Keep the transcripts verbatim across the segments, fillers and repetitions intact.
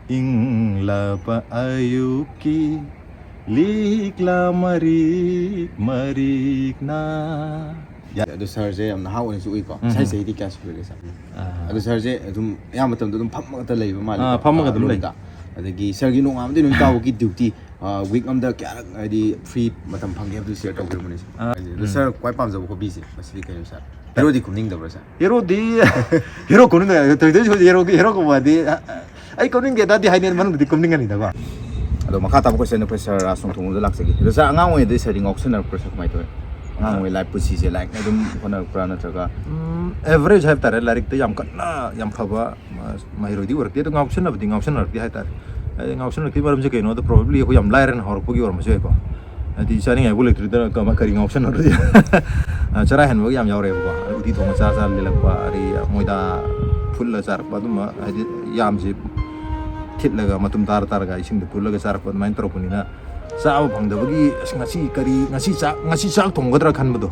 ꯏꯪꯂꯕ ꯑꯌꯨꯛꯀꯤ ꯂꯤꯛꯂꯥ ꯃꯔꯤꯛ ꯃꯔꯤꯛꯅ꯫ ꯑꯗꯣ ꯁꯥꯔꯁꯦ ꯌꯥꯝ ꯅꯍꯥ ꯑꯣꯏꯅꯁꯨ ꯎꯏꯀꯣ꯫ ꯎꯝ꯫ ꯁꯥꯔ ꯆꯍꯤꯗꯤ ꯀꯌꯥ ꯁꯨꯔꯒꯦ ꯁꯥꯔ? ꯑꯥ꯫ ꯑꯗꯣ ꯁꯥꯔꯁꯦ ꯑꯗꯨꯝ ꯑꯌꯥꯝꯕ ꯃꯇꯝꯗ ꯑꯗꯨꯝ ꯐꯝꯃꯒꯇ ꯂꯩꯕ ꯃꯥꯜꯂꯦ꯫ ꯑꯥ, ꯐꯝꯃꯒ ꯑꯗꯨꯝ ꯂꯩ꯫ ꯔꯨꯝꯗ꯫ ꯑꯗꯒꯤ ꯁꯥꯔꯒꯤ ꯅꯣꯡꯉꯥꯟꯕꯗꯒꯤ ꯅꯨꯃꯤꯠ ꯇꯥꯕꯒꯤ ꯗ꯭ꯌꯨꯇꯤ, ꯑꯥ, ꯋꯤꯛ ꯑꯃꯗ ꯀꯌꯥꯔꯛ, ꯍꯥꯏꯗꯤ, ꯐ꯭ꯔꯤ ꯃꯇꯝ ꯐꯪꯒꯦ ꯍꯥꯏꯕꯗꯨ ꯁꯤꯌꯔ ꯇꯧꯕꯤꯔꯝꯕꯅꯦ ꯁꯥꯔ꯫ ꯑꯥ, ꯍꯥꯏꯗꯤ, ꯑꯗꯣ ꯎꯝ꯫ ꯁꯥꯔ ꯈ꯭ꯋꯥꯏ ꯄꯥꯝꯖꯕ ꯍꯣꯕꯤꯁꯦ ꯃꯁꯤꯗꯤ ꯀꯩꯅꯣ ꯁꯥꯔ? ꯍꯦꯔꯣꯗꯤ ꯀꯨꯝꯅꯤꯡꯗꯕ꯭ꯔꯥ ꯁꯥꯔ? ꯍꯦꯔꯣꯗꯤ, ꯍꯦꯔꯣ ꯀꯨꯝꯅꯤꯡꯗ-, ꯊꯣꯏꯊꯣꯏꯁꯨ ꯍꯦꯔꯣ, ꯍꯦꯔꯣ ꯀꯨꯝꯃꯗꯤ, ꯑ, ꯑ, ꯑꯩ ꯀꯨꯝꯅꯤꯡꯗꯦꯗꯗꯤ ꯍꯥꯏꯅꯤ, ꯃꯅꯨꯡꯗꯗꯤ ꯀꯨꯝꯅꯤꯡꯒꯅꯤꯗꯕ꯫ ꯑꯗꯣ ꯃꯈꯥ ꯇꯥꯕ ꯀꯣꯏꯁꯟ ꯑꯩꯈꯣꯏ ꯁꯥꯔ ꯔꯥꯖ ꯇꯣꯡꯊꯣꯡꯕꯗ ꯂꯥꯛꯆꯒꯦ꯫ ꯑꯗꯣ ꯁꯥꯔ, ꯑꯉꯥꯡ ꯑꯣꯏꯔꯤꯉꯩꯗꯒꯤ ꯁꯥꯔꯗꯤ ꯉꯥꯎꯁꯟꯅꯔꯛꯄ꯭ꯔꯥ ꯁꯥꯔ, ꯀꯃꯥꯏꯅ ꯇꯧꯋꯤ? ꯑꯉꯥꯡ ꯑꯣꯏꯔꯤꯉꯩ ꯂꯥꯏꯐ ꯄꯨꯟꯁꯤꯁꯦ ꯂꯥꯏꯔꯤꯛꯅ ꯑꯗꯨꯝ ꯍꯣꯠꯅꯔꯛꯄ꯭ꯔꯥ ꯅꯠꯇ꯭ꯔꯒ? ꯎꯝ, ꯑꯦꯚꯔꯦꯖ ꯍꯥꯏꯕ ꯇꯥꯔꯦ, ꯂꯥꯏꯔꯤꯛꯇ ꯌꯥꯝ ꯀꯟꯅ ꯌꯥꯝ ꯐꯕ, ꯑ, ꯃꯍꯩꯔꯣꯏꯗꯤ ꯑꯣꯏꯔꯛꯇꯦ, ꯑꯗꯣ ꯉꯥꯎꯁꯟꯅꯕꯗꯤ ꯉꯥꯎꯁꯟꯅꯔꯛꯇꯦ ꯍꯥꯏ ꯇꯥꯔꯦ꯫ ꯍꯥꯏꯗꯤ ꯉꯥꯎꯁꯟꯅꯔꯛꯇꯦ ꯃꯔꯝꯁꯦ ꯀꯩꯅꯣꯗ, ꯄ꯭ꯔꯣꯕꯦꯕ꯭ꯂꯤ ꯑꯩꯈꯣꯏ ꯌꯥꯝ ꯂꯥꯏꯔꯅ ꯍꯧꯔꯛꯄꯒꯤ ꯑꯣꯏꯔꯝꯕꯁꯨ ꯌꯥꯏꯀꯣ꯫ ꯍꯥꯏꯗꯤ ꯆꯥꯅꯤꯡꯉꯥꯏꯕꯨ ꯂꯩꯇ꯭ꯔꯤꯗꯅ ꯀꯃ-, ꯀꯔꯤ ꯉꯥꯎꯁꯟꯅꯔꯨꯗꯤ? ꯑ, ꯆꯔꯥ ꯍꯦꯟꯕꯒ ꯌꯥꯝ ꯌꯥꯎꯔꯛꯑꯦꯕꯀꯣ꯫ ꯑꯗꯩ ꯎꯇꯤ ꯊꯣꯡꯕ ꯆꯥ ꯆꯥ ꯂꯦꯜꯂꯛꯄ, ꯑꯗꯩ ꯃꯣꯏꯗꯥ ꯐꯨꯠꯂ ꯆꯥꯔꯛꯄ, ꯑꯗꯨꯝꯕ ꯍꯥꯏꯗꯤ ꯌꯥꯝꯁꯦ ꯊꯤꯠꯂꯒ ꯃꯇꯨꯝ ꯇꯥꯔ ꯇꯥꯔꯒ ꯏꯁꯤꯡꯗ ꯐꯨꯠꯂꯒ ꯆꯥꯔꯛꯄ ꯑꯗꯨꯃꯥꯏꯅ ꯇꯧꯔꯛꯄꯅꯤꯅ, ꯆꯥꯕ ꯐꯪꯗꯕꯒꯤ, "ꯑꯁ, ꯉꯁꯤ ꯀꯔꯤ, ꯉꯁꯤ ꯆꯥꯛ, ꯉꯁꯤ ꯆꯥꯛ ꯊꯣꯡꯒꯗ꯭ꯔꯥ?" ꯈꯟꯕꯗꯣ,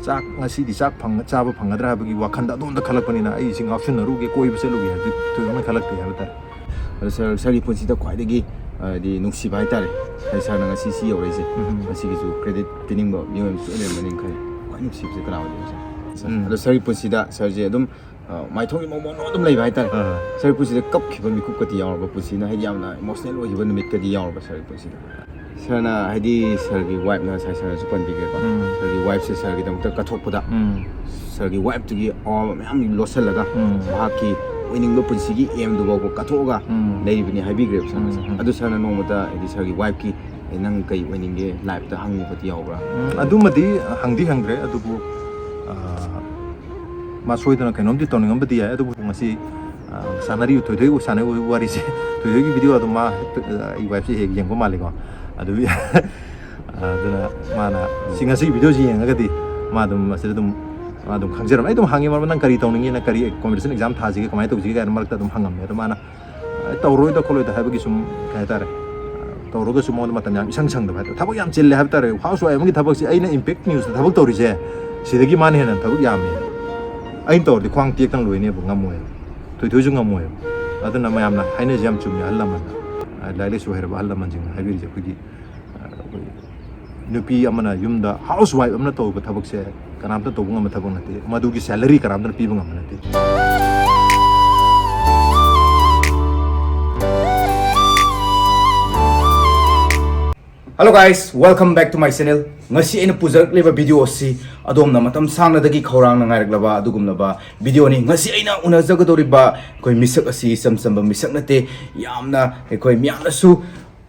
ꯆꯥꯛ ꯉꯁꯤꯗꯤ ꯆꯥꯛ ꯐꯪ-, ꯆꯥꯕ ꯐꯪꯒꯗ꯭ꯔꯥ ꯍꯥꯏꯕꯒꯤ ꯋꯥꯈꯟꯗ ꯑꯗꯣꯝꯗ ꯈꯜꯂꯛꯄꯅꯤꯅ, ꯑꯩꯁꯤ ꯉꯥꯎꯁꯤꯟꯅꯔꯨꯒꯦ, ꯀꯣꯏꯕ ꯆꯠꯂꯨꯒꯦ ꯍꯥꯏꯕꯗꯤ ꯊꯣꯏꯗꯣꯛꯅ ꯈꯜꯂꯛꯇꯦ ꯍꯥꯏꯕ ꯇꯥꯔꯦ꯫ ꯑꯗꯣ ꯁꯥꯔ, ꯁꯥꯔꯒꯤ ꯄꯨꯟꯁꯤꯗ ꯈ꯭ꯋꯥꯏꯗꯒꯤ, ꯍꯥꯏꯗꯤ, ꯅꯨꯡꯁꯤꯕ ꯍꯥꯏꯇꯥꯔꯦ, ꯍꯥꯏꯗꯤ, ꯁꯥꯔꯅ ꯉꯁꯤ ꯁꯤ ꯌꯧꯔꯛꯏꯁꯦ, ꯎꯝ꯫ ꯃꯁꯤꯒꯤꯁꯨ ꯀ꯭ꯔꯦꯗꯤꯠ ꯄꯤꯅꯤꯡꯕ ꯃꯤꯑꯣꯏ ꯑꯃꯁꯨ ꯁꯣꯏꯅ ꯂꯩꯔꯝꯒꯅꯤ ꯈꯜꯂꯤ꯫ ꯈ꯭ꯋꯥꯏ ꯅꯨꯡꯁꯤꯕꯁꯦ ꯀꯅꯥ ꯑꯣꯏꯗꯣꯏꯅꯣ ꯁꯥꯔ? ꯎꯝ꯫ ꯑꯗꯣ ꯁꯥꯔꯒꯤ ꯄꯨꯟꯁꯤꯗ ꯁꯥꯔꯁꯦ ꯑꯗꯨꯝ, ꯑ, ꯃꯥꯏꯊꯣꯡꯒꯤ ꯃꯑꯣꯡ ꯃꯑꯣꯡ ꯑꯗꯨꯝ ꯂꯩꯕ ꯍꯥꯏꯇꯥꯔꯦ꯫ ꯑꯥ꯫ ꯁꯥꯔꯒꯤ ꯄꯨꯟꯁꯤꯗ ꯀꯞꯈꯤꯕ ꯃꯤꯀꯨꯞꯀꯗꯤ ꯌꯥꯎꯔꯕ? ꯄꯨꯟꯁꯤꯅ ꯍꯥꯏꯗꯤ ꯌꯥꯝꯅ ꯏꯃꯣꯁꯅꯦꯜ ꯑꯣꯏꯈꯤꯕ ꯅꯨꯃꯤꯠꯀꯗꯤ ꯌꯥꯎꯔꯕ ꯁꯥꯔꯒꯤ ꯄꯨꯟꯁꯤꯗ? ꯁꯥꯔꯅ, ꯍꯥꯏꯗꯤ, ꯁꯥꯔꯒꯤ ꯋꯥꯏꯐꯅ, ꯉꯁꯥꯏ ꯁꯥꯔꯅꯁꯨ ꯄꯟꯕꯤꯈ꯭ꯔꯦꯀꯣ, ꯎꯝ꯫ ꯁꯥꯔꯒꯤ ꯋꯥꯏꯐꯁꯦ ꯁꯥꯔꯒꯤꯗꯃꯛꯇ ꯀꯠꯊꯣꯛꯄꯗ, ꯎꯝ꯫ ꯁꯥꯔꯒꯤ ꯋꯥꯏꯐꯇꯨꯒꯤ ꯑꯋꯥꯕ ꯃꯌꯥꯝ ꯂꯣꯠꯁꯤꯜꯂꯒ, ꯎꯝ꯫ ꯃꯍꯥꯛꯀꯤ ꯑꯣꯏꯅꯤꯡꯕ ꯄꯨꯟꯁꯤꯒꯤ ꯑꯦꯝꯗꯨ ꯐꯥꯎꯕ ꯀꯠꯊꯣꯛꯑꯒ ꯎꯝ꯫ ꯂꯩꯔꯤꯕꯅꯤ ꯍꯥꯏꯕꯤꯈ꯭ꯔꯦꯕ ꯁꯥꯔꯅ꯫ ꯎꯝ, ꯎꯝ꯫ ꯑꯗꯨ ꯁꯥꯔꯅ ꯅꯣꯡꯃꯇ, ꯍꯥꯏꯗꯤ, ꯁꯥꯔꯒꯤ ꯋꯥꯏꯐꯀꯤ, "ꯑꯦ, ꯅꯪ ꯀꯩ ꯑꯣꯏꯅꯤꯡꯒꯦ ꯂꯥꯏꯐꯇ?" ꯍꯪꯉꯨꯕꯗꯤ ꯌꯥꯎꯕ꯭ꯔꯥ? ꯎꯝ, ꯑꯗꯨꯃꯗꯤ ꯍꯪꯗꯤ ꯍꯪꯗ꯭ꯔꯦ, ꯑꯗꯨꯕꯨ, ꯑ, ꯃꯥ ꯁꯣꯏꯗꯅ ꯀꯩꯅꯣꯝꯗꯤ ꯇꯧꯅꯤꯡꯉꯝꯕꯗꯤ ꯌꯥꯏ, ꯑꯗꯨꯕꯨ ꯉꯁꯤ, ꯑ, ꯁꯥꯟꯅꯔꯤꯕ ꯊꯣꯏꯊꯣꯏ ꯁꯥꯟꯅꯔꯤꯕ ꯋꯥꯔꯤꯁꯦ, ꯊꯣꯏꯊꯣꯏꯒꯤ ꯚꯤꯗꯤꯑꯣ ꯑꯗꯨꯝ ꯃꯥ, ꯑ, ꯑꯩ ꯋꯥꯏꯐꯁꯦ ꯍꯦꯛ ꯌꯦꯡꯕ ꯃꯥꯜꯂꯤꯀꯣ꯫ ꯑꯗꯨ, ꯑꯗꯨꯅ ꯃꯥꯅ ꯁꯤ ꯉꯁꯤꯒꯤ ꯚꯤꯗꯤꯑꯣꯁꯤ ꯌꯦꯡꯉꯒꯗꯤ ꯃꯥ ꯑꯗꯨꯝ ꯃꯁꯤꯗ ꯑꯗꯨꯝ, ꯃꯥ ꯑꯗꯨꯝ ꯈꯪꯖꯔꯝꯃꯦ꯫ ꯑꯩ ꯑꯗꯨꯝ ꯍꯪꯉꯤ, "ꯃꯔꯝ ꯅꯪ ꯀꯔꯤ ꯇꯧꯅꯤꯡꯉꯤ? ꯅꯪ ꯀꯔꯤ ꯀꯣꯝꯄꯤꯇꯤꯁꯟ ꯑꯦꯛꯖꯥꯝ ꯊꯥꯁꯤꯒꯦ, ꯀꯃꯥꯏꯅ ꯇꯧꯁꯤꯒꯦ?" ꯀꯥꯏꯅ ꯃꯔꯛꯇ ꯑꯗꯨꯝ ꯍꯪꯉꯝꯃꯦ꯫ ꯑꯗꯣ ꯃꯥꯅ, "ꯑꯩ ꯇꯧꯔꯣꯏꯗ ꯈꯣꯠꯂꯣꯏꯗ" ꯍꯥꯏꯕꯒꯤ ꯁꯨꯝ, ꯀꯩ ꯍꯥꯏꯇꯥꯔꯦ, ꯇꯧꯔꯒꯁꯨ ꯃꯉꯣꯟꯗ ꯃꯇꯝ ꯌꯥꯝ ꯏꯁꯪ ꯁꯪꯗꯕ ꯍꯥꯏꯇꯥꯔꯦ꯫ ꯊꯕꯛ ꯌꯥꯝ ꯆꯤꯜꯂꯦ ꯍꯥꯏꯕ ꯇꯥꯔꯦ꯫ ꯍꯥꯎꯁ ꯋꯥꯏꯐ ꯑꯃꯒꯤ ꯊꯕꯛꯁꯦ, ꯑꯩꯅ ꯏꯝꯄꯦꯛ ꯅ꯭ꯌꯨꯁꯇ ꯊꯕꯛ ꯇꯧꯔꯤꯁꯦ, ꯁꯤꯗꯒꯤ ꯃꯥꯅ ꯍꯦꯟꯅ ꯊꯕꯛ ꯌꯥꯝꯃꯦ꯫ ꯑꯩꯅ ꯇꯧꯔꯗꯤ ꯈ꯭ꯋꯥꯡ ꯇꯦꯛꯇꯅ ꯂꯣꯏꯅꯦꯕ, ꯉꯝꯃꯣꯏꯕ꯫ ꯊꯣꯏꯊꯣꯏꯁꯨ ꯉꯝꯃꯣꯏꯕ꯫ ꯑꯗꯨꯅ ꯃꯌꯥꯝꯅ ꯍꯥꯏꯅꯔꯤꯁꯦ ꯌꯥꯝ ꯆꯨꯝꯃꯦ꯫ ꯑꯍꯜ ꯂꯃꯟꯅ, ꯑ, ꯂꯥꯏꯔꯤꯛ ꯂꯥꯏꯁꯨ ꯍꯩꯔꯕ ꯑꯍꯜ ꯂꯃꯟꯁꯤꯡꯅ ꯍꯥꯏꯕꯤꯔꯤꯁꯦ, ꯑꯩꯈꯣꯏꯒꯤ, ꯑ, ꯑꯩꯈꯣꯏ ꯅꯨꯄꯤ ꯑꯃꯅ ꯌꯨꯝꯗ house wife ꯑꯃꯅ ꯇꯧꯕ ꯊꯕꯛꯁꯦ ꯀꯅꯥꯝꯇ ꯇꯧꯕ ꯉꯝꯕ ꯊꯕꯛ ꯅꯠꯇꯦ, ꯃꯗꯨꯒꯤ salary ꯀꯅꯥꯝꯇꯅ ꯄꯤꯕ ꯉꯝꯕ ꯅꯠꯇꯦ꯫ Hello guys, welcome back to my channel. ꯉꯁꯤ ꯑꯩꯅ ꯄꯨꯖꯔꯛꯂꯤꯕ video ꯑꯁꯤ ꯑꯗꯣꯝꯅ ꯃꯇꯝ ꯁꯥꯡꯅꯗꯒꯤ ꯈꯧꯔꯥꯡꯅ ꯉꯥꯏꯔꯛꯂꯕ ꯑꯗꯨꯒꯨꯝꯂꯕ videoꯅꯤ꯫ ꯉꯁꯤ ꯑꯩꯅ ꯎꯅꯖꯒꯗꯧꯔꯤꯕ ꯑꯩꯈꯣꯏ ꯃꯤꯁꯛ ꯑꯁꯤ ꯏꯆꯝ ꯆꯝꯕ ꯃꯤꯁꯛ ꯅꯠꯇꯦ꯫ ꯌꯥꯝꯅ ꯑꯩꯈꯣꯏ ꯃꯤꯌꯥꯝꯅꯁꯨ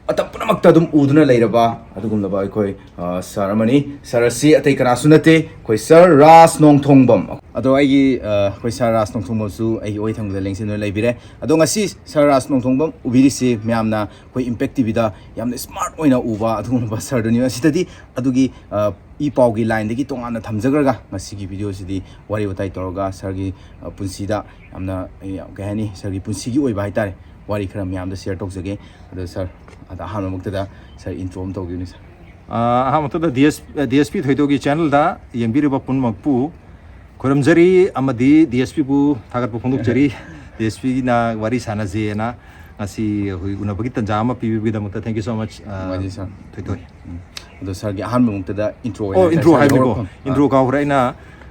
ꯃꯇꯝ ꯄꯨꯝꯅꯃꯛꯇ ꯑꯗꯨꯝ ꯎꯗꯨꯅ ꯂꯩꯔꯕ ꯑꯗꯨꯒꯨꯝꯂꯕ ꯑꯩꯈꯣꯏ, ꯑ, sir ꯑꯃꯅꯤ꯫ Sir ꯑꯁꯤ ꯑꯇꯩ ꯀꯅꯥꯁꯨ ꯅꯠꯇꯦ, ꯑꯩꯈꯣꯏ sir ꯔꯥꯖ ꯅꯣꯡꯊꯣꯡꯕꯝ꯫ ꯑꯗꯣ ꯑꯩꯒꯤ, ꯑ, ꯑꯩꯈꯣꯏ sir ꯔꯥꯖ ꯅꯣꯡꯊꯣꯡꯕꯝꯁꯨ ꯑꯩꯒꯤ ꯑꯣꯏ ꯊꯪꯕꯗ ꯂꯦꯡꯁꯤꯟꯗꯨꯅ ꯂꯩꯕꯤꯔꯦ꯫ ꯑꯗꯣ ꯉꯁꯤ sir ꯔꯥꯖ ꯅꯣꯡꯊꯣꯡꯕꯝ ꯎꯕꯤꯔꯤꯁꯤ ꯃꯌꯥꯝꯅ ꯑꯩꯈꯣꯏ Impact TVꯗ ꯌꯥꯝꯅ smart ꯑꯣꯏꯅ ꯎꯕ ꯑꯗꯨꯒꯨꯝꯂꯕ sirꯗꯨꯅꯤ꯫ ꯑꯁꯤꯗꯗꯤ ꯑꯗꯨꯒꯤ, ꯑ, ꯏ ꯄꯥꯎꯒꯤ lineꯗꯒꯤ ꯇꯣꯉꯥꯟꯅ ꯊꯝꯖꯈ꯭ꯔꯒ ꯉꯁꯤꯒꯤ videoꯁꯤꯗꯤ ꯋꯥꯔꯤ ꯋꯥꯇꯥꯏ ꯇꯧꯔꯒ sirꯒꯤ, ꯑ, ꯄꯨꯟꯁꯤꯗ ꯌꯥꯝꯅ, ꯑ, ꯀꯩ ꯍꯥꯏꯅꯤ, sirꯒꯤ ꯄꯨꯟꯁꯤꯒꯤ ꯑꯣꯏꯕ ꯍꯥꯏꯇꯥꯔꯦ, ꯋꯥꯔꯤ ꯈꯔ ꯃꯌꯥꯝꯗ share ꯇꯧꯖꯒꯦ꯫ ꯑꯗꯣ sir, ꯑꯗ ꯑꯍꯥꯟꯕꯃꯛꯇꯗ sir intro ꯑꯃ ꯇꯧꯕꯤꯌꯨꯅꯦ sir꯫ ꯑ, ꯑꯍꯥꯟꯕꯃꯛꯇꯗ DS, ꯑ, DSP ꯊꯣꯏꯇꯣꯛꯀꯤ channelꯗ ꯌꯦꯡꯕꯤꯔꯤꯕ ꯄꯨꯝꯅꯃꯛꯄꯨ ꯈꯨꯔꯨꯝꯖꯔꯤ ꯑꯃꯗꯤ DSPꯕꯨ ꯊꯥꯒꯠꯄ ꯐꯣꯡꯗꯣꯛꯆꯔꯤ꯫ DSPꯅ ꯋꯥꯔꯤ ꯁꯥꯟꯅꯁꯦꯅ ꯉꯁꯤ ꯑꯩꯈꯣꯏ ꯎꯅꯕꯒꯤ ꯇꯥꯟꯖꯥ ꯑꯃ ꯄꯤꯕꯤꯕꯒꯤꯗꯃꯛꯇ thank you so much, ꯑ, ꯅꯨꯡꯉꯥꯏꯖꯩ sir꯫ ꯊꯣꯏꯇꯣꯏ꯫ ꯎꯝ꯫ ꯑꯗꯣ sirꯒꯤ ꯑꯍꯥꯟꯕꯃꯛꯇꯗ intro ꯑꯣꯏꯅ ꯑꯣ, intro sirꯒꯤ ꯍꯥꯏꯕꯅꯤꯀꯣ꯫ ꯍꯧꯔꯛꯐꯝ꯫ Intro ꯀꯥꯎꯈ꯭ꯔꯦ ꯑꯩꯅ,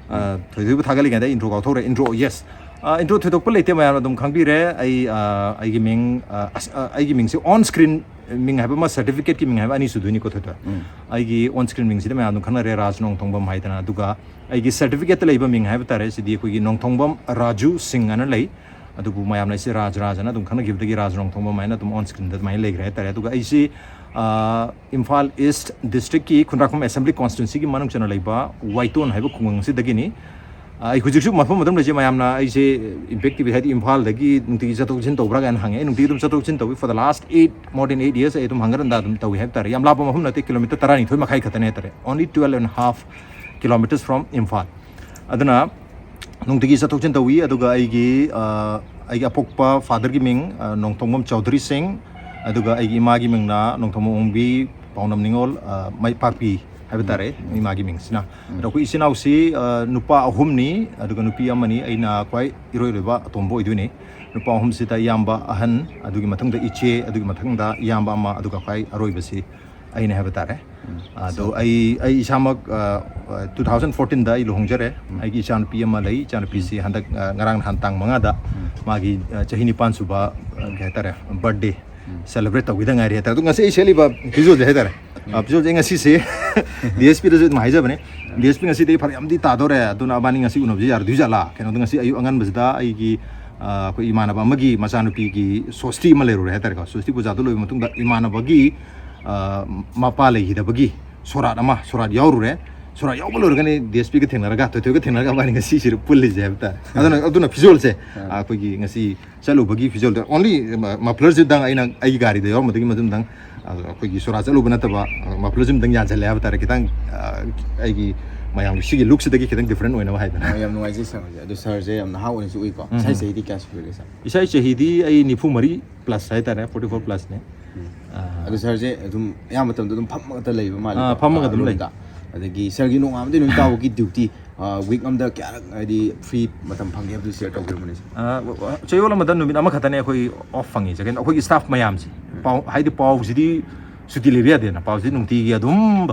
ꯑ, ꯎꯝ꯫ ꯊꯣꯏꯊꯣꯏꯕꯨ ꯊꯥꯒꯠꯂꯤꯉꯩꯗ intro ꯀꯥꯎꯊꯣꯛꯈ꯭ꯔꯦ꯫ Intro, yes꯫ ꯑ, intro ꯊꯣꯏꯗꯣꯛꯄ ꯂꯩꯇꯦ, ꯃꯌꯥꯝ ꯑꯗꯨꯝ ꯈꯪꯕꯤꯔꯦ꯫ ꯑꯩ, ꯑ, ꯑꯩꯒꯤ ꯃꯤꯡ, ꯑ, ꯑꯁ-, ꯑ, ꯑꯩꯒꯤ ꯃꯤꯡꯁꯦ on screen ꯃꯤꯡ ꯍꯥꯏꯕ ꯑꯃ, certificateꯀꯤ ꯃꯤꯡ ꯍꯥꯏꯕ ꯑꯅꯤ ꯁꯨꯗꯣꯏꯅꯤꯀꯣ ꯊꯣꯏꯊꯣꯏ꯫ ꯎꯝ꯫ ꯑꯩꯒꯤ on screen ꯃꯤꯡꯁꯤꯗ ꯃꯌꯥꯝ ꯑꯗꯨꯝ ꯈꯪꯅꯔꯦ, ꯔꯥꯖ ꯅꯣꯡꯊꯣꯡꯕꯝ ꯍꯥꯏꯗꯅ꯫ ꯑꯗꯨꯒ ꯑꯩꯒꯤ certificateꯇ ꯂꯩꯕ ꯃꯤꯡ ꯍꯥꯏꯕ ꯇꯥꯔꯦ, ꯁꯤꯗꯤ ꯑꯩꯈꯣꯏꯒꯤ ꯅꯣꯡꯊꯣꯡꯕꯝ ꯔꯥꯖꯨ ꯁꯤꯡ ꯑꯅ ꯂꯩ꯫ ꯑꯗꯨꯕꯨ ꯃꯌꯥꯝꯅ ꯑꯩꯁꯦ ꯔꯥꯖ ꯔꯥꯖ ꯑꯅ ꯑꯗꯨꯝ ꯈꯪꯅꯈꯤꯕꯗꯒꯤ ꯔꯥꯖ ꯅꯣꯡꯊꯣꯡꯕꯝ ꯍꯥꯏꯅ ꯑꯗꯨꯝ on screenꯗ ꯑꯗꯨꯃꯥꯏꯅ ꯂꯩꯈ꯭ꯔꯦ ꯍꯥꯏ ꯇꯥꯔꯦ꯫ ꯑꯗꯨꯒ ꯑꯩꯁꯤ, ꯑ, ꯏꯝꯐꯥꯜ East Districtꯀꯤ ꯈꯨꯟꯗ꯭ꯔꯥꯛꯄꯝ Assembly Constituencyꯒꯤ ꯃꯅꯨꯡ ꯆꯟꯅ ꯂꯩꯕ ꯋꯥꯏꯇꯣꯟ ꯍꯥꯏꯕ ꯈꯨꯡꯒꯪ ꯑꯁꯤꯗꯒꯤꯅꯤ꯫ ꯑ, ꯑꯩ ꯍꯧꯖꯤꯛꯁꯨ ꯃꯐꯝ ꯑꯗꯨꯝ ꯂꯩꯖꯩ꯫ ꯃꯌꯥꯝꯅ ꯑꯩꯁꯦ Impact TV ꯍꯥꯏꯗꯤ ꯏꯝꯐꯥꯜꯗꯒꯤ ꯅꯨꯡꯇꯤꯒꯤ ꯆꯠꯊꯣꯛ ꯆꯠꯁꯤꯟ ꯇꯧꯕ꯭ꯔꯥ ꯀꯥꯏꯅ ꯍꯪꯉꯦ꯫ ꯑꯩ ꯅꯨꯡꯇꯤꯒꯤ ꯑꯗꯨꯝ ꯆꯠꯊꯣꯛ ꯆꯠꯁꯤꯟ ꯇꯧꯏ꯫ For the last eight, more than eight years ꯑꯩ ꯑꯗꯨꯝ ꯍꯪꯒꯠ ꯍꯟꯗ ꯑꯗꯨꯝ ꯇꯧꯏ ꯍꯥꯏꯕ ꯇꯥꯔꯦ꯫ ꯌꯥꯝ ꯂꯥꯞꯄ ꯃꯐꯝ ꯅꯠꯇꯦ, kilometre ꯇꯔꯥꯅꯤꯊꯣꯏ ꯃꯈꯥꯏ ꯈꯛꯇꯅꯦ ꯍꯥꯏ ꯇꯥꯔꯦ, only twelve and half kilometres from Imphal. ꯑꯗꯨꯅ ꯅꯨꯡꯇꯤꯒꯤ ꯆꯠꯊꯣꯛ ꯆꯠꯁꯤꯟ ꯇꯧꯏ꯫ ꯑꯗꯨꯒ ꯑꯩꯒꯤ, ꯑ, ꯑꯩꯒꯤ ꯑꯄꯣꯛꯄ fatherꯒꯤ ꯃꯤꯡ, ꯑ, ꯅꯣꯡꯊꯣꯡꯕꯝ ꯆꯧꯙꯔꯤ ꯁꯤꯡ, ꯑꯗꯨꯒ ꯑꯩꯒꯤ ꯏꯃꯥꯒꯤ ꯃꯤꯡꯅ ꯅꯣꯡꯊꯣꯡꯕꯝ ꯑꯣꯡꯕꯤ ꯄꯥꯎꯅꯝ ꯅꯤꯉꯣꯜ, ꯑ, ꯃꯥꯏꯄꯥꯛꯄꯤ ꯍꯥꯏꯕ ꯇꯥꯔꯦ, ꯎꯝ꯫ ꯏꯃꯥꯒꯤ ꯃꯤꯡꯁꯤꯅ꯫ ꯎꯝ꯫ ꯑꯗꯣ ꯑꯩꯈꯣꯏ ꯏꯆꯤꯟ ꯏꯅꯥꯎꯁꯤ, ꯑ, ꯅꯨꯄꯥ ꯑꯍꯨꯝꯅꯤ, ꯑꯗꯨꯒ ꯅꯨꯄꯤ ꯑꯃꯅꯤ, ꯑꯩꯅ ꯈ꯭ꯋꯥꯏ ꯏꯔꯣꯏ ꯂꯣꯏꯕ ꯑꯇꯣꯝꯕ ꯑꯣꯏꯗꯣꯏꯅꯤ꯫ ꯅꯨꯄꯥ ꯑꯍꯨꯝꯁꯤꯗ ꯏꯌꯥꯝꯕ ꯑꯍꯟ, ꯑꯗꯨꯒꯤ ꯃꯊꯪꯗ ꯏꯆꯦ, ꯑꯗꯨꯒꯤ ꯃꯊꯪꯗ ꯏꯌꯥꯝꯕ ꯑꯃ, ꯑꯗꯨꯒ ꯈ꯭ꯋꯥꯏ ꯑꯔꯣꯏꯕꯁꯤ ꯑꯩꯅꯦ ꯍꯥꯏꯕ ꯇꯥꯔꯦ꯫ ꯑꯗꯣ ꯑꯩ, ꯑꯩ ꯏꯁꯥꯃꯛ, ꯑ, ꯑ, two thousand fourteenꯗ ꯑꯩ ꯂꯨꯍꯣꯡꯖꯔꯦ꯫ ꯑꯩꯒꯤ ꯏꯆꯥꯅꯨꯄꯤ ꯑꯃ ꯂꯩ꯫ ꯏꯆꯥꯅꯨꯄꯤꯁꯤ ꯍꯟꯗꯛ, ꯑ, ꯉꯔꯥꯡ ꯅꯍꯥꯟ ꯇꯥꯡ ꯃꯉꯥꯗ ꯃꯥꯒꯤ, ꯑ, ꯆꯍꯤ ꯅꯤꯄꯥꯟ ꯁꯨꯕ, ꯑ, ꯀꯩ ꯍꯥꯏꯇꯥꯔꯦ, birthday celebrate ꯇꯧꯈꯤꯗ ꯉꯥꯏꯔꯤ ꯍꯥꯏꯇꯥꯔꯦ꯫ ꯑꯗꯣ ꯉꯁꯤ ꯑꯩ ꯁꯦꯠꯂꯤꯕ ꯐꯤꯖꯣꯜꯁꯦ ꯍꯥꯏꯇꯥꯔꯦ, ꯑ, ꯐꯤꯖꯣꯜꯁꯦ ꯑꯩ ꯉꯁꯤꯁꯦ DSPꯗꯁꯨ ꯑꯗꯨꯝ ꯍꯥꯏꯖꯕꯅꯦ꯫ DSP ꯉꯁꯤꯗꯤ ꯐꯔꯛ ꯌꯥꯝꯗꯤ ꯇꯥꯗꯧꯔꯦ, ꯑꯗꯨꯅ ꯑꯕꯥꯅꯤ ꯉꯁꯤ ꯎꯅꯕꯁꯦ ꯌꯥꯔꯗꯣꯏ ꯖꯥꯠꯂꯥ? ꯀꯩꯅꯣꯗ ꯉꯁꯤ ꯑꯌꯨꯛ ꯑꯉꯟꯕꯁꯤꯗ ꯑꯩꯒꯤ, ꯑ, ꯑꯩꯈꯣꯏ ꯏꯃꯥꯟꯅꯕ ꯑꯃꯒꯤ ꯃꯆꯥꯅꯨꯄꯤꯒꯤ ꯁꯣꯁꯇꯤ ꯑꯃ ꯂꯩꯔꯨꯔꯦ ꯍꯥꯏꯇꯥꯔꯦꯀꯣ꯫ ꯁꯣꯁꯇꯤ ꯄꯨꯖꯥꯗꯨ ꯂꯣꯏꯕ ꯃꯇꯨꯡꯗ ꯏꯃꯥꯟꯅꯕꯒꯤ, ꯑ, ꯃꯄꯥ ꯂꯩꯈꯤꯗꯕꯒꯤ ꯁꯣꯔꯥꯠ ꯑꯃ, ꯁꯣꯔꯥꯠ ꯌꯥꯎꯔꯨꯔꯦ꯫ ꯁꯣꯔꯥꯠ ꯌꯥꯎꯕ ꯂꯣꯏꯔꯒꯅꯤ DSPꯒ ꯊꯦꯡꯅꯔꯒ, ꯊꯣꯏꯊꯣꯏꯒ ꯊꯦꯡꯅꯔꯒ ꯏꯕꯥꯅꯤ ꯉꯁꯤꯁꯤꯗ ꯄꯨꯜꯂꯤꯁꯦ ꯍꯥꯏꯕ ꯇꯥꯔꯦ꯫ ꯑꯗꯨꯅ, ꯑꯗꯨꯅ ꯐꯤꯖꯣꯜꯁꯦ, ꯑ, ꯑꯩꯈꯣꯏꯒꯤ ꯉꯁꯤ ꯆꯠꯂꯨꯕꯒꯤ ꯐꯤꯖꯣꯜꯗ only ꯃ-, mufflerꯁꯤꯗꯪ ꯑꯩꯅ ꯑꯩꯒꯤ ꯒꯥꯔꯤꯗ ꯌꯥꯎꯔꯝꯕꯗꯒꯤ ꯃꯇꯨꯡꯗꯪ, ꯑ, ꯑꯩꯈꯣꯏꯒꯤ ꯁꯣꯔꯥꯠ ꯆꯠꯂꯨꯕ ꯅꯠꯇꯕ, ꯑ, mufflerꯁꯤꯃꯇꯪ ꯌꯥꯟꯁꯤꯜꯂꯦ ꯍꯥꯏꯕ ꯇꯥꯔꯦ꯫ ꯈꯤꯇꯪ, ꯑ, ꯑꯩꯒꯤ ꯃꯌꯥꯝꯒꯤ ꯁꯤꯒꯤ lookꯁꯤꯗꯒꯤ ꯈꯤꯇꯪ different ꯑꯣꯏꯅꯕ ꯍꯥꯏꯗꯅ꯫ ꯑ, ꯌꯥꯝ ꯅꯨꯡꯉꯥꯏꯖꯩ sir꯫ ꯍꯧꯖꯤꯛ ꯑꯗꯣ sirꯁꯦ ꯌꯥꯝ ꯅꯍꯥ ꯑꯣꯏꯅꯁꯨ ꯎꯏꯀꯣ꯫ ꯎꯝ꯫ ꯏꯁꯥ ꯆꯍꯤꯗꯤ ꯀꯌꯥ ꯁꯨꯔꯒꯦ sir? ꯏꯁꯥꯒꯤ ꯆꯍꯤꯗꯤ ꯑꯩ ꯅꯤꯐꯨ ꯃꯔꯤ plus ꯍꯥꯏꯇꯥꯔꯦ, forty four plusꯅꯦ꯫ ꯎꯝ꯫ ꯑ, ꯑꯗꯣ sirꯁꯦ ꯑꯗꯨꯝ ꯑꯌꯥꯝꯕ ꯃꯇꯝꯗ ꯑꯗꯨꯝ ꯐꯝꯃꯒ ꯂꯩꯕ ꯃꯥꯜꯂꯦ, ꯑ, ꯐꯝꯃꯒ ꯑ, ꯑꯗꯨꯝ ꯂꯩ꯫ Roomꯗ꯫ ꯑꯗꯒꯤ sirꯒꯤ ꯅꯣꯡꯉꯥꯟꯕꯗꯒꯤ ꯅꯨꯃꯤꯠ ꯇꯥꯕꯒꯤ duty, ꯑ, week ꯑꯃꯗ ꯀꯌꯥꯔꯛ ꯍꯥꯏꯗꯤ free ꯃꯇꯝ ꯐꯪꯒꯦ ꯍꯥꯏꯕꯗꯨ share ꯇꯧꯕꯤꯔꯝꯕꯅꯦ sir꯫ ꯑ, ꯆꯌꯣꯜ ꯑꯃꯗ ꯅꯨꯃꯤꯠ ꯑꯃꯈꯛꯇꯅꯦ ꯑꯩꯈꯣꯏ off ꯐꯪꯉꯤꯁꯦ꯫ ꯀꯩꯅꯣ, ꯑꯩꯈꯣꯏꯒꯤ staff ꯃꯌꯥꯝꯁꯦ, ꯄꯥꯎ, ꯍꯥꯏꯗꯤ ꯄꯥꯎꯁꯤꯗꯤ ꯁꯨꯇꯤ ꯂꯩꯕ ꯌꯥꯗꯦꯅ, ꯄꯥꯎꯁꯤꯗꯤ ꯅꯨꯡꯇꯤꯒꯤ ꯑꯗꯨꯝ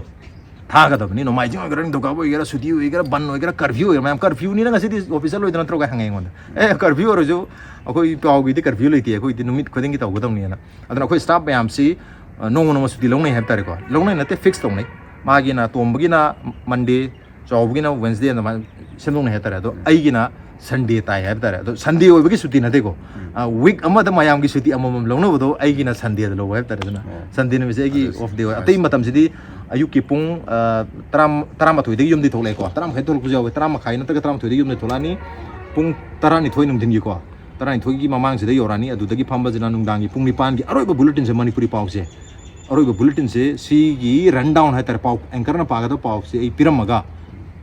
ꯊꯥꯒꯗꯕꯅꯤ꯫ ꯅꯣꯡꯃꯥꯏꯖꯤꯡ ꯑꯣꯏꯒꯦꯔꯥ, ꯅꯤꯡꯊꯧꯀꯥꯕ ꯑꯣꯏꯒꯦꯔꯥ, ꯁꯨꯇꯤ ꯑꯣꯏꯒꯦꯔꯥ, ꯕꯟ ꯑꯣꯏꯒꯦꯔꯥ, curfew ꯑꯣꯏꯒꯦꯔꯥ, ꯃꯌꯥꯝ curfewꯅꯤꯅ ꯉꯁꯤꯗꯤ office ꯆꯠꯂꯣꯏꯗ ꯅꯠꯇ꯭ꯔꯣ ꯀꯥꯏ ꯍꯪꯉꯦ ꯑꯩꯉꯣꯟꯗ꯫ ꯑꯦ, curfew ꯑꯣꯏꯔꯁꯨ ꯑꯩꯈꯣꯏ ꯄꯥꯎꯒꯤꯗꯤ curfew ꯂꯩꯇꯦ, ꯑꯩꯈꯣꯏꯗꯤ ꯅꯨꯃꯤꯠ ꯈꯨꯗꯤꯡꯒꯤ ꯇꯧꯒꯗꯕꯅꯤꯅ꯫ ꯑꯗꯨꯅ ꯑꯩꯈꯣꯏ staff ꯃꯌꯥꯝꯁꯤ, ꯑ, ꯅꯣꯡꯃ ꯅꯣꯡꯃ ꯁꯨꯇꯤ ꯂꯧꯅꯩ ꯍꯥꯏꯕ ꯇꯥꯔꯦꯀꯣ꯫ ꯂꯧꯅꯩ ꯅꯠꯇꯦ, fix ꯇꯧꯅꯩ꯫ ꯃꯥꯒꯤꯅ ꯇꯣꯝꯕꯒꯤꯅ Monday, ꯆꯥꯎꯕꯒꯤꯅ Wednesday ꯑꯗꯨꯃꯥꯏꯅ ꯁꯦꯝꯗꯣꯛꯅꯩ ꯍꯥꯏꯇꯥꯔꯦ꯫ ꯑꯗꯣ ꯎꯝ꯫ ꯑꯩꯒꯤꯅ Sunday ꯇꯥꯏ ꯍꯥꯏꯕ ꯇꯥꯔꯦ꯫ ꯑꯗꯣ Sunday ꯑꯣꯏꯕꯒꯤ ꯁꯨꯇꯤ ꯅꯠꯇꯦꯀꯣ꯫ ꯎꯝ꯫ ꯑ, week ꯑꯃꯗ ꯃꯌꯥꯝꯒꯤ ꯁꯨꯇꯤ ꯑꯃꯃꯝ ꯂꯧꯅꯕꯗꯣ ꯑꯩꯒꯤꯅ Sundayꯗ ꯂꯧꯕ ꯍꯥꯏꯕ ꯇꯥꯔꯦ꯫ ꯑꯗꯨꯅ ꯑꯣ꯫ Sunday ꯅꯨꯃꯤꯠꯁꯦ ꯑꯩꯒꯤ ꯑꯁ, off day ꯑꯣꯏ꯫ ꯑꯁ꯫ ꯑꯇꯩ ꯃꯇꯝꯁꯤꯗꯤ ꯑꯌꯨꯛꯀꯤ ꯄꯨꯡ, ꯑ, ꯇꯔꯥ, ꯇꯔꯥꯃꯥꯊꯣꯏꯗꯒꯤ ꯌꯨꯝꯗꯒꯤ ꯊꯣꯛꯂꯛꯑꯦꯀꯣ꯫ ꯇꯔꯥꯃꯥꯊꯣꯏ ꯊꯣꯛꯂꯛꯄꯁꯨ ꯌꯥꯎꯋꯦ꯫ ꯇꯔꯥꯃꯥꯊꯣꯏ ꯅꯠꯇ꯭ꯔꯒ ꯇꯔꯥꯃꯥꯊꯣꯏꯗꯒꯤ ꯌꯨꯝꯗꯒꯤ ꯊꯣꯛꯂꯛꯑꯅꯤ꯫ ꯄꯨꯡ ꯇꯔꯥꯅꯤꯊꯣꯏ ꯅꯨꯡꯊꯤꯟꯒꯤꯀꯣ꯫ ꯇꯔꯥꯅꯤꯊꯣꯏꯒꯤ ꯃꯃꯥꯡꯁꯤꯗ ꯌꯧꯔꯛꯑꯅꯤ꯫ ꯑꯗꯨꯗꯒꯤ ꯐꯝꯕꯁꯤꯅ ꯅꯨꯡꯗꯥꯡꯒꯤ ꯄꯨꯡ ꯅꯤꯄꯥꯟꯒꯤ ꯑꯔꯣꯏꯕ bulletinꯁꯦ, ꯃꯅꯤꯄꯨꯔꯤ ꯄꯥꯎꯁꯦ, ꯑꯔꯣꯏꯕ bulletinꯁꯦ, ꯁꯤꯒꯤ rundown ꯍꯥꯏꯇꯥꯔꯦ, ꯄꯥꯎ anchorꯅ ꯄꯥꯒꯗꯕ ꯄꯥꯎꯁꯦ ꯑꯩ ꯄꯤꯔꯝꯃꯒ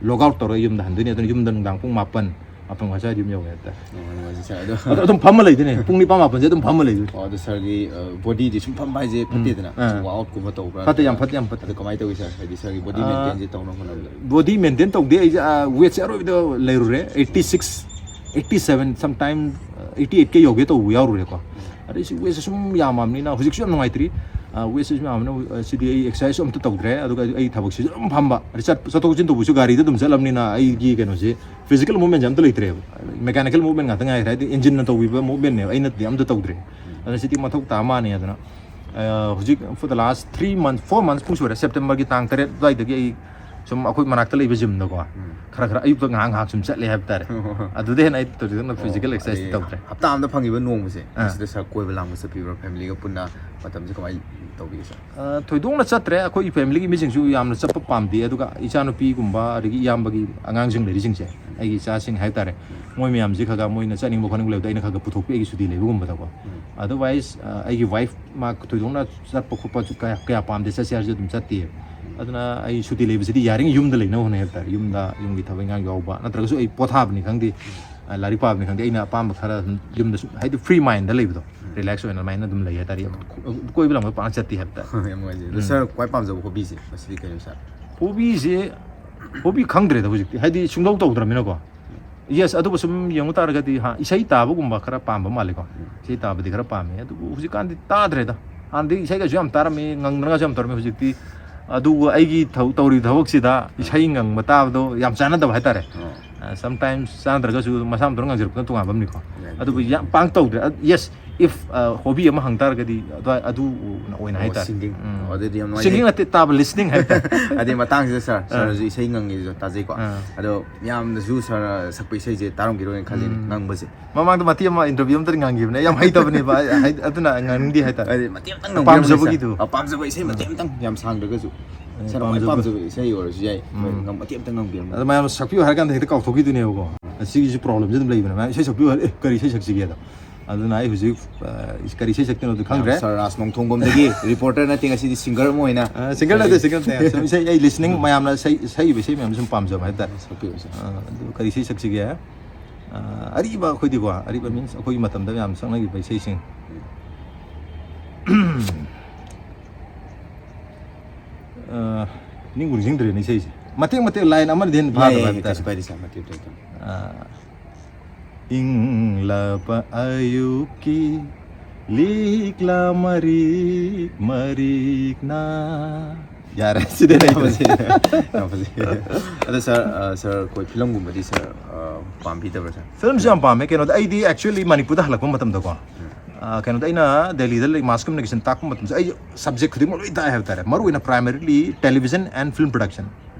log out ꯇꯧꯔꯒ ꯌꯨꯝꯗ ꯍꯟꯗꯣꯏꯅꯦ꯫ ꯑꯗꯨꯅ ꯌꯨꯝꯗ ꯅꯨꯡꯗꯥꯡ ꯄꯨꯡ ꯃꯥꯄꯟ, ꯃꯥꯄꯟ ꯃꯈꯥꯏ ꯁ꯭ꯋꯥꯏꯗ ꯌꯨꯝ ꯌꯧꯋꯦ ꯍꯥꯏꯇꯥꯔꯦ꯫ ꯑꯣ, ꯅꯨꯡꯉꯥꯏꯖꯩ sir꯫ ꯑꯗꯣ ꯑꯗꯣ ꯑꯗꯨꯝ ꯐꯝꯃ ꯂꯩꯗꯣꯏꯅꯦ, ꯄꯨꯡ ꯅꯤꯄꯥꯟ ꯃꯥꯄꯟꯁꯦ ꯑꯗꯨꯝ ꯐꯝꯃ ꯂꯩꯗꯣꯏꯅꯦ꯫ ꯑꯣ, ꯑꯗꯣ sirꯒꯤ, ꯑ, bodyꯗꯤ ꯁꯨꯝ ꯐꯝꯕ ꯍꯥꯏꯁꯦ ꯎꯝ, ꯐꯠꯇꯦꯗꯅ, ꯑꯥ꯫ ꯁꯨꯝ workoutꯀꯨꯝꯕ ꯇꯧꯕ꯭ꯔꯥ ꯐꯠꯇꯦ, ꯌꯥꯝ ꯅꯠꯇ꯭ꯔꯒ? ꯐꯠꯇꯦ, ꯌꯥꯝ ꯐꯠꯇꯦ꯫ ꯑꯗꯣ ꯀꯃꯥꯏꯅ ꯇꯧꯏ sir? ꯍꯥꯏꯗꯤ sirꯒꯤ body ꯑꯥ, maintainꯁꯦ ꯇꯧꯅꯕ ꯍꯣꯠꯅꯕꯗ? Body maintain ꯇꯧꯗꯦ ꯑꯩꯁꯦ, ꯑꯥ, weightꯁꯦ ꯑꯔꯣꯏꯕꯗ ꯂꯩꯔꯨꯔꯦ, eighty six꯫ ꯑꯩꯠꯇꯤ ꯁꯕꯦꯟ, ꯁꯝ ꯇꯥꯏꯝ ꯑꯩꯠꯇꯤ ꯑꯩꯠ ꯀꯦ ꯌꯧꯒꯦ ꯇꯧꯕ ꯌꯥꯎꯔꯨꯔꯦꯀꯣ꯫ ꯑꯗꯩ ꯁꯤ ꯋꯦꯠꯁꯦ ꯁꯨꯝ ꯌꯥꯝꯃꯕꯅꯤꯅ ꯍꯧꯖꯤꯛꯁꯨ ꯌꯥꯝ ꯅꯨꯡꯉꯥꯏꯇ꯭ꯔꯤ꯫ ꯋꯦꯠꯁꯦ ꯁꯨꯝ ꯌꯥꯝꯃꯕꯅꯤꯅ ꯁꯤꯗꯤ ꯑꯩ ꯑꯦꯛꯁꯔꯁꯥꯏꯁꯁꯨ ꯑꯝꯇ ꯇꯧꯗ꯭ꯔꯦ, ꯑꯗꯨꯒ ꯑꯩ ꯊꯕꯛꯁꯤꯁꯨ ꯑꯗꯨꯝ ꯐꯝꯕ꯫ ꯑꯗꯩ ꯆꯠ- ꯆꯠꯊꯣꯛ ꯆꯠꯁꯤꯟ ꯇꯧꯕꯁꯨ ꯒꯥꯔꯤꯗ ꯑꯗꯨꯝ ꯆꯠꯂꯕꯅꯤꯅ ꯑꯩꯒꯤ ꯀꯩꯅꯣꯁꯦ, ꯐꯤꯖꯤꯀꯦꯜ ꯃꯨꯞꯃꯦꯟꯁꯦ ꯑꯝꯇ ꯂꯩꯇ꯭ꯔꯦꯕ꯫ ꯃꯦꯀꯥꯅꯤꯀꯦꯜ ꯃꯨꯞꯃꯦꯟ ꯉꯥꯛꯇ ꯉꯥꯏꯈ꯭ꯔꯦ, ꯍꯥꯏꯗꯤ ꯏꯟꯖꯤꯟꯅ ꯇꯧꯕꯤꯕ ꯃꯨꯞꯃꯦꯟꯅꯦꯕ, ꯑꯩꯅꯗꯤ ꯑꯝꯇ ꯇꯧꯗ꯭ꯔꯦ꯫ ꯑꯗꯨꯅ ꯁꯤꯗꯤ ꯃꯊꯧ ꯇꯥ ꯃꯥꯅꯤ꯫ ꯑꯗꯨꯅ ꯍꯧꯖꯤꯛ for the last three months, four months ꯐꯥꯎ ꯁꯨꯔꯦ, ꯁꯦꯞꯇꯦꯝꯕꯔꯒꯤ ꯇꯥꯡ ꯇꯔꯦꯠ ꯑꯗꯨꯋꯥꯏꯗꯒꯤ ꯑꯩ ꯁꯨꯝ ꯑꯩꯈꯣꯏ ꯃꯅꯥꯛꯇ ꯂꯩꯕ ꯖꯤꯝꯗꯀꯣ, ꯈꯔ ꯈꯔ ꯑꯌꯨꯛꯇ ꯉꯥꯏꯍꯥꯛ ꯉꯥꯏꯍꯥꯛ ꯁꯨꯝ ꯆꯠꯂꯦ ꯍꯥꯏꯕ ꯇꯥꯔꯦ꯫ ꯑꯗꯨꯗꯩ ꯍꯦꯟꯅ ꯑꯩ ꯊꯣꯏꯗꯣꯛꯅ ꯐꯤꯖꯤꯀꯦꯜ ꯑꯦꯛꯁꯔꯁꯥꯏꯁ ꯇꯧꯗ꯭ꯔꯦ꯫ ꯍꯞꯇꯥ ꯑꯃꯗ ꯐꯪꯉꯤꯕ ꯅꯣꯡꯃꯁꯦ, ꯑꯥ꯫ ꯁꯤꯗ ꯁꯥꯔ ꯀꯣꯏꯕ ꯂꯥꯡꯕ ꯆꯠꯄꯤꯕ꯭ꯔꯥ? ꯐꯦꯃꯤꯂꯤꯒ ꯄꯨꯟꯅ ꯃꯇꯝꯁꯦ ꯀꯃꯥꯏꯅ ꯇꯧꯕꯤꯒꯦ, ꯁꯥꯔ? ꯑ, ꯊꯣꯏꯗꯣꯛꯅ ꯆꯠꯇ꯭ꯔꯦ꯫ ꯑꯩꯈꯣꯏ ꯐꯦꯃꯤꯂꯤꯒꯤ ꯃꯤꯁꯤꯡꯁꯨ ꯌꯥꯝꯅ ꯆꯠꯄ ꯄꯥꯝꯗꯦ꯫ ꯑꯗꯨꯒ ꯏꯆꯥꯅꯨꯄꯤꯒꯨꯝꯕ, ꯑꯗꯒꯤ ꯏꯌꯥꯝꯕꯒꯤ ꯑꯉꯥꯡꯁꯤꯡ ꯂꯩꯔꯤꯁꯤꯡꯁꯦ, ꯑꯩꯒꯤ ꯏꯆꯥꯁꯤꯡ ꯍꯥꯏꯇꯥꯔꯦ, ꯃꯣꯏ ꯃꯌꯥꯝꯁꯦ ꯈꯔ ꯈꯔ ꯃꯣꯏꯅ ꯆꯠꯅꯤꯡꯕ ꯈꯣꯠꯅꯤꯡꯕ ꯂꯩꯕꯗ ꯑꯩꯅ ꯈꯔ ꯈꯔ ꯄꯨꯊꯣꯛꯄꯤ, ꯑꯩꯒꯤ ꯁꯨꯇꯤ ꯂꯩꯕꯒꯨꯝꯕꯗꯀꯣ꯫ Otherwise, ꯑ, ꯑꯩꯒꯤ ꯋꯥꯏꯐ ꯃꯥ ꯊꯣꯏꯗꯣꯛꯅ ꯆꯠꯄ ꯈꯣꯠꯄꯁꯨ ꯀꯌꯥ, ꯀꯌꯥ ꯄꯥꯝꯗꯦ, ꯆꯠꯁꯦ ꯍꯥꯏꯔꯁꯨ ꯑꯗꯨꯝ ꯆꯠꯇꯦ꯫ ꯑꯗꯨꯅ ꯑꯩ ꯁꯨꯇꯤ ꯂꯩꯕꯁꯤꯗꯤ ꯌꯥꯔꯤꯉꯩ ꯌꯨꯝꯗ ꯂꯩꯅꯕ ꯍꯣꯠꯅꯩ ꯍꯥꯏꯕ ꯇꯥꯔꯦ꯫ ꯌꯨꯝꯗ, ꯌꯨꯝꯒꯤ ꯊꯕꯛ ꯏꯪꯈꯥꯡ ꯌꯥꯎꯕ, ꯅꯠꯇ꯭ꯔꯒꯁꯨ ꯑꯩ ꯄꯣꯊꯥꯕꯅꯤ ꯈꯪꯗꯦ, ꯑ, ꯂꯥꯏꯔꯤꯛ ꯄꯥꯕꯅꯤ ꯈꯪꯗꯦ, ꯑꯩꯅ ꯑꯄꯥꯝꯕ ꯈꯔ ꯑꯗꯨꯝ ꯌꯨꯝꯗ ꯁꯨꯝ, ꯍꯥꯏꯗꯤ, ꯐ꯭ꯔꯤ ꯃꯥꯏꯟꯗ ꯂꯩꯕꯗꯣ, ꯔꯤꯂꯦꯛꯁ ꯑꯣꯏꯅ ꯑꯗꯨꯃꯥꯏꯅ ꯑꯗꯨꯝ ꯂꯩ ꯍꯥꯏꯇꯥꯔꯦ꯫ ꯌꯥꯝ ꯀꯣꯏꯕ ꯂꯥꯡꯕ ꯄꯥꯛꯅ ꯆꯠꯇꯦ ꯍꯥꯏꯕ ꯇꯥꯔꯦ꯫ ꯌꯥꯝ ꯅꯨꯡꯉꯥꯏꯖꯩ꯫ ꯑꯗꯣ ꯁꯥꯔ ꯈ꯭ꯋꯥꯏ ꯄꯥꯝꯖꯕ ꯍꯣꯕꯤꯁꯦ ꯃꯁꯤꯗꯤ ꯀꯩꯅꯣ, ꯁꯥꯔ? ꯍꯣꯕꯤꯁꯦ, ꯍꯣꯕꯤ ꯈꯪꯗ꯭ꯔꯦꯗ ꯍꯧꯖꯤꯛꯇꯤ, ꯍꯥꯏꯗꯤ ꯁꯨꯡꯇꯧ ꯇꯧꯗ꯭ꯔꯕꯅꯤꯅꯀꯣ꯫ ꯌꯦꯁ, ꯑꯗꯨꯕꯨ ꯁꯨꯝ ꯌꯦꯡꯉꯨ ꯇꯥꯔꯒꯗꯤ, ꯍꯥ, ꯏꯁꯩ ꯇꯥꯕꯒꯨꯝꯕ ꯈꯔ ꯄꯥꯝꯕ ꯃꯥꯜꯂꯦꯀꯣ꯫ ꯏꯁꯩ ꯇꯥꯕꯗꯤ ꯈꯔ ꯄꯥꯝꯃꯦ, ꯑꯗꯨꯕꯨ ꯍꯧꯖꯤꯛꯀꯥꯟꯗꯤ ꯇꯥꯗ꯭ꯔꯦꯗ꯫ ꯍꯥꯟꯅꯗꯤ ꯏꯁꯩꯒꯁꯨ ꯌꯥꯝ ꯇꯥꯔꯝꯃꯤ, ꯉꯪꯗꯅꯒꯁꯨ ꯌꯥꯝ ꯇꯧꯔꯝꯃꯤ꯫ ꯍꯧꯖꯤꯛꯇꯤ ꯑꯗꯨꯕꯨ ꯑꯩꯒꯤ ꯊꯧ-, ꯇꯧꯔꯤꯕ ꯊꯕꯛꯁꯤꯗ ꯏꯁꯩ ꯉꯪꯕ ꯇꯥꯕꯗꯣ ꯌꯥꯝ ꯆꯥꯟꯅꯗꯕ ꯍꯥꯏꯇꯥꯔꯦ꯫ ꯑ, ꯁꯝꯇꯥꯏꯝꯁ ꯆꯥꯟꯅꯗ꯭ꯔꯒꯁꯨ ꯃꯁꯥ ꯃꯊꯟꯇ ꯉꯪꯖꯔꯛꯄꯗꯨꯅ ꯇꯣꯉꯥꯟꯕ ꯑꯃꯅꯤꯀꯣ꯫ ꯑꯗꯨꯕꯨ ꯌꯥꯝ ꯄꯥꯡ ꯇꯧꯗ꯭ꯔꯦ꯫ ꯑ, ꯌꯦꯁ, ꯏꯐ, ꯑ, ꯍꯣꯕꯤ ꯑꯃ ꯍꯪ ꯇꯥꯔꯒꯗꯤ ꯑꯗꯨ, ꯑꯗꯨꯅ ꯑꯣꯏꯅ ꯍꯥꯏꯇꯥꯔꯦ꯫ ꯁꯤꯡꯒꯤꯡ꯫ ꯎꯝ꯫ ꯑꯗꯨꯗꯤ ꯌꯥꯝ ꯅꯨꯡꯉꯥꯏꯖꯩ꯫ ꯁꯤꯡꯒꯤꯡ ꯅꯠꯇꯦ, ꯇꯥꯕ, ꯂꯤꯁꯅꯤꯡ ꯍꯥꯏꯕ ꯇꯥꯔꯦ꯫ ꯑꯗꯩ ꯃꯇꯥꯡꯁꯤꯗ ꯁꯥꯔ, ꯑꯥ꯫ ꯁꯥꯔꯅꯁꯨ ꯏꯁꯩ ꯉꯪꯉꯤꯁꯨ ꯇꯥꯖꯩꯀꯣ꯫ ꯑꯥ꯫ ꯑꯗꯣ ꯃꯌꯥꯝꯅꯁꯨ ꯁꯥꯔꯅ ꯁꯛꯄ ꯏꯁꯩꯁꯦ ꯇꯥꯔꯝꯈꯤꯔꯣꯏꯅ ꯈꯜꯂꯤꯅꯦ, ꯎꯝ꯫ ꯉꯪꯕꯁꯦ꯫ ꯃꯃꯥꯡꯗ ꯃꯇꯦꯛ ꯑꯃ ꯏꯟꯇꯔꯚꯤꯌꯨ ꯑꯃꯗꯗꯤ ꯉꯪꯈꯤꯕꯅꯦ, ꯌꯥꯝ ꯍꯩꯇꯕꯅꯦꯕ, ꯑꯩ, ꯍꯩ-, ꯑꯗꯨꯅ ꯉꯪꯅꯤꯡꯗꯦ ꯍꯥꯏꯇꯥꯔꯦ꯫ ꯑꯗꯩ ꯃꯇꯦꯛ ꯑꯃꯇꯪ ꯉꯪꯕꯤꯔꯝꯃꯨꯅꯦ, ꯄꯥꯝꯖꯕꯒꯤꯗꯣ꯫ ꯁꯥꯔ꯫ ꯑ, ꯄꯥꯝꯖꯕ ꯏꯁꯩ ꯃꯇꯦꯛ ꯑꯃꯇꯪ, ꯌꯥꯝ ꯁꯥꯡꯗ꯭ꯔꯒꯁꯨ꯫ ꯑ, ꯁꯥꯔꯅ ꯈ꯭ꯋꯥꯏ ꯄꯥꯝꯖꯕ꯫ ꯄꯥꯝꯖꯕ ꯏꯁꯩ ꯑꯣꯏꯔꯁꯨ ꯌꯥꯏ꯫ ꯎꯝ꯫ ꯃꯇꯦꯛ ꯑꯃꯇꯪ ꯉꯪꯕꯤꯔꯝꯃꯨ꯫ ꯑꯗꯣ ꯃꯌꯥꯝ ꯁꯛꯄꯤꯌꯨ ꯍꯥꯏꯔ ꯀꯥꯟꯗ ꯍꯦꯛꯇ ꯀꯥꯎꯊꯣꯛꯈꯤꯗꯣꯏꯅꯦꯕꯀꯣ꯫ ꯑꯁꯤꯒꯤꯁꯨ ꯄ꯭ꯔꯣꯕ꯭ꯂꯦꯝꯁꯦ ꯑꯗꯨꯝ ꯂꯩꯕꯅꯦ꯫ ꯃꯌꯥꯝ ꯏꯁꯩ ꯁꯛꯄꯤꯌꯨ ꯍꯥꯏꯔ, "ꯑꯦ, ꯀꯔꯤ ꯏꯁꯩ ꯁꯛꯁꯤꯒꯦꯗ?" ꯑꯗꯨꯅ ꯑꯩ ꯍꯧꯖꯤꯛ, ꯑ, ꯀꯔꯤ ꯏꯁꯩ ꯁꯛꯇꯣꯏꯅꯣꯗꯤ ꯈꯪꯗ꯭ꯔꯦ꯫ ꯁꯥꯔ ꯔꯥꯖ ꯅꯣꯡꯊꯣꯡꯕꯝꯗꯒꯤ ꯔꯤꯄꯣꯔꯇꯔ ꯅꯠꯇꯦ, ꯉꯁꯤꯗꯤ ꯁꯤꯡꯒꯔ ꯑꯃ ꯑꯣꯏꯅ꯫ ꯑ, ꯁꯤꯡꯒꯔ ꯅꯠꯇꯦ, ꯑꯩ ꯁꯤꯡꯒꯔ ꯅꯠꯇꯦ꯫ ꯁꯨꯝ ꯏꯁꯩ ꯑꯩ ꯂꯤꯁꯅꯤꯡ, ꯃꯌꯥꯝꯅ ꯁꯛ-, ꯁꯛꯏꯕ ꯏꯁꯩ ꯃꯌꯥꯝꯁꯦ ꯁꯨꯝ ꯄꯥꯝꯖꯕ ꯍꯥꯏꯇꯥꯔꯦ꯫ ꯁꯛꯄꯤꯌꯨ, ꯁꯥꯔ꯫ ꯑ, ꯑꯗꯨ ꯀꯔꯤ ꯏꯁꯩ ꯁꯛꯁꯤꯒꯦ? ꯑ, ꯑꯔꯤꯕ ꯑꯩꯈꯣꯏꯗꯤꯀꯣ, ꯑꯔꯤꯕ ꯃꯤꯟꯁ ꯑꯩꯈꯣꯏꯒꯤ ꯃꯇꯝꯗ ꯌꯥꯝ ꯁꯛꯅꯈꯤꯕ ꯏꯁꯩꯁꯤꯡ꯫ ꯑ, ꯅꯤꯡꯕꯨ ꯅꯤꯡꯁꯤꯡꯗ꯭ꯔꯦꯅꯦ ꯏꯁꯩꯁꯦ꯫ ꯃꯇꯦꯛ ꯃꯇꯦꯛ ꯂꯥꯏꯟ ꯑꯃꯗꯤ ꯍꯦꯟꯅ ꯌꯥꯏ, ꯐꯥꯗꯕ ꯌꯥꯏ, ꯍꯥꯏꯕ ꯇꯥꯔꯦ꯫ ꯀꯩꯁꯨ ꯀꯥꯏꯗꯦ, ꯁꯥꯔ, ꯃꯇꯦꯛ ꯃꯇꯦꯛ꯫ ꯑ, ꯏꯪꯂꯕ ꯑꯌꯨꯛꯀꯤ ꯂꯤꯛꯂꯥ ꯃꯔꯤꯛ ꯃꯔꯤꯛꯅ꯫ ꯌꯥꯔꯦ, ꯁꯤꯗꯅꯦ ꯑꯩ ꯐꯖꯩ꯫ ꯌꯥꯝ ꯐꯖꯩ꯫ ꯑꯗꯣ ꯁꯥꯔ, ꯑ, ꯁꯥꯔ, ꯑꯩꯈꯣꯏ ꯐꯤꯂꯝꯒꯨꯝꯕꯗꯤ ꯁꯥꯔ, ꯑ, ꯄꯥꯝꯕꯤꯗꯕ꯭ꯔꯥ ꯁꯥꯔ? ꯐꯤꯂꯝꯁꯦ ꯌꯥꯝ ꯄꯥꯝꯃꯦ꯫ ꯀꯩꯅꯣꯗ, ꯑꯩꯗꯤ actually ꯃꯅꯤꯄꯨꯔꯗ ꯍꯜꯂꯛꯄ ꯃꯇꯝꯗꯀꯣ, ꯑ, ꯀꯩꯅꯣꯗ, ꯑꯩꯅ ꯗꯦꯜꯂꯤꯗ ꯂꯩ-, mass communication ꯇꯥꯛꯄ ꯃꯇꯝꯗ ꯑꯩ subject ꯈꯨꯗꯤꯡꯃꯛ ꯂꯣꯏ ꯇꯥꯛꯑꯦ ꯍꯥꯏꯕ ꯇꯥꯔꯦ꯫ ꯃꯔꯨꯑꯣꯏꯅ primarily television and film production,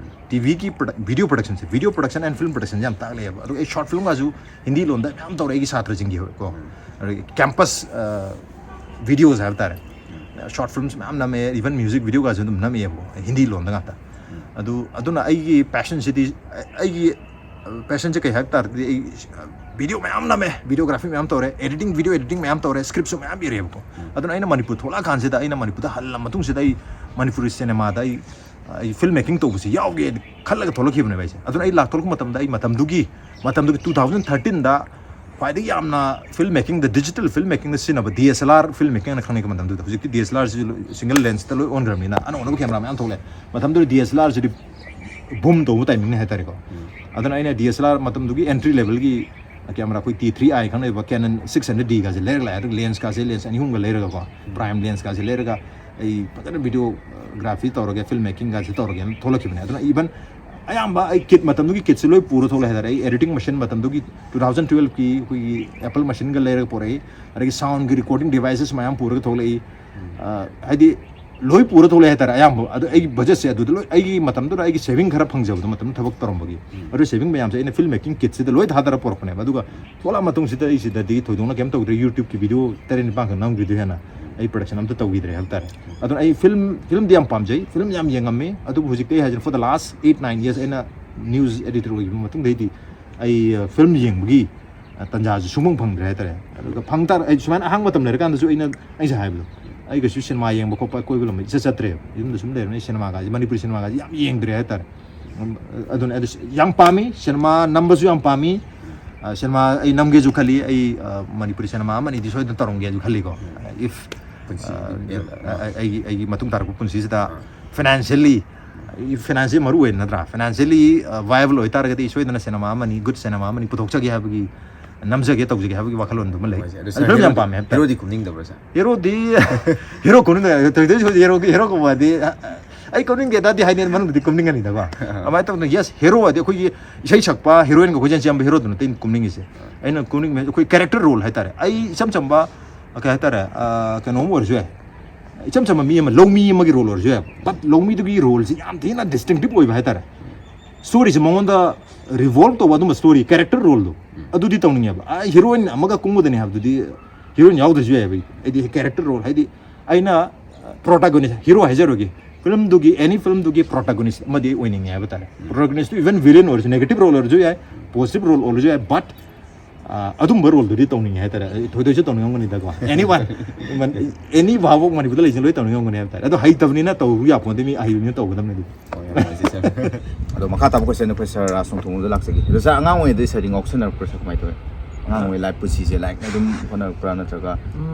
T ꯚꯤꯒꯤ product-, video production, video production and film production ꯌꯥꯝ ꯇꯥꯛꯂꯛꯑꯦꯕ꯫ ꯑꯗꯨꯒ ꯑꯩ short filmꯒꯁꯨ ꯍꯤꯟꯗꯤ ꯂꯣꯟꯗ ꯃꯌꯥꯝ ꯇꯧꯔꯦ ꯑꯩꯒꯤ ꯁꯥꯇ꯭ꯔꯁꯤꯡꯒꯤ ꯀꯣ꯫ ꯑꯗꯒꯤ campus, ꯑ, videos ꯍꯥꯏꯕ ꯇꯥꯔꯦ꯫ Short films ꯃꯌꯥꯝ ꯅꯝꯃꯛꯑꯦ, even music videoꯒꯁꯨ ꯑꯗꯨꯝ ꯅꯝꯃꯛꯑꯦꯕꯀꯣ, ꯍꯤꯟꯗꯤ ꯂꯣꯟꯗ ꯉꯥꯛꯇ꯫ ꯑꯗꯨ, ꯑꯗꯨꯅ ꯑꯩꯒꯤ passionꯁꯤꯗꯤ, ꯑꯩꯒꯤ passionꯁꯦ ꯀꯩ ꯍꯥꯏꯕ ꯇꯥꯔꯗꯤ, ꯑꯩ video ꯃꯌꯥꯝ ꯅꯝꯃꯦ, videography ꯃꯌꯥꯝ ꯇꯧꯔꯦ, editing, video editing ꯃꯌꯥꯝ ꯇꯧꯔꯦ, scriptꯁꯨ ꯃꯌꯥꯝ ꯏꯔꯦꯕꯀꯣ꯫ ꯑꯗꯨꯅ ꯑꯩꯅ ꯃꯅꯤꯄꯨꯔ ꯊꯣꯛꯂꯛꯑꯀꯥꯟꯁꯤꯗ, ꯑꯩꯅ ꯃꯅꯤꯄꯨꯔꯗ ꯍꯜꯂ ꯃꯇꯨꯡꯁꯤꯗ ꯑꯩ ꯃꯅꯤꯄꯨꯔꯤ cinemaꯗ ꯑꯩ, ꯑꯩ film making ꯇꯧꯕꯁꯤ ꯌꯥꯎꯒꯦ ꯈꯜꯂꯒ ꯊꯣꯛꯂꯛꯈꯤꯕꯅꯦꯕ ꯑꯩꯁꯦ꯫ ꯑꯗꯨꯅ ꯑꯩ ꯂꯥꯛ ꯊꯣꯛꯂꯛꯄ ꯃꯇꯝꯗ ꯑꯩ ꯃꯇꯝꯗꯨꯒꯤ, ꯃꯇꯝꯗꯨꯒꯤ two thousand thirteenꯗ ꯈ꯭ꯋꯥꯏꯗꯒꯤ ꯌꯥꯝꯅ film makingꯗ, digital film makingꯗ ꯁꯤꯖꯤꯟꯅꯕ D S L R film makingꯅ ꯈꯪꯅꯩꯀꯣ ꯃꯇꯝꯗꯨꯗ꯫ ꯍꯧꯖꯤꯛꯇꯤ D S L Rꯁꯤ single lensꯇ ꯂꯣꯏ ꯑꯣꯟꯈ꯭ꯔꯕꯅꯤꯅ ꯑꯅꯧ ꯑꯅꯧꯕ camera ꯃꯌꯥꯝ ꯊꯣꯛꯂꯛꯑꯦ꯫ ꯃꯇꯝꯗꯨꯗ D S L Rꯁꯤꯗꯤ boom ꯇꯧꯕ timingꯅꯦ ꯍꯥꯏꯇꯥꯔꯦꯀꯣ꯫ ꯑꯗꯨꯅ ꯑꯩꯅ D S L R ꯃꯇꯝꯗꯨꯒꯤ entry levelꯒꯤ camera, ꯑꯩꯈꯣꯏ T three I ꯈꯪꯅꯩꯕ, Canon six hundred Dꯒꯁꯦ ꯂꯩꯔꯒ ꯂꯥꯛꯑꯦ꯫ ꯑꯗꯨꯒ lensꯀꯥꯁꯦ, lens ꯑꯅꯤ ꯑꯍꯨꯝꯒ ꯂꯩꯔꯒꯀꯣ, prime lensꯀꯥꯁꯦ ꯂꯩꯔꯒ ꯑꯩ ꯐꯖꯅ videography ꯇꯧꯔꯒꯦ, film makingꯒꯁꯦ ꯇꯧꯔꯒꯦꯅ ꯊꯣꯛꯂꯛꯈꯤꯕꯅꯦ꯫ ꯑꯗꯨꯅ even ꯑꯌꯥꯝꯕ ꯑꯩ kit, ꯃꯇꯝꯗꯨꯒꯤ kitꯁꯦ ꯂꯣꯏ ꯄꯨꯔ ꯊꯣꯛꯂꯛꯑꯦ ꯍꯥꯏꯇꯥꯔꯦ꯫ ꯑꯩ editing machine, ꯃꯇꯝꯗꯨꯒꯤ two thousand twelveꯀꯤ ꯑꯩꯈꯣꯏꯒꯤ Apple machineꯒ ꯂꯩꯔꯒ ꯄꯨꯔꯛꯏ꯫ ꯑꯗꯒꯤ soundꯒꯤ recording devices ꯃꯌꯥꯝ ꯄꯨꯔꯒ ꯊꯣꯛꯂꯛꯏ꯫ ꯑ, ꯍꯥꯏꯗꯤ ꯂꯣꯏ ꯄꯨꯔ ꯊꯣꯛꯂꯛꯑꯦ ꯍꯥꯏꯇꯥꯔꯦ꯫ ꯑꯌꯥꯝꯕ ꯑꯗꯨ ꯑꯩꯒꯤ budgetꯁꯦ ꯑꯗꯨꯗ ꯂꯣꯏ, ꯑꯩꯒꯤ ꯃꯇꯝꯗꯨꯗ ꯑꯩꯒꯤ saving ꯈꯔ ꯐꯪꯖꯕꯗꯣ, ꯃꯇꯝꯗꯨ ꯊꯕꯛ ꯇꯧꯔꯝꯕꯒꯤ, ꯑꯗꯨ saving ꯃꯌꯥꯝꯁꯦ ꯑꯩꯅ film making kitꯁꯤꯗ ꯂꯣꯏ ꯊꯥꯗꯔ ꯄꯨꯔꯛꯄꯅꯦꯕ꯫ ꯑꯗꯨꯒ ꯊꯣꯛꯂꯛꯑ ꯃꯇꯨꯡꯁꯤꯗ ꯑꯩ ꯁꯤꯗꯗꯤ ꯊꯣꯏꯗꯣꯛꯅ ꯀꯩꯝ ꯇꯧꯗ꯭ꯔꯦ꯫ YouTubeꯀꯤ video ꯇꯔꯦꯠ ꯅꯤꯄꯥꯟ ꯈꯛ ꯅꯝꯈ꯭ꯔꯤꯗꯨ ꯍꯦꯟꯅ ꯑꯩ production ꯑꯝꯇ ꯇꯧꯈꯤꯗ꯭ꯔꯦ ꯍꯥꯏꯕ ꯇꯥꯔꯦ꯫ ꯑꯗꯨꯅ ꯑꯩ film, filmꯗꯤ ꯌꯥꯝ ꯄꯥꯝꯖꯩ, film ꯌꯥꯝ ꯌꯦꯡꯉꯝꯃꯤ꯫ ꯑꯗꯨꯕꯨ ꯍꯧꯖꯤꯛꯇꯤ ꯑꯩ ꯍꯥꯏꯁꯤꯅ, for the last eight nine years ꯑꯩꯅ news editor ꯑꯣꯏꯈꯤꯕ ꯃꯇꯨꯡꯗꯩꯗꯤ ꯑꯩ, ꯑ, film ꯌꯦꯡꯕꯒꯤ, ꯑ, ꯇꯟꯖꯥꯁꯦ ꯁꯨꯡꯐꯪ ꯐꯪꯗ꯭ꯔꯦ ꯍꯥꯏꯇꯥꯔꯦ꯫ ꯑꯗꯨꯒ ꯐꯪ ꯇꯥꯔ-, ꯑꯩ ꯁꯨꯃꯥꯏꯅ ꯑꯍꯥꯡꯕ ꯃꯇꯝ ꯂꯩꯔꯀꯥꯟꯗꯁꯨ ꯑꯩꯅ, ꯑꯩꯁꯦ ꯍꯥꯏꯕꯗꯣ, ꯑꯩ ꯀꯩꯁꯨ ꯁꯤꯅꯦꯃꯥ ꯌꯦꯡꯕ ꯈꯣꯠꯄ, ꯀꯣꯏꯕ ꯂꯝꯕ ꯏꯆꯠ ꯆꯠꯇ꯭ꯔꯦꯕ꯫ ꯌꯨꯝꯗ ꯁꯨꯝ ꯂꯩꯔꯕꯅꯤꯅ ꯁꯤꯅꯦꯃꯥꯒꯥꯁꯦ, ꯃꯅꯤꯄꯨꯔꯤ ꯁꯤꯅꯦꯃꯥꯒꯥꯁꯦ ꯌꯥꯝ ꯌꯦꯡꯗ꯭ꯔꯦ ꯍꯥꯏꯇꯥꯔꯦ꯫ ꯎꯝ, ꯑꯗꯨꯅ ꯑꯗꯨ ꯌꯥꯝ ꯄꯥꯝꯃꯤ, ꯁꯤꯅꯦꯃꯥ ꯅꯝꯕꯁꯨ ꯌꯥꯝ ꯄꯥꯝꯃꯤ꯫ ꯑ, ꯁꯤꯅꯦꯃꯥ ꯑꯩ ꯅꯝꯒꯦꯁꯨ ꯈꯜꯂꯤ꯫ ꯑꯩ, ꯑ, ꯃꯅꯤꯄꯨꯔꯤ ꯁꯤꯅꯦꯃꯥ ꯑꯃꯅꯤꯗꯤ ꯁꯣꯏꯗꯅ ꯇꯧꯔꯝꯒꯦꯁꯨ ꯈꯜꯂꯤꯀꯣ꯫ If, ꯄꯨꯟꯁꯤ ꯑ, ꯂꯦꯝ-, ꯑ, ꯑꯩꯒꯤ, ꯑꯩꯒꯤ ꯃꯇꯨꯡ ꯇꯥꯔꯛꯄ ꯄꯨꯟꯁꯤꯁꯤꯗ ꯑꯥ꯫ Financially, ꯑꯩ finance ꯃꯔꯨ ꯑꯣꯏ ꯅꯠꯇ꯭ꯔꯥ? Financially, ꯑ, viable ꯑꯣꯏꯇꯥꯔꯒꯗꯤ ꯑꯩ ꯁꯣꯏꯗꯅ ꯁꯤꯅꯦꯃꯥ ꯑꯃꯅꯤ, good ꯁꯤꯅꯦꯃꯥ ꯑꯃꯅꯤ ꯄꯨꯊꯣꯛꯆꯒꯦ ꯍꯥꯏꯕꯒꯤ ꯅꯝꯖꯒꯦ ꯇꯧꯖꯒꯦ ꯍꯥꯏꯕꯒꯤ ꯋꯥꯈꯜꯂꯣꯟꯗꯨꯃ ꯂꯩ꯫ ꯍꯣꯏ, ꯑꯗꯨ ꯑꯗꯨ ꯁꯥꯔ, ꯐꯤꯂꯝ ꯌꯥꯝ ꯍꯦꯔꯣꯗꯤ- ꯄꯥꯝꯃꯦ ꯍꯥꯏꯕ ꯇꯥꯔꯦ꯫ ꯍꯦꯔꯣꯗꯤ ꯀꯨꯝꯅꯤꯡꯗꯕ꯭ꯔꯥ ꯁꯥꯔ? ꯍꯦꯔꯣꯗꯤ ꯍꯦꯔꯣ ꯀꯨꯝꯅꯤꯡꯗ ꯇꯧꯗꯣꯏꯁꯨ ꯍꯦꯔꯣꯒꯤ ꯍꯦꯔꯣ ꯀꯨꯝꯕꯗꯤ ꯑ, ꯑ, ꯑꯩ ꯀꯨꯝꯅꯤꯡꯗꯦꯗꯗꯤ ꯍꯥꯏꯅꯤ, ꯃꯅꯨꯡꯗꯗꯤ ꯀꯨꯝꯅꯤꯡꯒꯅꯤꯗꯀꯣ꯫ ꯑꯗꯨꯃꯥꯏꯅ ꯇꯧꯗꯅ, ꯌꯦꯁ, ꯍꯦꯔꯣ ꯍꯥꯏꯗꯤ ꯑꯩꯈꯣꯏꯒꯤ ꯏꯁꯩ ꯁꯛꯄ ꯍꯦꯔꯣꯏꯟꯒ ꯑꯩꯈꯣꯏ ꯆꯦꯟ ꯆꯦꯟꯕ ꯍꯦꯔꯣꯗꯨ ꯅꯠꯇꯦ ꯑꯩꯅ ꯀꯨꯝꯅꯤꯡꯉꯤꯁꯦ꯫ ꯑꯩꯅ ꯀꯨꯝꯅꯤꯡꯕ ꯑꯩꯈꯣꯏ ꯀꯦꯔꯦꯛꯇꯔ ꯔꯣꯜ ꯍꯥꯏꯇꯥꯔꯦ꯫ ꯑꯩ ꯏꯆꯝ ꯆꯝꯕ ꯀꯩ ꯍꯥꯏꯇꯥꯔꯦ, ꯑ, ꯀꯩꯅꯣꯝ ꯑꯣꯏꯔꯁꯨ ꯌꯥꯏ, ꯏꯆꯝ ꯆꯝꯕ ꯃꯤ ꯑꯃ, ꯂꯧꯃꯤ ꯑꯃꯒꯤ ꯔꯣꯜ ꯑꯣꯏꯔꯁꯨ ꯌꯥꯏ, ꯕꯠ ꯂꯧꯃꯤꯗꯨꯒꯤ ꯔꯣꯜꯁꯦ ꯌꯥꯝ ꯊꯤꯅ ꯗꯤꯁꯇꯤꯡꯇꯤꯞ ꯑꯣꯏꯕ ꯍꯥꯏꯇꯥꯔꯦ꯫ ꯁ꯭ꯇꯣꯔꯤꯁꯦ ꯃꯉꯣꯟꯗ ꯔꯤꯚꯣꯜꯕ ꯇꯧꯕ ꯑꯗꯨꯝꯕ ꯁ꯭ꯇꯣꯔꯤ, ꯀꯦꯔꯦꯛꯇꯔ ꯔꯣꯜꯗꯣ, ꯑꯗꯨꯗꯤ ꯇꯧꯅꯤꯡꯉꯦꯕ꯫ ꯑ, ꯍꯦꯔꯣꯏꯟ ꯑꯃꯒ ꯀꯨꯝꯒꯗꯅꯤ ꯍꯥꯏꯕꯗꯨꯗꯤ ꯍꯦꯔꯣꯏꯟ ꯌꯥꯎꯗ꯭ꯔꯁꯨ ꯌꯥꯏꯑꯕ꯫ ꯑꯩꯗꯤ ꯀꯦꯔꯦꯛꯇꯔ ꯔꯣꯜ ꯍꯥꯏꯗꯤ ꯑꯩꯅ ꯄ꯭ꯔꯣꯇꯥꯒꯣꯅꯤꯁ ꯍꯦꯔꯣ ꯍꯥꯏꯖꯔꯒꯦ, ꯐꯤꯂꯝꯗꯨꯒꯤ, ꯑꯦꯅꯤ ꯐꯤꯂꯝꯗꯨꯒꯤ ꯄ꯭ꯔꯣꯇꯥꯒꯣꯅꯤꯁ ꯑꯃꯗꯤ ꯑꯣꯏꯅꯤꯡꯉꯦ ꯍꯥꯏꯕ ꯇꯥꯔꯦ꯫ ꯄ꯭ꯔꯣꯇꯥꯒꯣꯅꯤꯁꯇꯨ ꯏꯚꯟ ꯚꯤꯂꯦꯟ ꯑꯣꯏꯔꯁꯨ, ꯅꯦꯒꯦꯇꯤꯚ ꯔꯣꯜ ꯑꯣꯏꯔꯁꯨ ꯌꯥꯏ, ꯄꯣꯖꯤꯇꯤꯚ ꯔꯣꯜ ꯑꯣꯏꯔꯁꯨ ꯌꯥꯏ, ꯕꯠ ꯑꯗꯨꯝꯕ ꯔꯣꯜꯗꯨꯗꯤ ꯇꯧꯅꯤꯡꯉꯦ ꯍꯥꯏꯇꯥꯔꯦ꯫ ꯑꯩ ꯊꯣꯏꯗꯣꯏꯁꯨ ꯇꯧꯅꯤꯡꯉꯝꯒꯅꯤꯗꯀꯣ, ꯑꯦꯅꯤ ꯋꯥꯟ, ꯑꯦꯅꯤ ꯚꯥꯕꯣꯛ ꯃꯅꯤꯄꯨꯔꯗ ꯂꯩꯁꯤꯅ ꯂꯣꯏ ꯇꯧꯅꯤꯡꯉꯝꯒꯅꯤ ꯍꯥꯏꯕ ꯇꯥꯔꯦ꯫ ꯑꯗꯣ ꯍꯩꯇꯕꯅꯤꯅ ꯇꯧꯕ ꯌꯥꯄꯣꯟꯗꯦ, ꯃꯤ ꯑꯍꯩꯕꯅꯤꯅ ꯇꯧꯒꯗꯕꯅꯤ ꯑꯗꯨꯗꯤ꯫ ꯑꯣ, ꯌꯥꯝ ꯅꯨꯡꯉꯥꯏꯖꯩ ꯁꯥꯔ꯫ ꯑꯗꯣ ꯃꯈꯥ ꯇꯥꯕ ꯀꯣꯏꯁꯟ ꯑꯩꯈꯣꯏ ꯁꯥꯔ ꯔꯥꯖ ꯅꯣꯡꯊꯣꯡꯕꯗ ꯂꯥꯛꯆꯒꯦ꯫ ꯑꯗꯣ ꯁꯥꯔ, ꯑꯉꯥꯡ ꯑꯣꯏꯔꯤꯉꯩꯗꯒꯤ ꯁꯥꯔꯗꯤ ꯉꯥꯎꯁꯟꯅꯔꯛꯄ꯭ꯔꯥ ꯁꯥꯔ, ꯀꯃꯥꯏꯅ ꯇꯧꯋꯤ? ꯑꯉꯥꯡ ꯑꯣꯏꯔꯤ ꯂꯥꯏꯐ ꯄꯨꯟꯁꯤꯁꯦ ꯂꯥꯏꯔꯤꯛꯅ ꯑꯗꯨꯝ ꯍꯣꯠꯅꯔꯛꯄ꯭ꯔꯥ ꯅꯠꯇ꯭ꯔꯒ?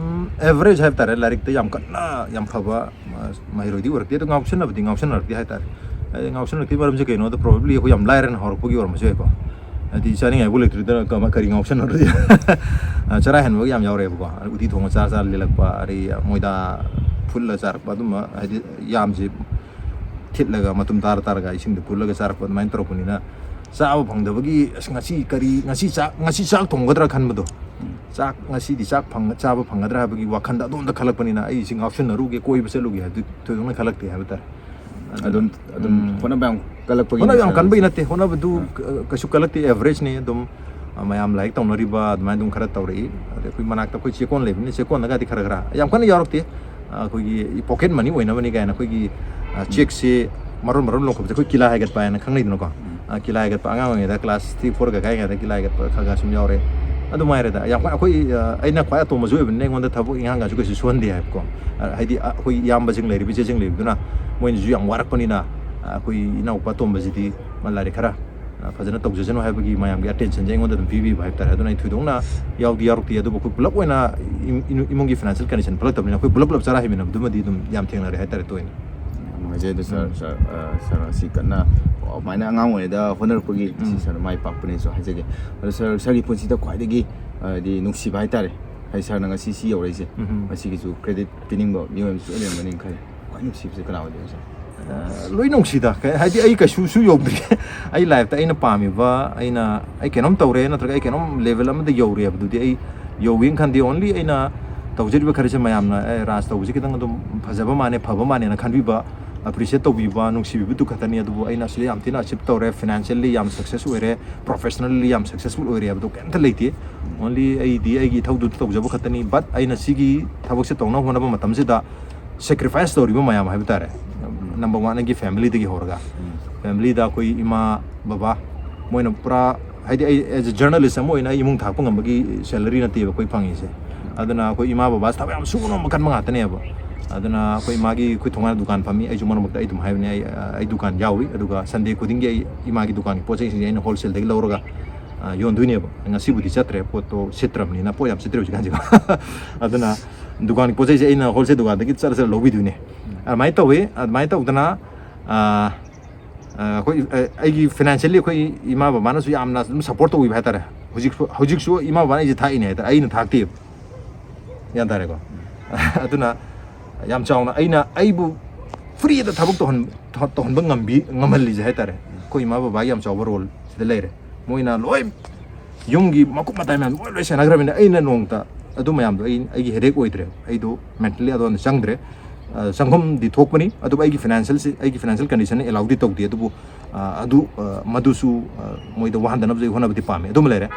ꯑꯦꯚꯔꯦꯖ ꯍꯥꯏꯕ ꯇꯥꯔꯦ, ꯂꯥꯏꯔꯤꯛꯇ ꯌꯥꯝ ꯀꯟꯅ ꯌꯥꯝ ꯐꯕ ꯃ-, ꯃꯍꯩꯔꯣꯏꯗꯤ ꯑꯣꯏꯔꯛꯇꯦ꯫ ꯑꯗꯣ ꯉꯥꯎꯁꯟꯅꯕꯗꯤ ꯉꯥꯎꯁꯟꯅꯔꯛꯇꯦ ꯍꯥꯏ ꯇꯥꯔꯦ꯫ ꯑꯩ ꯉꯥꯎꯁꯟꯅꯔꯛꯇꯦ ꯃꯔꯝꯁꯦ ꯀꯩꯅꯣꯗ, ꯄ꯭ꯔꯣꯕꯦꯕ꯭ꯂꯤ ꯑꯩꯈꯣꯏ ꯌꯥꯝ ꯂꯥꯏꯔꯅ ꯍꯧꯔꯛꯄꯒꯤ ꯑꯣꯏꯔꯝꯕꯁꯨ ꯌꯥꯏꯀꯣ꯫ ꯍꯥꯏꯗꯤ ꯆꯥꯅꯤꯡꯉꯥꯏꯕꯨ ꯂꯩꯇ꯭ꯔꯤꯗꯅ ꯀꯃ-, ꯀꯔꯤ ꯉꯥꯎꯁꯟꯅꯔꯨꯗꯤ? ꯑ, ꯆꯔꯥ ꯍꯦꯟꯕꯒ ꯌꯥꯝ ꯌꯥꯎꯔꯛꯑꯦꯕꯀꯣ꯫ ꯑꯗꯩ ꯎꯇꯤ ꯊꯣꯡꯕ ꯆꯥꯔ ꯆꯥꯔ ꯂꯦꯜꯂꯛꯄ, ꯑꯗꯩ ꯃꯣꯏꯗꯥ ꯐꯨꯠꯂ ꯆꯥꯔꯛꯄ, ꯑꯗꯨꯝꯕ ꯍꯥꯏꯗꯤ ꯌꯥꯝꯁꯦ ꯊꯤꯠꯂꯒ ꯃꯇꯨꯝ ꯇꯥꯔ ꯇꯥꯔꯒ ꯏꯁꯤꯡꯗ ꯐꯨꯠꯂꯒ ꯆꯥꯔꯛꯄ, ꯑꯗꯨꯃꯥꯏꯅ ꯇꯧꯔꯛꯄꯅꯤꯅ ꯆꯥꯕ ꯐꯪꯗꯕꯒꯤ, "ꯑꯁ, ꯉꯁꯤ ꯀꯔꯤ, ꯉꯁꯤ ꯆꯥꯛ, ꯉꯁꯤ ꯆꯥꯛ ꯊꯣꯡꯒꯗ꯭ꯔꯥ?" ꯈꯟꯕꯗꯣ꯫ ꯆꯥꯛ, ꯉꯁꯤꯗꯤ ꯆꯥꯛ ꯐꯪ-, ꯆꯥꯕ ꯐꯪꯒꯗ꯭ꯔꯥ ꯍꯥꯏꯕꯒꯤ ꯋꯥꯈꯟꯗ ꯑꯗꯣꯝꯗ ꯈꯜꯂꯛꯄꯅꯤꯅ ꯑꯩꯁꯤ ꯉꯥꯎꯁꯟꯅꯔꯨꯒꯦ, ꯀꯣꯏꯕ ꯆꯠꯂꯨꯒꯦ ꯍꯥꯏꯕꯗꯨ ꯊꯣꯏꯗꯣꯛꯅ ꯈꯜꯂꯛꯇꯦ ꯍꯥꯏꯕ ꯇꯥꯔꯦ꯫ ꯑꯗꯨꯝ ꯑꯗꯨꯝ ꯎꯝ꯫ ꯍꯣꯠꯅꯕ ꯌꯥꯝ ꯀꯜꯂꯛꯄꯒꯤ ꯍꯣꯠꯅꯕ ꯌꯥꯝ ꯁꯥꯔ ꯀꯟꯕꯒꯤ ꯍꯧꯖꯤꯛ? ꯅꯠꯇꯦ, ꯍꯣꯠꯅꯕꯗꯨ ꯑꯥ꯫ ꯀ-, ꯀꯩꯁꯨ ꯀꯜꯂꯛꯇꯦ, ꯑꯦꯚꯔꯦꯖꯅꯤ꯫ ꯑꯗꯨꯝ, ꯑ, ꯃꯌꯥꯝ ꯂꯥꯏꯔꯤꯛ ꯇꯧꯅꯔꯤꯕ ꯑꯗꯨꯃꯥꯏꯅ ꯑꯗꯨꯝ ꯈꯔ ꯇꯧꯔꯛꯏ꯫ ꯑꯗꯩ ꯑꯩꯈꯣꯏ ꯃꯅꯥꯛꯇ ꯑꯩꯈꯣꯏ ꯆꯦꯛꯀꯣꯟ ꯂꯩꯕꯅꯤꯅ ꯆꯦꯛꯀꯣꯟꯗꯒꯗꯤ ꯈꯔ ꯈꯔ, ꯌꯥꯝ ꯀꯟꯅ ꯌꯥꯎꯔꯛꯇꯦ꯫ ꯑ, ꯑꯩꯈꯣꯏꯒꯤ ꯄꯣꯀꯦꯠ ꯃꯅꯤ ꯑꯣꯏꯅꯕꯅꯤ ꯀꯥꯏꯅ ꯑꯩꯈꯣꯏꯒꯤ, ꯑ, ꯆꯦꯛꯁꯦ ꯃꯔꯣꯟ ꯃꯔꯣꯟ ꯂꯧꯈꯠꯄꯁꯦ ꯑꯩꯈꯣꯏ ꯀꯤꯂꯥ ꯍꯥꯏꯒꯠꯄ ꯍꯥꯏꯅ ꯈꯪꯅꯩꯗꯅꯀꯣ꯫ ꯑ, ꯀꯤꯂꯥ ꯍꯥꯏꯒꯠꯄ ꯑꯉꯥꯡ ꯑꯣꯏꯔꯤꯉꯩꯗ ꯀ꯭ꯂꯥꯁ ꯊ꯭ꯔꯤ ꯐꯣꯔꯒ ꯀꯥꯏꯉꯩꯗ ꯀꯤꯂꯥ ꯍꯥꯏꯒꯠꯄ ꯈꯔ ꯈꯔ ꯁꯨꯝ ꯌꯥꯎꯔꯦ꯫ ꯑꯗꯨ ꯃꯉꯥꯏꯔꯦꯗ꯫ ꯌꯥꯝ ꯀꯟꯅ ꯑꯩꯈꯣꯏ, ꯑ, ꯑꯩꯅ ꯈ꯭ꯋꯥꯏ ꯑꯇꯣꯝꯕꯁꯨ ꯑꯣꯏꯕꯅꯤꯅ ꯑꯩꯉꯣꯟꯗ ꯊꯕꯛ ꯏꯪꯈꯥꯡꯒꯁꯨ ꯀꯩꯁꯨ ꯁꯨꯍꯟꯗꯦ ꯍꯥꯏꯕꯀꯣ꯫ ꯑ, ꯍꯥꯏꯗꯤ, ꯑ, ꯑꯩꯈꯣꯏ ꯏꯌꯥꯝꯕꯁꯤꯡ ꯂꯩꯔꯤꯕ, ꯏꯆꯦꯁꯤꯡ ꯂꯩꯔꯤꯕꯗꯨꯅ ꯃꯣꯏꯅꯁꯨ ꯌꯥꯝ ꯋꯥꯔꯛꯄꯅꯤꯅ, ꯑ, ꯑꯩꯈꯣꯏ ꯏꯅꯥꯎꯄꯥ ꯑꯇꯣꯝꯕꯁꯤꯗꯤ ꯃꯥ ꯂꯥꯏꯔꯤꯛ ꯈꯔ, ꯑ, ꯐꯖꯅ ꯇꯧꯖꯁꯅꯨ ꯍꯥꯏꯕꯒꯤ ꯃꯌꯥꯝꯒꯤ ꯑꯇꯦꯟꯁꯟꯁꯦ ꯑꯩꯉꯣꯟꯗ ꯑꯗꯨꯝ ꯄꯤꯕꯤꯕ ꯍꯥꯏꯕ ꯇꯥꯔꯦ꯫ ꯑꯗꯨꯅ ꯑꯩ ꯊꯣꯏꯗꯣꯛꯅ ꯌꯥꯎꯗꯤ ꯌꯥꯎꯔꯛꯇꯦ, ꯑꯗꯨꯕꯨ ꯑꯩꯈꯣꯏ ꯄꯨꯂꯞ ꯑꯣꯏꯅ ꯏꯝ-, ꯏꯅꯨ-, ꯏꯃꯨꯡꯒꯤ ꯐꯥꯏꯅꯥꯟꯁꯤꯌꯦꯜ ꯀꯟꯗꯤꯁꯟ ꯐꯠꯂꯛꯇꯕꯅꯤꯅ ꯑꯩꯈꯣꯏ ꯄꯨꯂꯞ ꯄꯨꯂꯞ ꯆꯔꯥ ꯍꯦꯟꯃꯤꯟꯅꯕꯗꯨꯃꯗꯤ ꯑꯗꯨꯝ ꯌꯥꯝ ꯊꯦꯡꯅꯔꯦ ꯍꯥꯏ ꯇꯥꯔꯦ, ꯇꯣꯏꯅ꯫ ꯌꯥꯝ ꯅꯨꯡꯉꯥꯏꯖꯩ꯫ ꯑꯗꯣ ꯁꯥꯔ, ꯎꯝ꯫ ꯁꯥꯔ, ꯑ, ꯁꯥꯔ ꯉꯁꯤ ꯀꯟꯅ, ꯑ, ꯑꯗꯨꯃꯥꯏꯅ ꯑꯉꯥꯡ ꯑꯣꯏꯔꯤꯉꯩꯗ ꯍꯣꯠꯅꯔꯛꯄꯒꯤ ꯁꯤ ꯁꯥꯔ ꯃꯥꯏ ꯄꯥꯛꯄꯅꯦꯁꯨ ꯍꯥꯏꯖꯒꯦ꯫ ꯑꯗꯣ ꯁꯥꯔ, ꯁꯥꯔꯒꯤ ꯄꯨꯟꯁꯤꯗ ꯈ꯭ꯋꯥꯏꯗꯒꯤ, ꯍꯥꯏꯗꯤ, ꯅꯨꯡꯁꯤꯕ ꯍꯥꯏꯇꯥꯔꯦ, ꯍꯥꯏꯗꯤ ꯁꯥꯔꯅ ꯉꯁꯤ ꯁꯤ ꯌꯧꯔꯛꯏꯁꯦ, ꯃꯁꯤꯒꯤꯁꯨ ꯀ꯭ꯔꯦꯗꯤꯠ ꯄꯤꯅꯤꯡꯕ ꯃꯤꯑꯣꯏ ꯑꯃꯁꯨ ꯂꯩꯔꯝꯒꯅꯤꯅ ꯈꯜꯂꯤ꯫ ꯈ꯭ꯋꯥꯏ ꯅꯨꯡꯁꯤꯕꯁꯦ ꯀꯅꯥ ꯑꯣꯏꯗꯣꯏꯅꯣ ꯁꯥꯔ? ꯑ, ꯂꯣꯏ ꯅꯨꯡꯁꯤꯗ꯫ ꯀꯩ-, ꯍꯥꯏꯗꯤ ꯑꯩ ꯀꯩꯁꯨꯁꯨ ꯌꯧꯗ꯭ꯔꯤ꯫ ꯑꯩ ꯂꯥꯏꯐꯇ ꯑꯩꯅ ꯄꯥꯝꯃꯤꯕ, ꯑꯩꯅ, ꯑꯩ ꯀꯩꯅꯣꯝ ꯇꯧꯔꯦ ꯅꯠꯇ꯭ꯔꯒ ꯑꯩ ꯀꯩꯅꯣꯝ ꯂꯦꯚꯦꯜ ꯑꯃꯗ ꯌꯧꯔꯦ ꯍꯥꯏꯕꯗꯨꯗꯤ ꯑꯩ ꯌꯧꯋꯦꯅ ꯈꯟꯗꯦ꯫ Only ꯑꯩꯅ ꯇꯧꯖꯔꯤꯕ ꯈꯔꯁꯦ ꯃꯌꯥꯝꯅ, "ꯑꯦ, ꯔꯥꯖ ꯇꯧꯕꯁꯦ ꯈꯤꯇꯪ ꯑꯗꯨꯝ ꯐꯖꯕ ꯃꯥꯜꯂꯦ, ꯐꯕ ꯃꯥꯜꯂꯦꯅ" ꯈꯟꯕꯤꯕ, ꯑꯦꯄ꯭ꯔꯤꯁꯤꯌꯦꯠ ꯇꯧꯕꯤꯕ, ꯅꯨꯡꯁꯤꯕꯤꯕꯗꯨ ꯈꯛꯇꯅꯤ꯫ ꯑꯗꯨꯕꯨ ꯑꯩꯅ ꯑꯁꯤꯗ ꯌꯥꯝ ꯊꯤꯅ ꯑꯆꯤꯞ ꯇꯧꯔꯦ, ꯐꯥꯏꯅꯥꯟꯁꯤꯌꯦꯜꯂꯤ ꯌꯥꯝ ꯁꯛꯁꯦꯁ ꯑꯣꯏꯔꯦ, ꯄ꯭ꯔꯣꯐꯦꯁꯅꯦꯜꯂꯤ ꯌꯥꯝ ꯁꯛꯁꯦꯁꯐꯨꯜ ꯑꯣꯏꯔꯦ ꯍꯥꯏꯕꯗꯣ ꯀꯩꯝꯇ ꯂꯩꯇꯦ꯫ Only ꯑꯩꯗꯤ ꯑꯩꯒꯤ ꯏꯊꯧꯗꯨ ꯇꯧꯖꯕ ꯈꯛꯇꯅꯤ꯫ But ꯑꯩꯅ ꯁꯤꯒꯤ ꯊꯕꯛꯁꯦ ꯇꯧꯅꯕ ꯍꯣꯠꯅꯕ ꯃꯇꯝꯁꯤꯗ ꯁꯦꯀ꯭ꯔꯤꯐꯥꯏꯁ ꯇꯧꯔꯤꯕ ꯃꯌꯥꯝ ꯍꯥꯏꯕ ꯇꯥꯔꯦ꯫ ꯅꯝꯕꯔ ꯋꯥꯟ, ꯑꯩꯒꯤ ꯐꯦꯃꯤꯂꯤꯗꯒꯤ ꯍꯧꯔꯒ, ꯐꯦꯃꯤꯂꯤꯗ ꯑꯩꯈꯣꯏ ꯏꯃꯥ, ꯕꯕꯥ, ꯃꯣꯏꯅ ꯄꯨꯔꯥ, ꯍꯥꯏꯗꯤ, ꯑꯩ ꯑꯦꯖ ꯑꯦ ꯖꯔꯅꯦꯂꯤꯁ ꯑꯃ ꯑꯣꯏꯅ ꯑꯩ ꯏꯃꯨꯡ ꯊꯥꯛꯄ ꯉꯝꯕꯒꯤ ꯁꯦꯂꯔꯤ ꯅꯠꯇꯦꯕ ꯑꯩꯈꯣꯏ ꯐꯪꯉꯤꯁꯦ꯫ ꯑꯗꯨꯅ ꯑꯩꯈꯣꯏ ꯏꯃꯥ ꯕꯕꯥꯁꯦ ꯊꯕꯛ ꯌꯥꯝ ꯁꯨꯕ ꯅꯣꯝꯕ ꯀꯟꯕ ꯉꯥꯛꯇꯅꯦꯕ꯫ ꯑꯗꯨꯅ ꯑꯩꯈꯣꯏ ꯏꯃꯥꯒꯤ, ꯑꯩꯈꯣꯏ ꯊꯣꯡꯒꯥꯟ ꯗꯨꯀꯥꯟ ꯐꯝꯃꯤ꯫ ꯑꯩꯁꯨ ꯃꯔꯛ ꯃꯔꯛꯇ ꯑꯩ ꯑꯗꯨꯝ ꯍꯥꯏꯕꯅꯦ, ꯑꯩ, ꯑꯩ ꯗꯨꯀꯥꯟ ꯌꯥꯎꯔꯤ, ꯑꯗꯨꯒ ꯁꯟꯗꯦ ꯈꯨꯗꯤꯡꯒꯤ ꯑꯩ ꯏꯃꯥꯒꯤ ꯗꯨꯀꯥꯟꯒꯤ ꯄꯣꯠ ꯆꯩꯁꯤꯡꯁꯦ ꯑꯩꯅ ꯍꯣꯜꯁꯦꯜꯗꯒꯤ ꯂꯧꯔꯒ, ꯑ, ꯌꯣꯟꯗꯣꯏꯅꯦꯕ꯫ ꯉꯁꯤꯕꯨꯗꯤ ꯆꯠꯇ꯭ꯔꯦ, ꯄꯣꯠꯇꯣ ꯁꯤꯠꯇ꯭ꯔꯕꯅꯤꯅ, ꯄꯣꯠ ꯌꯥꯝ ꯁꯤꯠꯇ꯭ꯔꯦ ꯍꯧꯖꯤꯛꯀꯥꯟꯁꯤꯀꯣ꯫ ꯑꯗꯨꯅ ꯗꯨꯀꯥꯟꯒꯤ ꯄꯣꯠ ꯆꯩꯁꯦ ꯑꯩꯅ ꯍꯣꯜꯁꯦꯜ ꯗꯨꯀꯥꯟꯗꯒꯤ ꯆꯠꯂ ꯆꯠꯂ ꯂꯧꯕꯤꯗꯣꯏꯅꯦ꯫ ꯑꯗꯨꯃꯥꯏꯅ ꯇꯧꯋꯤ꯫ ꯑꯗꯨꯃꯥꯏꯅ ꯇꯧꯗꯅ, ꯑ, ꯑ, ꯑꯩꯈꯣꯏ, ꯑ, ꯑꯩꯒꯤ ꯐꯥꯏꯅꯥꯟꯁꯤꯌꯦꯜꯂꯤ ꯑꯩꯈꯣꯏ ꯏꯃꯥ ꯕꯕꯥꯅꯁꯨ ꯌꯥꯝꯅ ꯑꯗꯨꯝ ꯁꯞꯄꯣꯔꯠ ꯇꯧꯕꯤꯕ ꯍꯥꯏꯇꯥꯔꯦ꯫ ꯍꯧꯖꯤꯛꯁꯨ, ꯍꯧꯖꯤꯛꯁꯨ ꯏꯃꯥ ꯕꯕꯥꯅ ꯑꯩꯁꯦ ꯊꯥꯛꯏꯅꯦ ꯍꯥꯏꯇꯥꯔꯦ, ꯑꯩꯅ ꯊꯥꯛꯇꯦꯕ꯫ ꯒ꯭ꯌꯥꯟ ꯇꯥꯔꯦꯀꯣ? ꯑꯗꯨꯅ ꯌꯥꯝ ꯆꯥꯎꯅ ꯑꯩꯅ, ꯑꯩꯕꯨ ꯐ꯭ꯔꯤꯗ ꯊꯕꯛ ꯇꯧꯍꯟ-, ꯇꯧꯍꯟꯕ ꯉꯝꯕꯤ-, ꯉꯝꯍꯜꯂꯤꯁꯦ ꯍꯥꯏꯇꯥꯔꯦ, ꯑꯩꯈꯣꯏ ꯏꯃꯥ ꯕꯕꯥꯒꯤ ꯌꯥꯝ ꯆꯥꯎꯕ ꯔꯣꯜ ꯁꯤꯗ ꯂꯩꯔꯦ꯫ ꯃꯣꯏꯅ ꯂꯣꯏ, ꯌꯨꯝꯒꯤ ꯃꯀꯨꯞ ꯃꯇꯥꯏ ꯃꯌꯥꯝ ꯂꯣꯏ, ꯂꯣꯏ ꯁꯦꯟꯅꯈ꯭ꯔꯕꯅꯤꯅ ꯑꯩꯅ ꯅꯣꯡꯃꯇ ꯑꯗꯨ ꯃꯌꯥꯝꯗꯣ ꯑꯩ, ꯑꯩꯒꯤ ꯍꯦꯗꯦꯛ ꯑꯣꯏꯗ꯭ꯔꯦ꯫ ꯑꯩꯗꯣ ꯃꯦꯟꯇꯦꯜꯂꯤ ꯑꯗꯣꯝꯗ ꯆꯪꯗ꯭ꯔꯦ꯫ ꯑ, ꯆꯪꯐꯝꯗꯤ ꯊꯣꯛꯄꯅꯤ, ꯑꯗꯨꯕꯨ ꯑꯩꯒꯤ ꯐꯥꯏꯅꯥꯟꯁꯤꯌꯦꯜꯁꯤ, ꯑꯩꯒꯤ ꯐꯥꯏꯅꯥꯟꯁꯤꯌꯦꯜ ꯀꯟꯗꯤꯁꯟꯅ ꯑꯦꯂꯥꯎꯗꯤ ꯇꯧꯗꯦ꯫ ꯑꯗꯨꯕꯨ, ꯑ, ꯑꯗꯨ, ꯑ, ꯃꯗꯨꯁꯨ, ꯑ, ꯃꯣꯏꯗ ꯋꯥꯍꯟꯗꯅꯕꯁꯨ ꯑꯩ ꯍꯣꯠꯅꯕꯗꯤ ꯄꯥꯝꯃꯦ꯫ ꯑꯗꯨꯃ ꯂꯩꯔꯦ꯫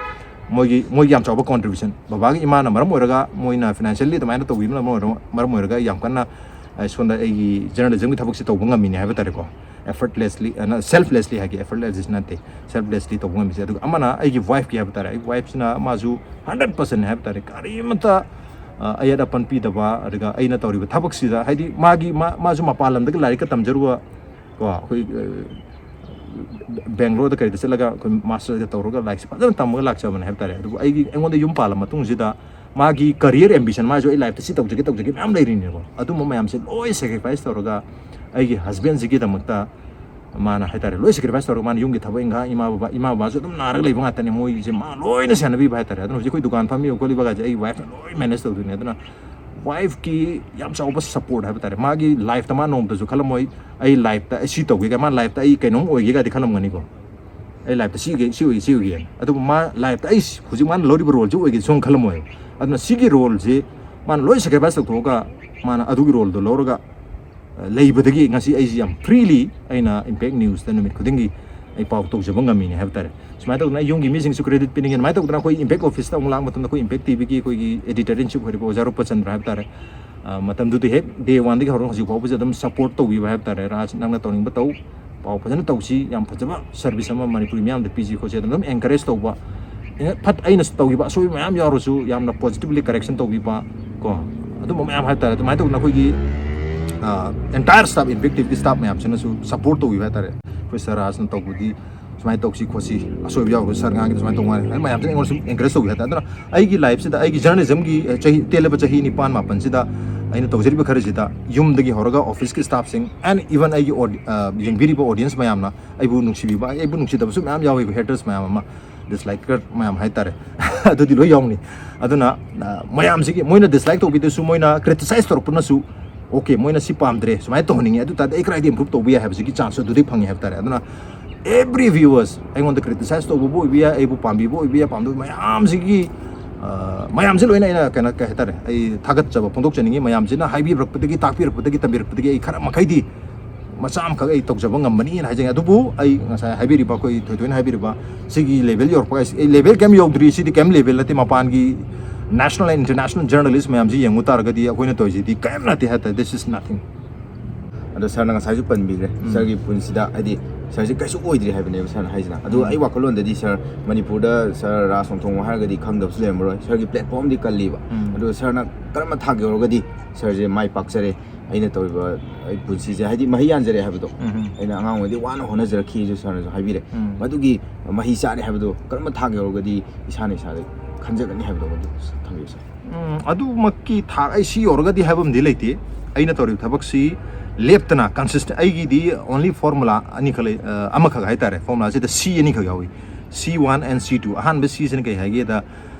ꯃꯣꯏꯒꯤ, ꯃꯣꯏꯒꯤ ꯌꯥꯝ ꯆꯥꯎꯕ ꯀꯣꯟꯇ꯭ꯔꯤꯕ꯭ꯌꯨꯁꯟ, ꯕꯕꯥꯒꯤ ꯏꯃꯥꯅ ꯃꯔꯝ ꯑꯣꯏꯔꯒ, ꯃꯣꯏꯅ ꯐꯥꯏꯅꯥꯟꯁꯤꯌꯦꯜꯂꯤ ꯑꯗꯨꯃꯥꯏꯅ ꯇꯧꯕꯤꯕꯅ ꯃꯔꯝ ꯑꯣꯏꯔꯒ, ꯃꯔꯝ ꯑꯣꯏꯔꯒ ꯑꯩ ꯌꯥꯝ ꯀꯟꯅ, ꯑ, ꯁꯣꯝꯗ ꯑꯩꯒꯤ ꯖꯔꯅꯦꯂꯤꯖꯝꯒꯤ ꯊꯕꯛꯁꯦ ꯇꯧꯕ ꯉꯝꯃꯤꯅꯦ ꯍꯥꯏꯕ ꯇꯥꯔꯦꯀꯣ꯫ Effortlessly, ꯑ, selflessly ꯍꯥꯏꯒꯦ, effortlessly ꯅꯠꯇꯦ, selflessly ꯇꯧꯕ ꯉꯝꯃꯤꯁꯦ꯫ ꯑꯗꯨꯒ ꯑꯃꯅ ꯑꯩꯒꯤ ꯋꯥꯏꯐꯀꯤ ꯍꯥꯏꯕ ꯇꯥꯔꯦ, ꯑꯩꯒꯤ ꯋꯥꯏꯐꯁꯤꯅ ꯃꯥꯁꯨ ꯍꯟꯗ꯭ꯔꯦꯠ ꯄꯥꯔꯁꯦꯟ ꯍꯥꯏꯕ ꯇꯥꯔꯦ, ꯀꯔꯤꯃꯠꯇ, ꯑ, ꯑꯌꯦꯠ ꯑꯄꯟ ꯄꯤꯗꯕ, ꯑꯗꯨꯒ ꯑꯩꯅ ꯇꯧꯔꯤꯕ ꯊꯕꯛꯁꯤꯗ, ꯍꯥꯏꯗꯤ ꯃꯥꯒꯤ, ꯃꯥ-, ꯃꯥꯁꯨ ꯃꯄꯥꯟ ꯂꯝꯗꯒꯤ ꯂꯥꯏꯔꯤꯛꯀ ꯇꯝꯖꯔꯨꯕ, ꯀꯣ, ꯑꯩꯈꯣꯏ, ꯑ, ꯕꯦꯡꯒ꯭ꯂꯣꯔꯗ ꯀꯩꯗ ꯆꯠꯂꯒ ꯑꯩꯈꯣꯏ ꯃꯥꯁꯇꯔꯗ ꯇꯧꯔꯒ ꯂꯥꯏꯔꯤꯛꯁꯦ ꯐꯖꯅ ꯇꯝꯃꯒ ꯂꯥꯛꯆꯕꯅꯦ ꯍꯥꯏꯕ ꯇꯥꯔꯦ꯫ ꯑꯗꯨꯕꯨ ꯑꯩꯒꯤ, ꯑꯩꯉꯣꯟꯗ ꯌꯨꯝ ꯄꯥꯜꯂ ꯃꯇꯨꯡꯁꯤꯗ ꯃꯥꯒꯤ ꯀꯔꯤꯌꯔ ꯑꯦꯝꯕꯤꯁꯟ, ꯃꯥꯁꯨ ꯑꯩ ꯂꯥꯏꯐꯇ ꯁꯤ ꯇꯧꯖꯒꯦ, ꯇꯧꯖꯒꯦ ꯃꯌꯥꯝ ꯂꯩꯔꯤꯅꯦꯕ꯫ ꯑꯗꯨꯝꯕ ꯃꯌꯥꯝꯁꯦ ꯂꯣꯏ ꯁꯦꯀ꯭ꯔꯤꯐꯥꯏꯁ ꯇꯧꯔꯒ ꯑꯩꯒꯤ ꯍꯁꯕꯦꯟꯁꯤꯒꯤꯗꯃꯛꯇ ꯃꯥꯅ ꯍꯥꯏꯇꯥꯔꯦ, ꯂꯣꯏ sacrifice ꯇꯧꯔꯒ ꯃꯥꯅ ꯌꯨꯝꯒꯤ ꯊꯕꯛ ꯏꯪꯈꯥꯡ, ꯏꯃꯥ ꯕꯕꯥ, ꯏꯃꯥ ꯕꯕꯥꯁꯨ ꯑꯗꯨꯝ ꯅꯥꯔꯒ ꯂꯩꯕ ꯉꯥꯛꯇꯅꯦ, ꯃꯣꯏꯁꯦ ꯃꯥ ꯂꯣꯏꯅ ꯁꯦꯟꯅꯕꯤꯕ ꯍꯥꯏꯇꯥꯔꯦ꯫ ꯑꯗꯨꯅ ꯍꯧꯖꯤꯛ ꯑꯩꯈꯣꯏ ꯗꯨꯀꯥꯟ ꯐꯝꯃꯤꯕ ꯈꯣꯠꯂꯤꯕ ꯀꯥꯏꯁꯦ ꯑꯩ wife ꯅ ꯂꯣꯏ manage ꯇꯧꯗꯣꯏꯅꯦ꯫ ꯑꯗꯨꯅ wife ꯀꯤ ꯌꯥꯝ ꯆꯥꯎꯕ support ꯍꯥꯏꯕ ꯇꯥꯔꯦ꯫ ꯃꯥꯒꯤ life ꯇ ꯃꯥ ꯅꯣꯡꯃꯇꯁꯨ ꯈꯜꯂꯝꯃꯣꯏ, "ꯑꯩ life ꯇ ꯑꯩ ꯁꯤ ꯇꯧꯒꯦ" ꯀꯥꯏ, ꯃꯥ life ꯇ "ꯑꯩ ꯀꯩꯅꯣꯝ ꯑꯣꯏꯒꯦ" ꯀꯥꯏꯗꯤ ꯈꯜꯂꯝꯒꯅꯤꯀꯣ, "ꯑꯩ life ꯇ ꯁꯤ ꯁꯤ ꯑꯣꯏꯒꯦ, ꯁꯤ ꯑꯣꯏꯒꯦ" ꯍꯥꯏꯅ꯫ ꯑꯗꯨꯕꯨ ꯃꯥ life ꯇ "ꯑꯩ ꯍꯧꯖꯤꯛ ꯃꯥꯅ ꯂꯧꯔꯤꯕ role ꯁꯤ ꯑꯣꯏꯒꯦ" ꯁꯨꯡꯈꯜ ꯈꯜꯂꯝꯃꯣꯏ꯫ ꯑꯗꯨꯅ ꯁꯤꯒꯤ role ꯁꯤ ꯃꯥꯅ ꯂꯣꯏ sacrifice ꯇꯧꯊꯣꯛꯑꯒ ꯃꯥꯅ ꯑꯗꯨꯒꯤ role ꯗꯣ ꯂꯧꯔꯒ, ꯑ, ꯂꯩꯕꯗꯒꯤ ꯉꯁꯤ ꯑꯩꯁꯤ ꯌꯥꯝ freely ꯑꯩꯅ Impact News ꯇ ꯅꯨꯃꯤꯠ ꯈꯨꯗꯤꯡꯒꯤ ꯑꯩ ꯄꯥꯎ ꯇꯧꯖꯕ ꯉꯝꯃꯤꯅꯦ ꯍꯥꯏꯕ ꯇꯥꯔꯦ꯫ ꯁꯨꯃꯥꯏꯅ ꯇꯧꯗꯅ ꯑꯩ ꯌꯨꯝꯒꯤ ꯃꯤꯁꯤꯡꯁꯨ credit ꯄꯤꯅꯤꯡꯉꯦ꯫ ꯑꯗꯨꯃꯥꯏꯅ ꯇꯧꯗꯅ ꯑꯩꯈꯣꯏ Impact Office ꯇ ꯑꯃꯨꯛ ꯂꯥꯛꯄ ꯃꯇꯝꯗ ꯑꯩꯈꯣꯏ Impact T V ꯒꯤ ꯑꯩꯈꯣꯏꯒꯤ editor in chief ꯑꯣꯏꯔꯤꯕ ꯑꯣꯖꯥ ꯔꯨꯄꯆꯟꯗ꯭ꯔ ꯍꯥꯏꯕ ꯇꯥꯔꯦ, ꯑ, ꯃꯇꯝꯗꯨꯗꯤ ꯍꯦꯛ day one ꯗꯒꯤ ꯍꯧꯔꯒ ꯍꯧꯖꯤꯛ ꯐꯥꯎꯕꯁꯦ ꯑꯗꯨꯝ support ꯇꯧꯕꯤꯕ ꯍꯥꯏꯕ ꯇꯥꯔꯦ꯫ "ꯔꯥꯖ, ꯅꯪꯅ ꯇꯧꯅꯤꯡꯕ ꯇꯧ, ꯄꯥꯎ ꯐꯖꯅ ꯇꯧꯁꯤ, ꯌꯥꯝ ꯐꯖꯕ service ꯑꯃ ꯃꯅꯤꯄꯨꯔꯤ ꯃꯤꯌꯥꯝꯗ ꯄꯤꯁꯤ" ꯈꯣꯠꯁꯤ ꯑꯗꯨꯝ encourage ꯇꯧꯕ, ꯑꯩꯅ ꯐꯠ-, ꯑꯩꯅ ꯇꯧꯈꯤꯕ ꯑꯁꯣꯏꯕ ꯃꯌꯥꯝ ꯌꯥꯎꯔꯁꯨ ꯌꯥꯝꯅ positively correction ꯇꯧꯕꯤꯕ ꯀꯣ, ꯑꯗꯨꯝꯕ ꯃꯌꯥꯝ ꯍꯥꯏꯕ ꯇꯥꯔꯦ꯫ ꯑꯗꯨꯃꯥꯏꯅ ꯇꯧꯗꯅ ꯑꯩꯈꯣꯏꯒꯤ, ꯑ, entire staff, Impact T V ꯒꯤ staff ꯃꯌꯥꯝꯁꯤꯅꯁꯨ support ꯇꯧꯕꯤꯕ ꯍꯥꯏ ꯇꯥꯔꯦ꯫ ꯑꯩꯈꯣꯏ ꯁꯔ ꯔꯥꯖꯅ ꯇꯧꯕꯗꯤ ꯁꯨꯃꯥꯏꯅ ꯇꯧꯁꯤ ꯈꯣꯠꯁꯤ, ꯑꯁꯣꯏꯕ ꯌꯥꯎꯔꯒꯁꯨ ꯁꯔ ꯉꯥꯡꯒꯤꯗ ꯁꯨꯃꯥꯏꯅ ꯇꯧ ꯃꯥꯜꯂꯦ, ꯑꯗꯨ ꯃꯌꯥꯝꯁꯤꯅ ꯑꯩꯉꯣꯟꯗ ꯁꯨꯝ encourage ꯇꯧꯕꯤ ꯍꯥꯏ ꯇꯥꯔꯦ꯫ ꯑꯗꯨꯅ ꯑꯩꯒꯤ life ꯁꯤꯗ, ꯑꯩꯒꯤ journalism ꯒꯤ, ꯑ, ꯆꯍꯤ, ꯇꯦꯜꯂꯕ ꯆꯍꯤ ꯅꯤꯄꯥꯟ ꯃꯥꯄꯟꯁꯤꯗ ꯑꯩꯅ ꯇꯧꯖꯔꯤꯕ ꯈꯔꯁꯤꯗ ꯌꯨꯝꯗꯒꯤ ꯍꯧꯔꯒ office ꯀꯤ staff ꯁꯤꯡ and even ꯑꯩꯒꯤ audi-, ꯑ, ꯌꯦꯡꯕꯤꯔꯤꯕ audience ꯃꯌꯥꯝꯅ ꯑꯩꯕꯨ ꯅꯨꯡꯁꯤꯕꯤꯕ, ꯑꯩꯕꯨ ꯅꯨꯡꯁꯤꯗꯕꯁꯨ ꯃꯌꯥꯝ ꯌꯥꯎꯋꯦꯕ, haters ꯃꯌꯥꯝ ꯑꯃ, disliker ꯃꯌꯥꯝ ꯍꯥꯏꯇꯥꯔꯦ꯫ ꯑꯗꯨꯗꯤ ꯂꯣꯏ ꯌꯥꯎꯅꯤ꯫ ꯑꯗꯨꯅ, ꯑ, ꯃꯌꯥꯝꯁꯤꯒꯤ ꯃꯣꯏꯅ dislike ꯇꯧꯕꯤꯗꯁꯨ, ꯃꯣꯏꯅ criticize ꯇꯧꯔꯛꯄꯅꯁꯨ, "Okay, ꯃꯣꯏꯅ ꯁꯤ ꯄꯥꯝꯗ꯭ꯔꯦ, ꯁꯨꯃꯥꯏꯅ ꯇꯧꯍꯟꯅꯤꯡꯉꯦ, ꯑꯗꯨ ꯇꯥꯔꯗꯤ ꯑꯩ ꯀꯗꯥꯏꯗ improve ꯇꯧꯕ ꯌꯥꯏ?" ꯍꯥꯏꯕꯁꯤꯒꯤ chance ꯑꯗꯨꯗꯩ ꯐꯪꯉꯦ ꯍꯥꯏꯕ ꯇꯥꯔꯦ꯫ ꯑꯗꯨꯅ every viewers, ꯑꯩꯉꯣꯟꯗ criticize ꯇꯧꯕꯕꯨ ꯑꯣꯏꯕ ꯌꯥꯏ, ꯑꯩꯕꯨ ꯄꯥꯝꯕꯤꯕ ꯑꯣꯏꯕ ꯌꯥꯏ, ꯄꯥꯝꯗꯕ ꯃꯌꯥꯝꯁꯤꯒꯤ, ꯑ, ꯃꯌꯥꯝꯁꯤ ꯂꯣꯏꯅ ꯑꯩꯅ ꯀꯩꯅꯣ, ꯀꯩ ꯍꯥꯏꯇꯥꯔꯦ, ꯑꯩ ꯊꯥꯒꯠꯆꯕ ꯐꯣꯡꯗꯣꯛꯆꯅꯤꯡꯉꯤ꯫ ꯃꯌꯥꯝꯁꯤꯅ ꯍꯥꯏꯕꯤꯔꯛꯄꯗꯒꯤ, ꯇꯥꯛꯄꯤꯔꯛꯄꯗꯒꯤ, ꯇꯝꯕꯤꯔꯛꯄꯗꯒꯤ ꯑꯩ ꯈꯔ ꯃꯈꯩꯗꯤ ꯃꯆꯥ ꯑꯃꯈꯛ ꯑꯩ ꯇꯧꯖꯕ ꯉꯝꯕꯅꯤꯅ ꯍꯥꯏꯖꯅꯤꯡꯉꯤ꯫ ꯑꯗꯨꯕꯨ ꯑꯩ ꯉꯁꯥꯏ ꯍꯥꯏꯕꯤꯔꯤꯕ, ꯑꯩꯈꯣꯏ ꯊꯣꯏꯊꯣꯏꯅ ꯍꯥꯏꯕꯤꯔꯤꯕ ꯁꯤꯒꯤ level ꯌꯧꯔꯛꯄ ꯍꯥꯏꯁꯦ, ꯑꯩ level ꯀꯩꯝ ꯌꯧꯗ꯭ꯔꯤ, ꯁꯤꯗꯤ ꯀꯩꯝ level ꯅꯠꯇꯦ꯫ ꯃꯄꯥꯟꯒꯤ national and international journalist ꯃꯌꯥꯝꯁꯤ ꯌꯦꯡꯉꯨ ꯇꯥꯔꯒꯗꯤ ꯑꯩꯈꯣꯏꯅ ꯇꯧꯔꯤꯁꯤꯗꯤ ꯀꯩꯝ ꯅꯠꯇꯦ ꯍꯥꯏꯇꯥꯔꯦ, this is nothing꯫ ꯑꯗꯣ ꯁꯥꯔꯅ ꯉꯁꯥꯏꯁꯨ ꯄꯟꯕꯤꯈ꯭ꯔꯦ, ꯎꯝ꯫ ꯁꯥꯔꯒꯤ ꯄꯨꯟꯁꯤꯗ, ꯍꯥꯏꯗꯤ, ꯁꯥꯔꯁꯦ ꯀꯩꯁꯨ ꯑꯣꯏꯗ꯭ꯔꯤ ꯍꯥꯏꯕꯅꯦꯕ ꯁꯥꯔꯅ ꯍꯥꯏꯁꯤꯅ꯫ ꯑꯗꯣ ꯎꯝ꯫ ꯑꯩ ꯋꯥꯈꯜꯂꯣꯟꯗꯗꯤ ꯁꯥꯔ ꯃꯅꯤꯄꯨꯔꯗ ꯁꯥꯔ ꯔꯥꯖ ꯅꯣꯡꯊꯣꯡꯕꯝ ꯍꯥꯏꯔꯒꯗꯤ ꯈꯪꯗꯕꯁꯨ ꯂꯩꯔꯝꯃꯔꯣꯏ, ꯁꯥꯔꯒꯤ platform ꯗꯤ ꯀꯜꯂꯤꯕ꯫ ꯎꯝ꯫ ꯑꯗꯣ ꯁꯥꯔꯅ ꯀꯔꯝꯕ ꯊꯥꯛ ꯌꯧꯔꯒꯗꯤ ꯁꯥꯔꯁꯦ ꯃꯥꯏ ꯄꯥꯛꯆꯔꯦ, ꯑꯩꯅ ꯇꯧꯔꯤꯕ ꯑꯩ ꯄꯨꯟꯁꯤꯁꯦ, ꯍꯥꯏꯗꯤ, ꯃꯍꯩ ꯌꯥꯟꯖꯔꯦ ꯍꯥꯏꯕꯗꯣ, ꯎꯝ꯫ ꯑꯩꯅ ꯑꯉꯥꯡ ꯑꯣꯏꯔꯤꯉꯩꯗꯒꯤ ꯋꯥꯅ ꯍꯣꯠꯅꯖꯔꯛꯈꯤꯁꯨ ꯁꯥꯔꯅꯁꯨ ꯍꯥꯏꯕꯤꯔꯦ꯫ ꯎꯝ꯫ ꯃꯗꯨꯒꯤ ꯃꯍꯩ ꯆꯥꯔꯦ ꯍꯥꯏꯕꯗꯣ ꯀꯔꯝꯕ ꯊꯥꯛ ꯌꯧꯔꯒꯗꯤ ꯏꯁꯥꯅ ꯏꯁꯥꯗ ꯈꯟꯖꯒꯅꯤ ꯍꯥꯏꯕꯗꯣ ꯃꯗꯨ ꯊꯝꯕꯤꯌꯨ ꯁꯥꯔ꯫ ꯎꯝ, ꯑꯗꯨꯃꯛꯀꯤ ꯊꯥꯛ ꯑꯩ ꯁꯤ ꯌꯧꯔꯒꯗꯤ ꯍꯥꯏꯕ ꯑꯃꯗꯤ ꯂꯩꯇꯦ꯫ ꯑꯩꯅ ꯇꯧꯔꯤꯕ ꯊꯕꯛꯁꯤ ꯂꯦꯞꯇꯅ ꯀꯟꯁꯤꯁꯇꯦꯟ ꯑꯩꯒꯤꯗꯤ ꯑꯣꯟꯂꯤ ꯐꯣꯔꯃꯨꯂꯥ ꯑꯅꯤꯈꯛ ꯂꯩ, ꯑ, ꯑꯃꯈꯛ ꯍꯥꯏꯇꯥꯔꯦ꯫ ꯐꯣꯔꯃꯨꯂꯥꯁꯤꯗ ꯁꯤ ꯑꯅꯤꯈꯛ ꯌꯥꯎꯏ, ꯁꯤ ꯋꯥꯟ ꯑꯦꯟ ꯁꯤ ꯇꯨ꯫ ꯑꯍꯥꯟꯕ ꯁꯤꯁꯤꯅ ꯀꯩ ꯍꯥꯏꯒꯦꯗ,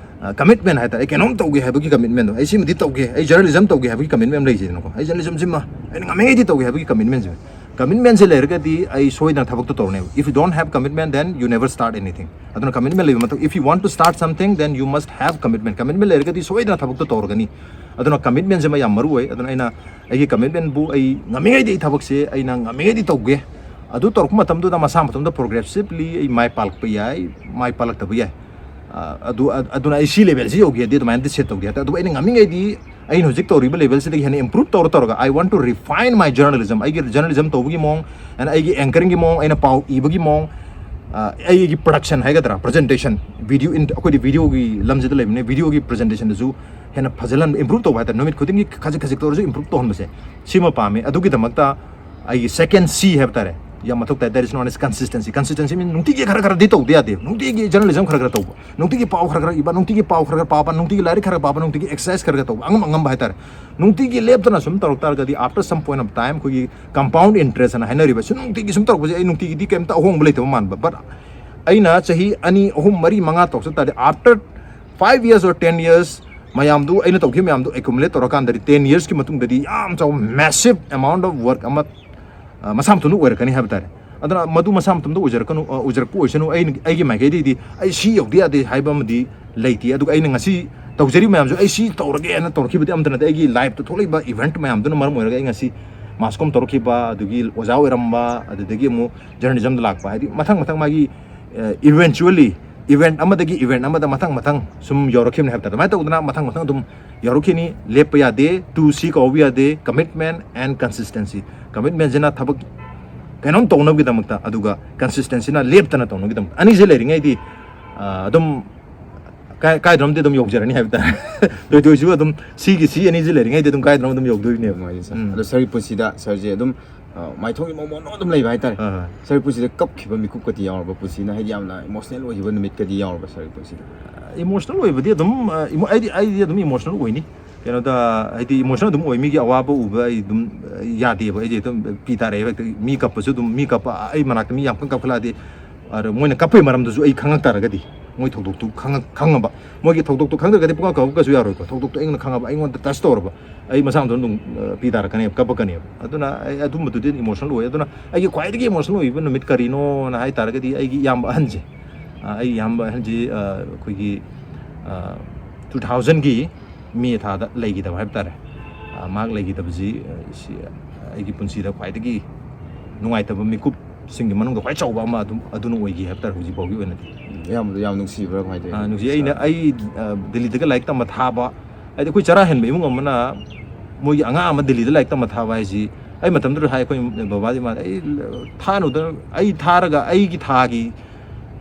ꯀꯃꯤꯠꯃꯦꯟ ꯍꯥꯏꯇꯥꯔꯦ꯫ ꯑꯩ ꯀꯩꯅꯣꯝ ꯇꯧꯒꯦ ꯍꯥꯏꯕꯒꯤ ꯀꯃꯤꯠꯃꯦꯟꯗꯣ, ꯑꯩ ꯁꯤꯃꯗꯤ ꯇꯧꯒꯦ, ꯑꯩ ꯖꯔꯅꯦꯂꯤꯖꯝ ꯇꯧꯒꯦ ꯍꯥꯏꯕꯒꯤ ꯀꯃꯤꯠꯃꯦꯟ ꯑꯃ ꯂꯩꯖꯩꯗꯅꯀꯣ꯫ ꯑꯩ ꯖꯔꯅꯦꯂꯤꯖꯝꯁꯤꯃ ꯑꯩꯅ ꯉꯝꯃꯤꯉꯩꯗꯤ ꯇꯧꯒꯦ ꯍꯥꯏꯕꯒꯤ ꯀꯃꯤꯠꯃꯦꯟꯁꯦ, ꯀꯃꯤꯠꯃꯦꯟꯁꯦ ꯂꯩꯔꯒꯗꯤ ꯑꯩ ꯁꯣꯏꯗꯅ ꯊꯕꯛꯇꯣ ꯇꯧꯔꯅꯦꯕ꯫ If you don't have commitment, then you never start anything. ꯑꯗꯨꯅ ꯀꯃꯤꯠꯃꯦꯟ ꯂꯩꯕ ꯃꯊꯧ, if you want to start something, then you must have commitment. Commitment ꯂꯩꯔꯒꯗꯤ ꯁꯣꯏꯗꯅ ꯊꯕꯛꯇꯣ ꯇꯧꯔꯒꯅꯤ꯫ ꯑꯗꯨꯅ ꯀꯃꯤꯠꯃꯦꯟꯁꯤꯃ ꯌꯥꯝ ꯃꯔꯨ ꯑꯣꯏ꯫ ꯑꯗꯨꯅ ꯑꯩꯅ ꯑꯩꯒꯤ ꯀꯃꯤꯠꯃꯦꯟꯕꯨ ꯑꯩ ꯉꯝꯃꯤꯉꯩꯗꯤ ꯑꯩ ꯊꯕꯛꯁꯦ ꯑꯩꯅ ꯉꯝꯃꯤꯉꯩꯗꯤ ꯇꯧꯒꯦ꯫ ꯑꯗꯨ ꯇꯧꯔꯛꯄ ꯃꯇꯝꯗꯨꯗ ꯃꯁꯥ ꯃꯇꯣꯝꯗ ꯄ꯭ꯔꯣꯒ꯭ꯔꯦꯁꯤꯞꯂꯤ ꯑꯩ ꯃꯥꯏ ꯄꯥꯛꯂꯛꯄ ꯌꯥꯏ, ꯃꯥꯏ ꯄꯥꯛꯂꯛꯇꯕ ꯌꯥꯏ꯫ ꯑ, ꯑꯗꯨ, ꯑ-, ꯑꯗꯨꯅ ꯑꯩ ꯁꯤ ꯂꯦꯚꯦꯜꯁꯤ ꯌꯧꯒꯦꯗꯤ ꯑꯗꯨꯃꯥꯏꯅꯗꯤ ꯁꯦꯠ ꯇꯧꯗꯦ ꯍꯥꯏꯇꯥꯔꯦ꯫ ꯑꯗꯨꯕꯨ ꯑꯩꯅ ꯉꯝꯃꯤꯉꯩꯗꯤ ꯑꯩꯅ ꯍꯧꯖꯤꯛ ꯇꯧꯔꯤꯕ ꯂꯦꯚꯦꯜꯁꯤꯗꯒꯤ ꯍꯦꯟꯅ ꯏꯝꯄ꯭ꯔꯨꯞ ꯇꯧꯔ ꯇꯧꯔꯒ, I want to refine my journalism, ꯑꯩꯒꯤ ꯖꯔꯅꯦꯂꯤꯖꯝ ꯇꯧꯕꯒꯤ ꯃꯑꯣꯡ, and ꯑꯩꯒꯤ ꯑꯦꯡꯀꯔꯤꯡꯒꯤ ꯃꯑꯣꯡ, ꯑꯩꯅ ꯄꯥꯎ ꯏꯕꯒꯤ ꯃꯑꯣꯡ, ꯑ, ꯑꯩꯒꯤ ꯄ꯭ꯔꯗꯛꯁꯟ ꯍꯥꯏꯒꯗ꯭ꯔꯥ, ꯄ꯭ꯔꯖꯦꯟꯇꯦꯁꯟ, ꯚꯤꯗꯤꯑꯣ ꯏꯟ-, ꯑꯩꯈꯣꯏꯗꯤ ꯚꯤꯗꯤꯑꯣꯒꯤ ꯂꯝꯁꯤꯗ ꯂꯩꯕꯅꯦ, ꯚꯤꯗꯤꯑꯣꯒꯤ ꯄ꯭ꯔꯖꯦꯟꯇꯦꯁꯟꯗꯁꯨ ꯍꯦꯟꯅ ꯐꯖꯍꯟꯕ, ꯏꯝꯄ꯭ꯔꯨꯞ ꯇꯧꯕ ꯍꯥꯏꯇꯥꯔꯦ꯫ ꯅꯨꯃꯤꯠ ꯈꯨꯗꯤꯡꯒꯤ ꯈꯖꯤꯛ ꯈꯖꯤꯛꯇ ꯑꯣꯏꯔꯁꯨ ꯏꯝꯄ꯭ꯔꯨꯞ ꯇꯧꯍꯟꯕꯁꯦ, ꯁꯤꯃ ꯄꯥꯝꯃꯤ꯫ ꯑꯗꯨꯒꯤꯗꯃꯛꯇ ꯑꯩꯒꯤ ꯁꯦꯀꯦꯟ ꯁꯤ ꯍꯥꯏꯕ ꯇꯥꯔꯦ, ꯌꯥꯝ ꯃꯊꯧ ꯇꯥꯏ꯫ That is known as consistency. Consistency means ꯅꯨꯡꯇꯤꯒꯤ ꯈꯔ ꯈꯔꯗꯤ ꯇꯧꯗ ꯌꯥꯗꯦ꯫ ꯅꯨꯡꯇꯤꯒꯤ ꯖꯔꯅꯦꯂꯤꯖꯝ ꯈꯔ ꯈꯔ ꯇꯧꯕ, ꯅꯨꯡꯇꯤꯒꯤ ꯄꯥꯎ ꯈꯔ ꯈꯔ ꯏꯕ, ꯅꯨꯡꯇꯤꯒꯤ ꯄꯥꯎ ꯈꯔ ꯈꯔ ꯄꯥꯕ, ꯅꯨꯡꯇꯤꯒꯤ ꯂꯥꯏꯔꯤꯛ ꯈꯔ ꯈꯔ ꯄꯥꯕ, ꯅꯨꯡꯇꯤꯒꯤ ꯑꯦꯛꯁꯔꯁꯥꯏꯁ ꯈꯔ ꯈꯔ ꯇꯧꯕ, ꯑꯉꯝ ꯑꯉꯝꯕ ꯍꯥꯏꯇꯥꯔꯦ꯫ ꯅꯨꯡꯇꯤꯒꯤ ꯂꯦꯞꯇꯅ ꯁꯨꯝ ꯇꯧꯔꯛ ꯇꯥꯔꯒꯗꯤ, after some point of time, ꯑꯩꯈꯣꯏꯒꯤ compound interest ꯍꯥꯏꯅ ꯍꯥꯏꯅꯔꯤꯕ, ꯁꯨꯝ ꯅꯨꯡꯇꯤꯒꯤ ꯁꯨꯝ ꯇꯧꯔꯛꯄꯁꯦ, ꯑꯩ ꯅꯨꯡꯇꯤꯒꯤꯗꯤ ꯀꯩꯝꯇ ꯑꯍꯣꯡꯕ ꯂꯩꯇꯕ ꯃꯥꯟꯕ, but ꯑꯩꯅ ꯆꯍꯤ ꯑꯅꯤ, ꯑꯍꯨꯝ, ꯃꯔꯤ, ꯃꯉꯥ ꯇꯧꯔꯛ ꯇꯥꯔꯗꯤ, after five years or ten years, ꯃꯌꯥꯝꯗꯨ, ꯑꯩꯅ ꯇꯧꯈꯤꯕ ꯃꯌꯥꯝꯗꯨ accumulate ꯇꯧꯔꯀꯥꯟꯗꯗꯤ, ten yearsꯀꯤ ꯃꯇꯨꯡꯗꯗꯤ ꯌꯥꯝ ꯆꯥꯎꯕ massive amount of work ꯑꯃ, ꯑ, ꯃꯁꯥ ꯃꯊꯟꯇ ꯑꯣꯏꯔꯛꯀꯅꯤ ꯍꯥꯏꯕ ꯇꯥꯔꯦ꯫ ꯑꯗꯨꯅ ꯃꯗꯨ ꯃꯁꯥ ꯃꯊꯟꯇ ꯑꯣꯏꯖꯔꯛꯀꯅꯨ, ꯑ, ꯑꯣꯏꯖꯔꯛꯄ ꯑꯣꯏꯁꯅꯨ꯫ ꯑꯩꯅ, ꯑꯩꯒꯤ ꯃꯥꯏꯀꯩꯗꯒꯤꯗꯤ ꯑꯩ ꯁꯤ ꯌꯧꯗ ꯌꯥꯗꯦ ꯍꯥꯏꯕ ꯑꯃꯗꯤ ꯂꯩꯇꯦ꯫ ꯑꯗꯨꯒ ꯑꯩꯅ ꯉꯁꯤ ꯇꯧꯖꯔꯤꯕ ꯃꯌꯥꯝꯁꯨ ꯑꯩ ꯁꯤ ꯇꯧꯔꯒꯦ ꯍꯥꯏꯅ ꯇꯧꯔꯛꯈꯤꯕꯗꯤ ꯑꯝꯇ ꯅꯠꯇꯦ꯫ ꯑꯩꯒꯤ ꯂꯥꯏꯐꯇ ꯊꯣꯛꯂꯛꯏꯕ ꯏꯚꯦꯟꯠ ꯃꯌꯥꯝꯗꯨꯅ ꯃꯔꯝ ꯑꯣꯏꯔꯒ ꯑꯩ ꯉꯁꯤ mass com ꯇꯧꯔꯛꯈꯤꯕ, ꯑꯗꯨꯗꯒꯤ ꯑꯣꯖꯥ ꯑꯣꯏꯔꯝꯕ, ꯑꯗꯨꯗꯒꯤ ꯑꯃꯨꯛ ꯖꯔꯅꯦꯂꯤꯖꯝꯗ ꯂꯥꯛꯄ, ꯍꯥꯏꯗꯤ ꯃꯊꯪ ꯃꯊꯪ ꯃꯥꯒꯤ, ꯑ, eventually event ꯑꯃꯗꯒꯤ event ꯑꯃꯗ ꯃꯊꯪ ꯃꯊꯪ ꯁꯨꯝ ꯌꯧꯔꯛꯈꯤꯕꯅꯦ ꯍꯥꯏꯕ ꯇꯥꯔꯦ꯫ ꯑꯗꯨꯃꯥꯏꯅ ꯇꯧꯗꯅ ꯃꯊꯪ ꯃꯊꯪ ꯑꯗꯨꯝ ꯌꯧꯔꯛꯈꯤꯅꯤ꯫ ꯂꯦꯞꯄ ꯌꯥꯗꯦ꯫ Two C ꯀꯥꯎꯕ ꯌꯥꯗꯦ: commitment and consistency꯫ Commitmentꯁꯤꯅ ꯊꯕꯛ ꯀꯩꯅꯣꯝ ꯇꯧꯅꯕꯒꯤꯗꯃꯛꯇ, ꯑꯗꯨꯒ consistencyꯅ ꯂꯦꯞꯇꯅ ꯇꯧꯅꯕꯒꯤꯗꯃꯛꯇ꯫ ꯑꯅꯤꯁꯦ ꯂꯩꯔꯤꯉꯩꯗꯤ, ꯑ, ꯑꯗꯨꯝ ꯀꯥꯏ-, ꯀꯥꯏꯗꯅꯣꯝꯗꯤ ꯑꯗꯨꯝ ꯌꯧꯖꯔꯅꯤ ꯍꯥꯏꯕ ꯇꯥꯔꯦ꯫ ꯇꯣꯏ ꯇꯣꯏꯁꯨ ꯑꯗꯨꯝ ꯁꯤꯒꯤ ꯁꯤ ꯑꯅꯤꯁꯤ ꯂꯩꯔꯤꯉꯩꯗꯤ ꯑꯗꯨꯝ ꯀꯥꯏꯗꯅꯣꯝ ꯑꯗꯨꯝ ꯌꯧꯗꯣꯏꯅꯦꯕ꯫ ꯅꯨꯡꯉꯥꯏꯖꯩ ꯁꯥꯔ꯫ ꯎꯝ꯫ ꯑꯗꯣ ꯁꯥꯔꯒꯤ ꯄꯨꯟꯁꯤꯗ ꯁꯥꯔꯁꯦ ꯑꯗꯨꯝ, ꯑ, ꯃꯥꯏꯊꯣꯡꯒꯤ ꯃꯃꯣꯟ ꯑꯗꯨꯝ ꯂꯩꯕ ꯍꯥꯏꯇꯥꯔꯦ꯫ ꯑꯥ꯫ ꯁꯥꯔꯒꯤ ꯄꯨꯟꯁꯤꯗ ꯀꯞꯈꯤꯕ ꯃꯤꯀꯨꯞꯀꯗꯤ ꯌꯥꯎꯔꯕ? ꯄꯨꯟꯁꯤꯅ ꯍꯥꯏꯗꯤ ꯌꯥꯝꯅ ꯏꯃꯣꯁꯅꯦꯜ ꯑꯣꯏꯈꯤꯕ ꯅꯨꯃꯤꯠꯀꯗꯤ ꯌꯥꯎꯔꯕ ꯁꯥꯔꯒꯤ ꯄꯨꯟꯁꯤꯗ? ꯏꯃꯣꯁꯅꯦꯜ ꯑꯣꯏꯕꯗꯤ ꯑꯗꯨꯝ, ꯑ, ꯏꯃꯣ-, ꯑꯩꯗꯤ, ꯑꯩꯗꯤ ꯑꯗꯨꯝ ꯏꯃꯣꯁꯅꯦꯜ ꯑꯣꯏꯅꯤ꯫ ꯀꯩꯅꯣꯗ, ꯍꯥꯏꯗꯤ emotional ꯑꯗꯨꯝ ꯑꯣꯏ, ꯃꯤꯒꯤ ꯑꯋꯥꯕ ꯎꯕ ꯑꯩ ꯑꯗꯨꯝ, ꯑ, ꯌꯥꯗꯦꯕ꯫ ꯑꯩꯁꯦ ꯑꯗꯨꯝ ꯄꯤ ꯇꯥꯔꯛꯑꯦꯕ ꯍꯦꯛꯇ꯫ ꯃꯤ ꯀꯞꯄꯁꯨ ꯑꯗꯨꯝ, ꯃꯤ ꯀꯞꯄ, ꯑꯩ ꯃꯅꯥꯛꯇ ꯃꯤ ꯌꯥꯝ ꯀꯟꯅ ꯀꯞꯈꯠꯂꯛꯑꯗꯤ, ꯑꯗ ꯃꯣꯏꯅ ꯀꯞꯄꯩ ꯃꯔꯝꯗꯨꯁꯨ ꯑꯩ ꯈꯪꯉꯛ ꯇꯥꯔꯒꯗꯤ, ꯃꯣꯏ ꯊꯧꯗꯣꯛꯇꯨ ꯈꯪꯉꯛ-, ꯈꯪꯉꯕ, ꯃꯣꯏꯒꯤ ꯊꯧꯗꯣꯛꯇꯨ ꯈꯪꯗ꯭ꯔꯒꯗꯤ ꯄꯨꯡꯀꯞ ꯀꯞꯄꯁꯨ ꯌꯥꯔꯣꯏꯀꯣ꯫ ꯊꯧꯗꯣꯛꯇꯣ ꯑꯩꯉꯣꯟꯗ ꯈꯪꯉꯕ, ꯑꯩꯉꯣꯟꯗ touch ꯇꯧꯔꯕ, ꯑꯩ ꯃꯁꯥ ꯃꯊꯟꯇ ꯑꯗꯨꯝ, ꯑ, ꯄꯤ ꯇꯥꯔꯛꯀꯅꯦꯕ, ꯀꯞꯄꯛꯀꯅꯦꯕ꯫ ꯑꯗꯨꯅ ꯑꯩ ꯑꯗꯨꯝꯕꯗꯨꯗꯤ emotional ꯑꯣꯏ꯫ ꯑꯗꯨꯅ ꯑꯩꯒꯤ ꯈ꯭ꯋꯥꯏꯗꯒꯤ emotional ꯑꯣꯏꯕ ꯅꯨꯃꯤꯠ ꯀꯔꯤꯅꯣꯅ ꯍꯥꯏ ꯇꯥꯔꯒꯗꯤ, ꯑꯩꯒꯤ ꯏꯌꯥꯝꯕ ꯑꯍꯟꯁꯦ, ꯑ, ꯑꯩ ꯏꯌꯥꯝꯕ ꯑꯍꯟꯁꯤ, ꯑ, ꯑꯩꯈꯣꯏꯒꯤ, ꯑ, two thousand ꯒꯤ ꯃꯦ ꯊꯥꯗ ꯂꯩꯈꯤꯗꯕ ꯍꯥꯏꯕ ꯇꯥꯔꯦ꯫ ꯑ, ꯃꯍꯥꯛ ꯂꯩꯈꯤꯗꯕꯁꯤ, ꯑ, ꯁꯤ ꯑꯩꯒꯤ ꯄꯨꯟꯁꯤꯗ ꯈ꯭ꯋꯥꯏꯗꯒꯤ ꯅꯨꯡꯉꯥꯏꯇꯕ ꯃꯤꯀꯨꯞꯁꯤꯡꯒꯤ ꯃꯅꯨꯡꯗ ꯈ꯭ꯋꯥꯏ ꯆꯥꯎꯕ ꯑꯃ ꯑꯗꯨꯝ, ꯑꯗꯨꯅ ꯑꯣꯏꯈꯤ ꯍꯥꯏꯕ ꯇꯥꯔꯦ, ꯍꯧꯖꯤꯛ ꯐꯥꯎꯒꯤ ꯑꯣꯏꯅꯗꯤ꯫ ꯎꯝ, ꯏꯌꯥꯝꯕꯗꯣ ꯌꯥꯝ ꯅꯨꯡꯁꯤꯕ꯭ꯔꯥ ꯀꯃꯥꯏꯅ ꯇꯧꯋꯤ? ꯑ, ꯅꯨꯡꯁꯤ꯫ ꯑꯩꯅ, ꯑꯩ, ꯑ, ꯗꯦꯜꯂꯤꯗꯒ ꯂꯥꯏꯔꯤꯛ ꯇꯝꯕ ꯊꯥꯕ, ꯍꯥꯏꯗꯤ ꯑꯩꯈꯣꯏ ꯆꯔꯥ ꯍꯦꯟꯕ ꯏꯃꯨꯡ ꯑꯃꯅ ꯃꯣꯏꯒꯤ ꯑꯉꯥꯡ ꯑꯃ ꯗꯦꯜꯂꯤꯗ ꯂꯥꯏꯔꯤꯛ ꯇꯝꯕ ꯊꯥꯕ ꯍꯥꯏꯁꯤ, ꯑꯩ ꯃꯇꯝꯗꯨꯗ ꯍꯥꯏ, ꯑꯩꯈꯣꯏ ꯕꯕꯥꯗꯤ ꯃꯥ, "ꯑꯩ ꯊꯥꯅꯨꯗ, ꯑꯩ ꯊꯥꯔꯒ ꯑꯩꯒꯤ ꯊꯥꯒꯤ,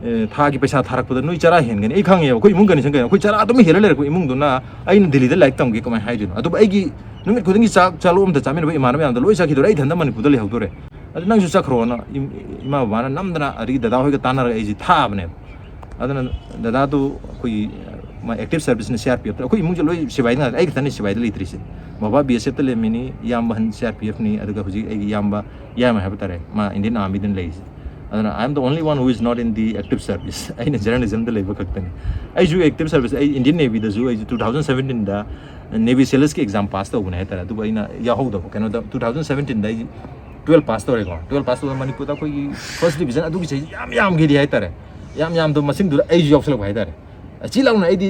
ꯑꯦ, ꯊꯥꯒꯤ ꯄꯩꯁꯥ ꯊꯥꯔꯛꯄꯗ ꯅꯣꯏ ꯆꯔꯥ ꯍꯦꯟꯒꯅꯤ, ꯑꯩ ꯈꯪꯉꯦꯕ ꯑꯩꯈꯣꯏ ꯏꯃꯨꯡ condition ꯀꯩꯅꯣ, ꯑꯩꯈꯣꯏ ꯆꯔꯥ ꯑꯗꯨꯝ ꯍꯦꯜꯂ ꯂꯩꯔꯛꯄ ꯏꯃꯨꯡꯗꯨꯅ ꯑꯩꯅ ꯗꯦꯜꯂꯤꯗ ꯂꯥꯏꯔꯤꯛ ꯇꯝꯒꯦ ꯀꯃꯥꯏꯅ ꯍꯥꯏꯗꯣꯏꯅꯣ?" ꯑꯗꯨꯕꯨ ꯑꯩꯒꯤ ꯅꯨꯃꯤꯠ ꯈꯨꯗꯤꯡꯒꯤ ꯆꯥꯛ ꯆꯥꯂꯣꯛ ꯑꯝꯇ ꯆꯥꯃꯤꯟꯅꯕ ꯏꯃꯥꯟꯅꯕ ꯃꯌꯥꯝꯗꯣ ꯂꯣꯏ ꯆꯠꯈꯤꯗꯣꯔꯦ, ꯑꯩ ꯏꯊꯟꯇ ꯃꯅꯤꯄꯨꯔꯗ ꯂꯩꯍꯧꯗꯣꯔꯦ꯫ "ꯑꯗꯨ ꯅꯪꯁꯨ ꯆꯠꯈ꯭ꯔꯣꯅ" ꯏꯝ-, ꯏꯃꯥ ꯕꯕꯥꯅ ꯅꯝꯗꯅ ꯑꯗꯒꯤ ꯗꯗꯥ ꯍꯣꯏꯒ ꯇꯥꯟꯅꯔꯒ ꯑꯩꯁꯦ ꯊꯥꯕꯅꯦꯕ꯫ ꯑꯗꯨꯅ ꯗꯗꯥꯗꯨ ꯑꯩꯈꯣꯏꯒꯤ, ꯃꯥ active service ꯅꯤ, C R P F ꯇ꯫ ꯑꯩꯈꯣꯏ ꯏꯃꯨꯡꯁꯦ ꯂꯣꯏ ꯁꯤꯕꯥꯏꯗ ꯉꯥꯛꯇ, ꯑꯩ ꯈꯛꯇꯅꯤ ꯁꯤꯕꯥꯏꯗ ꯂꯩꯇ꯭ꯔꯤꯁꯦ꯫ ꯕꯕꯥ B S F ꯇ ꯂꯩꯔꯝꯃꯤꯅꯤ, ꯏꯌꯥꯝꯕ ꯑꯍꯟ C R P F ꯅꯤ, ꯑꯗꯨꯒ ꯍꯧꯖꯤꯛ ꯑꯩꯒꯤ ꯏꯌꯥꯝꯕ, ꯏꯌꯥꯝꯕ ꯍꯥꯏꯕ ꯇꯥꯔꯦ, ꯃꯥ Indian Army ꯗꯅꯤ ꯂꯩꯔꯤꯁꯦ꯫ ꯑꯗꯨꯅ I am the only one who is not in the active service꯫ ꯑꯩꯅ journalism ꯗ ꯂꯩꯕ ꯈꯛꯇꯅꯤ꯫ ꯑꯩꯁꯨ active service, ꯑꯩ Indian Navy ꯗꯁꯨ ꯑꯩꯁꯨ two thousand seventeen ꯗ Navy sailors ꯀꯤ exam pass ꯇꯧꯕꯅꯦ ꯍꯥꯏ ꯇꯥꯔꯦ, ꯑꯗꯨꯕꯨ ꯑꯩꯅ ꯌꯥꯎꯍꯧꯗꯕ꯫ ꯀꯩꯅꯣꯗ, two thousand seventeen ꯗ ꯑꯩ twelve pass ꯇꯧꯔꯦꯀꯣ꯫ Twelve pass ꯇꯧꯕꯗ ꯃꯅꯤꯄꯨꯔꯗ ꯑꯩꯈꯣꯏꯒꯤ first division ꯑꯗꯨꯒꯤ ꯆꯍꯤ ꯌꯥꯝ ꯌꯥꯝꯈꯤꯗꯦ ꯍꯥꯏ ꯇꯥꯔꯦ꯫ ꯌꯥꯝ ꯌꯥꯝꯗꯕ ꯃꯁꯤꯡꯗꯨꯗ ꯑꯩꯁꯨ ꯌꯥꯎꯁꯜꯂꯛꯄ ꯍꯥꯏ ꯇꯥꯔꯦ꯫ ꯆꯤ ꯂꯥꯎꯅ ꯑꯩꯗꯤ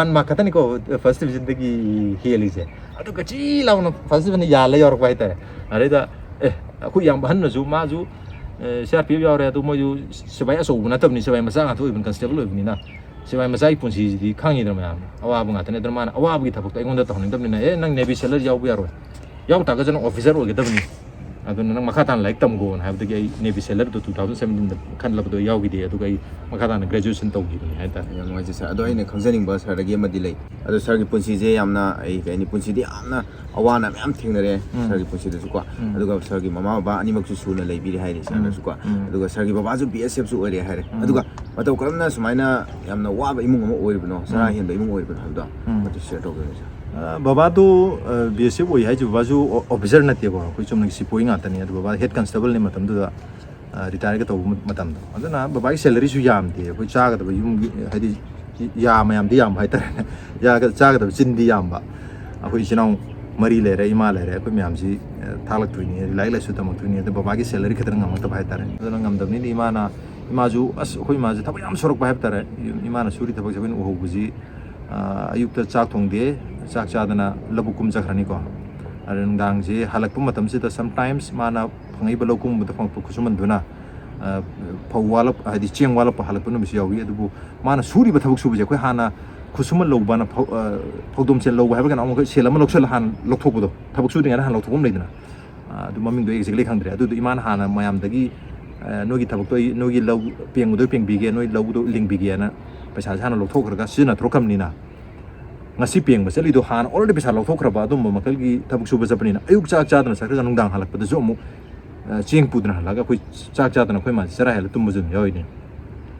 one mark ꯈꯛꯇꯅꯤꯀꯣ first division ꯗꯒꯤ ꯍꯦꯜꯂꯤꯁꯦ꯫ ꯑꯗꯨꯒ ꯆꯤ ꯂꯥꯎꯅ first division ꯗ ꯌꯥꯜꯂ ꯌꯥꯎꯔꯛꯄ ꯍꯥꯏ ꯇꯥꯔꯦ꯫ ꯑꯗꯩꯗ, ꯑꯦ, ꯑꯩꯈꯣꯏ ꯏꯌꯥꯝꯕ ꯑꯍꯟꯅꯁꯨ, ꯃꯥꯁꯨ, ꯑꯦ, C R P F ꯌꯥꯎꯔꯦ, ꯑꯗꯨ ꯃꯣꯏꯁꯨ ꯁꯤꯕꯥꯏ ꯑꯆꯧꯕ ꯅꯠꯇꯕꯅꯤ, ꯁꯤꯕꯥꯏ ꯃꯆꯥ ꯉꯥꯛꯇ ꯑꯣꯏꯕꯅꯤ, constable ꯑꯣꯏꯕꯅꯤꯅ꯫ ꯁꯤꯕꯥꯏ ꯃꯆꯥꯒꯤ ꯄꯨꯟꯁꯤꯁꯤꯗꯤ ꯈꯪꯉꯤꯗꯅ ꯃꯌꯥꯝ, ꯑꯋꯥꯕ ꯉꯥꯛꯇꯅꯦ꯫ ꯑꯗꯨꯅ ꯃꯥꯅ ꯑꯋꯥꯕꯒꯤ ꯊꯕꯛꯇꯣ ꯑꯩꯉꯣꯟꯗ ꯇꯧꯍꯟꯅꯤꯡꯗꯕꯅꯤꯅ, "ꯑꯦ, ꯅꯪ Navy sailor ꯌꯥꯎꯕ ꯌꯥꯔꯣꯏ, ꯌꯥꯎ ꯇꯥꯔꯒꯁꯨ ꯅꯪ officer ꯑꯣꯏꯒꯗꯕꯅꯤ, ꯑꯗꯨꯅ ꯅꯪ ꯃꯈꯥ ꯇꯥꯅ ꯂꯥꯏꯔꯤꯛ ꯇꯝꯈꯣꯅ" ꯍꯥꯏꯕꯗꯒꯤ ꯑꯩ Navy sailor ꯗꯣ two thousand seventeen ꯗ ꯈꯜꯂꯕꯗꯣ ꯌꯥꯎꯈꯤꯗꯦ꯫ ꯑꯗꯨꯒ ꯑꯩ ꯃꯈꯥ ꯇꯥꯅ graduation ꯇꯧꯈꯤꯕꯅꯤ ꯍꯥꯏꯇꯥꯔꯦ꯫ ꯌꯥꯝ ꯅꯨꯡꯉꯥꯏꯖꯩ sir꯫ ꯑꯗꯣ ꯑꯩꯅ ꯈꯪꯖꯅꯤꯡꯕ sir ꯗꯒꯤ ꯑꯃꯗꯤ ꯂꯩ꯫ ꯑꯗꯣ sir ꯒꯤ ꯄꯨꯟꯁꯤꯁꯦ ꯌꯥꯝꯅ, ꯑꯩ ꯀꯩ ꯍꯥꯏꯅꯤ, ꯄꯨꯟꯁꯤꯗꯤ ꯌꯥꯝꯅ ꯑꯋꯥ ꯑꯅꯥ ꯃꯌꯥꯝ ꯊꯦꯡꯅꯔꯦ, ꯎꯝ꯫ Sir ꯒꯤ ꯄꯨꯟꯁꯤꯗꯁꯨꯀꯣ꯫ ꯎꯝ꯫ ꯑꯗꯨꯒ sir ꯒꯤ ꯃꯃꯥ ꯕꯕꯥ ꯑꯅꯤꯃꯛꯁꯨ ꯁꯨꯅ ꯂꯩꯕꯤꯔꯦ ꯍꯥꯏꯔꯦ sir ꯅꯁꯨꯀꯣ꯫ ꯎꯝ꯫ ꯑꯗꯨꯒ sir ꯒꯤ ꯕꯕꯥꯁꯨ B S F ꯁꯨ ꯑꯣꯏꯔꯦ ꯍꯥꯏꯔꯦ꯫ ꯎꯝ꯫ ꯑꯗꯨꯒ ꯃꯇꯧ ꯀꯔꯝꯅ ꯁꯨꯃꯥꯏꯅ ꯌꯥꯝꯅ ꯋꯥꯕ ꯏꯃꯨꯡ ꯑꯃ ꯑꯣꯏꯔꯤꯕꯅꯣ, ꯆꯔꯥ ꯎꯝ꯫ ꯍꯦꯟꯕ ꯏꯃꯨꯡ ꯑꯣꯏꯔꯤꯕꯅꯣ ꯍꯥꯏꯕꯗꯣ ꯎꯝ꯫ ꯑꯗꯨ share ꯇꯧꯕꯤꯌꯨꯅꯦ sir꯫ ꯑ, ꯕꯕꯥꯗꯨ, ꯑ, ꯕꯤ ꯑꯦꯁ ꯑꯦꯐ ꯑꯣꯏ ꯍꯥꯏꯁꯦ, ꯕꯕꯥꯁꯨ ꯑꯣ-, ꯑꯣꯐꯤꯁꯔ ꯅꯠꯇꯦꯀꯣ, ꯑꯩꯈꯣꯏ ꯆꯨꯝꯅꯒꯤ ꯁꯤꯄꯣꯏ ꯉꯥꯛꯇꯅꯤ꯫ ꯑꯗꯨ ꯕꯕꯥ ꯍꯦꯗ ꯀꯟꯁꯇꯦꯕꯜꯅꯤ ꯃꯇꯝꯗꯨꯗ, ꯑ, ꯔꯤꯇꯥꯌꯔꯒ ꯇꯧꯕ ꯃ-, ꯃꯇꯝꯗꯣ꯫ ꯑꯗꯨꯅ ꯕꯕꯥꯒꯤ ꯁꯦꯂꯔꯤꯁꯨ ꯌꯥꯝꯗꯦ꯫ ꯑꯩꯈꯣꯏ ꯆꯥꯒꯗꯕ ꯌꯨꯝꯒꯤ, ꯍꯥꯏꯗꯤ, ꯌꯥ ꯃꯌꯥꯝꯗꯤ ꯌꯥꯝꯕ ꯍꯥꯏꯇꯥꯔꯦꯅꯦ꯫ ꯌꯥꯒ-, ꯆꯥꯒꯗꯕ ꯆꯤꯟꯗꯤ ꯌꯥꯝꯕ꯫ ꯑꯩꯈꯣꯏ ꯏꯆꯤꯟ ꯏꯅꯥꯎ ꯃꯔꯤ ꯂꯩꯔꯦ, ꯏꯃꯥ ꯂꯩꯔꯦ, ꯑꯩꯈꯣꯏ ꯃꯌꯥꯝꯁꯤ, ꯑ, ꯊꯥꯛꯂꯛꯇꯣꯏꯅꯤ, ꯂꯥꯏꯔꯤꯛ ꯂꯥꯏꯁꯨ ꯇꯝꯃꯛꯇꯣꯏꯅꯤ꯫ ꯑꯗꯨ ꯕꯕꯥꯒꯤ ꯁꯦꯂꯔꯤ ꯈꯛꯇꯅ ꯉꯝꯃꯛꯇꯕ ꯍꯥꯏꯇꯥꯔꯦ꯫ ꯑꯗꯨꯅ ꯉꯝꯗꯕꯅꯤꯅ ꯏꯃꯥꯅ, ꯏꯃꯥꯁꯨ, ꯑꯁ, ꯑꯩꯈꯣꯏ ꯏꯃꯥꯁꯦ ꯊꯕꯛ ꯌꯥꯝ ꯁꯨꯔꯛꯄ ꯍꯥꯏꯕ ꯇꯥꯔꯦ꯫ ꯏꯃꯥꯅ ꯁꯨꯔꯤ ꯊꯕꯛꯁꯦ ꯑꯩꯈꯣꯏꯅ ꯎꯍꯧꯕꯁꯤ, ꯑ, ꯑꯌꯨꯛꯇ ꯆꯥꯛ ꯊꯣꯡꯗꯦ, ꯆꯥꯛ ꯆꯥꯗꯅ ꯂꯧꯕꯨꯛ ꯀꯨꯝ ꯆꯠꯈ꯭ꯔꯅꯤꯀꯣ꯫ ꯑꯗ ꯅꯨꯡꯗꯥꯡꯁꯦ ꯍꯜꯂꯛꯄ ꯃꯇꯝꯁꯤꯗ sometimes ꯃꯥꯅ ꯐꯪꯉꯛꯏꯕ ꯂꯧ ꯀꯨꯝꯕꯗ ꯐꯪꯉꯛꯄ ꯈꯨꯠꯁꯨꯃꯟꯗꯨꯅ, ꯑ, ꯐꯧ ꯋꯥꯠꯂꯛ-, ꯍꯥꯏꯗꯤ ꯆꯦꯡ ꯋꯥꯠꯂꯛꯄ ꯍꯜꯂꯛꯄ ꯅꯨꯃꯤꯠꯁꯨ ꯌꯥꯎꯏ꯫ ꯑꯗꯨꯕꯨ ꯃꯥꯅ ꯁꯨꯔꯤꯕ ꯊꯕꯛ ꯁꯨꯕꯁꯦ ꯑꯩꯈꯣꯏ ꯍꯥꯟꯅ ꯈꯨꯠꯁꯨꯃꯟ ꯂꯧꯕꯅ ꯐꯧ-, ꯑ, ꯐꯧꯗꯣꯝ ꯁꯦꯜ ꯂꯧꯕ ꯍꯥꯏꯕ ꯀꯩꯅꯣ ꯑꯃꯨꯛ ꯁꯦꯜ ꯑꯃ ꯂꯧꯁꯜꯂ ꯍꯥꯟꯅ ꯂꯧꯊꯣꯛꯄꯗꯣ, ꯊꯕꯛ ꯁꯨꯗ꯭ꯔꯤꯉꯩꯗ ꯍꯥꯟꯅ ꯂꯧꯊꯣꯛꯄ ꯑꯃ ꯂꯩꯗꯅ꯫ ꯑ, ꯑꯗꯨ ꯃꯃꯤꯡꯗꯣ exactly ꯈꯪꯗ꯭ꯔꯦ꯫ ꯑꯗꯨꯗꯣ ꯏꯃꯥꯅ ꯍꯥꯟꯅ ꯃꯌꯥꯝꯗꯒꯤ, ꯑ, "ꯅꯣꯏꯒꯤ ꯊꯕꯛꯇꯣ ꯑꯩ, ꯅꯣꯏꯒꯤ ꯂꯧ ꯄꯦꯡꯕꯗꯣ ꯑꯩ ꯄꯦꯡꯕꯤꯒꯦ, ꯅꯣꯏ ꯂꯧꯗꯣ ꯂꯤꯡꯕꯤꯒꯦꯅ" ꯄꯩꯁꯥꯁꯦ ꯍꯥꯟꯅ ꯂꯧꯊꯣꯛꯈ꯭ꯔꯒ ꯁꯤꯖꯤꯟꯅꯊꯣꯛꯈ꯭ꯔꯕꯅꯤꯅ, ꯉꯁꯤ ꯄꯦꯡꯕ ꯆꯠꯂꯤꯗꯣ ꯍꯥꯟꯅ already ꯄꯩꯁꯥ ꯂꯧꯊꯣꯛꯈ꯭ꯔꯕ ꯑꯗꯨꯝꯕ ꯃꯈꯜꯒꯤ ꯊꯕꯛ ꯁꯨꯕ ꯆꯠꯄꯅꯤꯅ, ꯑꯌꯨꯛ ꯆꯥꯛ ꯆꯥꯗꯅ ꯆꯠꯈ꯭ꯔꯒ ꯅꯨꯡꯗꯥꯡ ꯍꯜꯂꯛꯄꯗꯁꯨ ꯑꯃꯨꯛ, ꯑ, ꯆꯦꯡ ꯄꯨꯗꯅ ꯍꯜꯂꯛꯑꯒ ꯑꯩꯈꯣꯏ ꯆꯥꯛ ꯆꯥꯗꯅ ꯑꯩꯈꯣꯏ ꯃꯥꯁꯦ ꯆꯔꯥ ꯍꯦꯜꯂ ꯇꯨꯝꯕꯁꯨ ꯑꯗꯨꯝ ꯌꯥꯎꯔꯤꯅꯦ꯫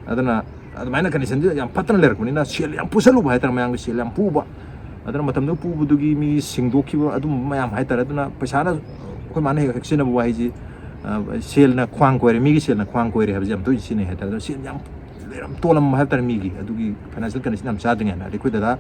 ꯑꯗꯨꯅ ꯑꯗꯨꯃꯥꯏꯅ ꯀꯟꯗꯤꯁꯟꯁꯦ ꯌꯥꯝ ꯐꯠꯇꯅ ꯂꯩꯔꯛꯄꯅꯤꯅ ꯁꯦꯜ ꯌꯥꯝ ꯄꯨꯁꯜꯂꯨꯕ ꯍꯥꯏꯇꯥꯔꯦ, ꯃꯌꯥꯝꯒꯤ ꯁꯦꯜ ꯌꯥꯝ ꯄꯨꯕ꯫ ꯑꯗꯨꯅ ꯃꯇꯝꯗꯨ ꯄꯨꯕꯗꯨꯒꯤ ꯃꯤ ꯁꯤꯡꯗꯣꯛꯈꯤꯕ ꯑꯗꯨꯝꯕ ꯃꯌꯥꯝ ꯍꯥꯏꯇꯥꯔꯦ꯫ ꯑꯗꯨꯅ ꯄꯩꯁꯥꯅ, ꯑꯩꯈꯣꯏ ꯃꯥꯅ ꯍꯦꯛ ꯍꯦꯛ ꯁꯤꯖꯤꯟꯅꯕ ꯋꯥꯍꯩꯁꯤ, ꯑ, "ꯁꯦꯜꯅ ꯈ꯭ꯋꯥꯡ ꯀꯣꯏꯔꯦ", ꯃꯤꯒꯤ ꯁꯦꯜꯅ ꯈ꯭ꯋꯥꯡ ꯀꯣꯏꯔꯦ ꯍꯥꯏꯕꯁꯦ ꯌꯥꯝ ꯇꯣꯏꯅ ꯁꯤꯖꯤꯟꯅꯩ ꯍꯥꯏꯇꯥꯔꯦ꯫ ꯑꯗꯨꯅ ꯁꯦꯜ ꯌꯥꯝ ꯂꯩꯔꯝ-, ꯇꯣꯜꯂꯝꯕ ꯍꯥꯏꯕ ꯇꯥꯔꯦ ꯃꯤꯒꯤ, ꯑꯗꯨꯒꯤ ꯐꯥꯏꯅꯥꯟꯁꯤꯌꯦꯜ ꯀꯟꯗꯤꯁꯟ ꯌꯥꯝ ꯆꯥꯗ꯭ꯔꯤꯉꯩꯗ꯫ ꯑꯗꯩ ꯑꯩꯈꯣꯏ ꯗꯗꯥ,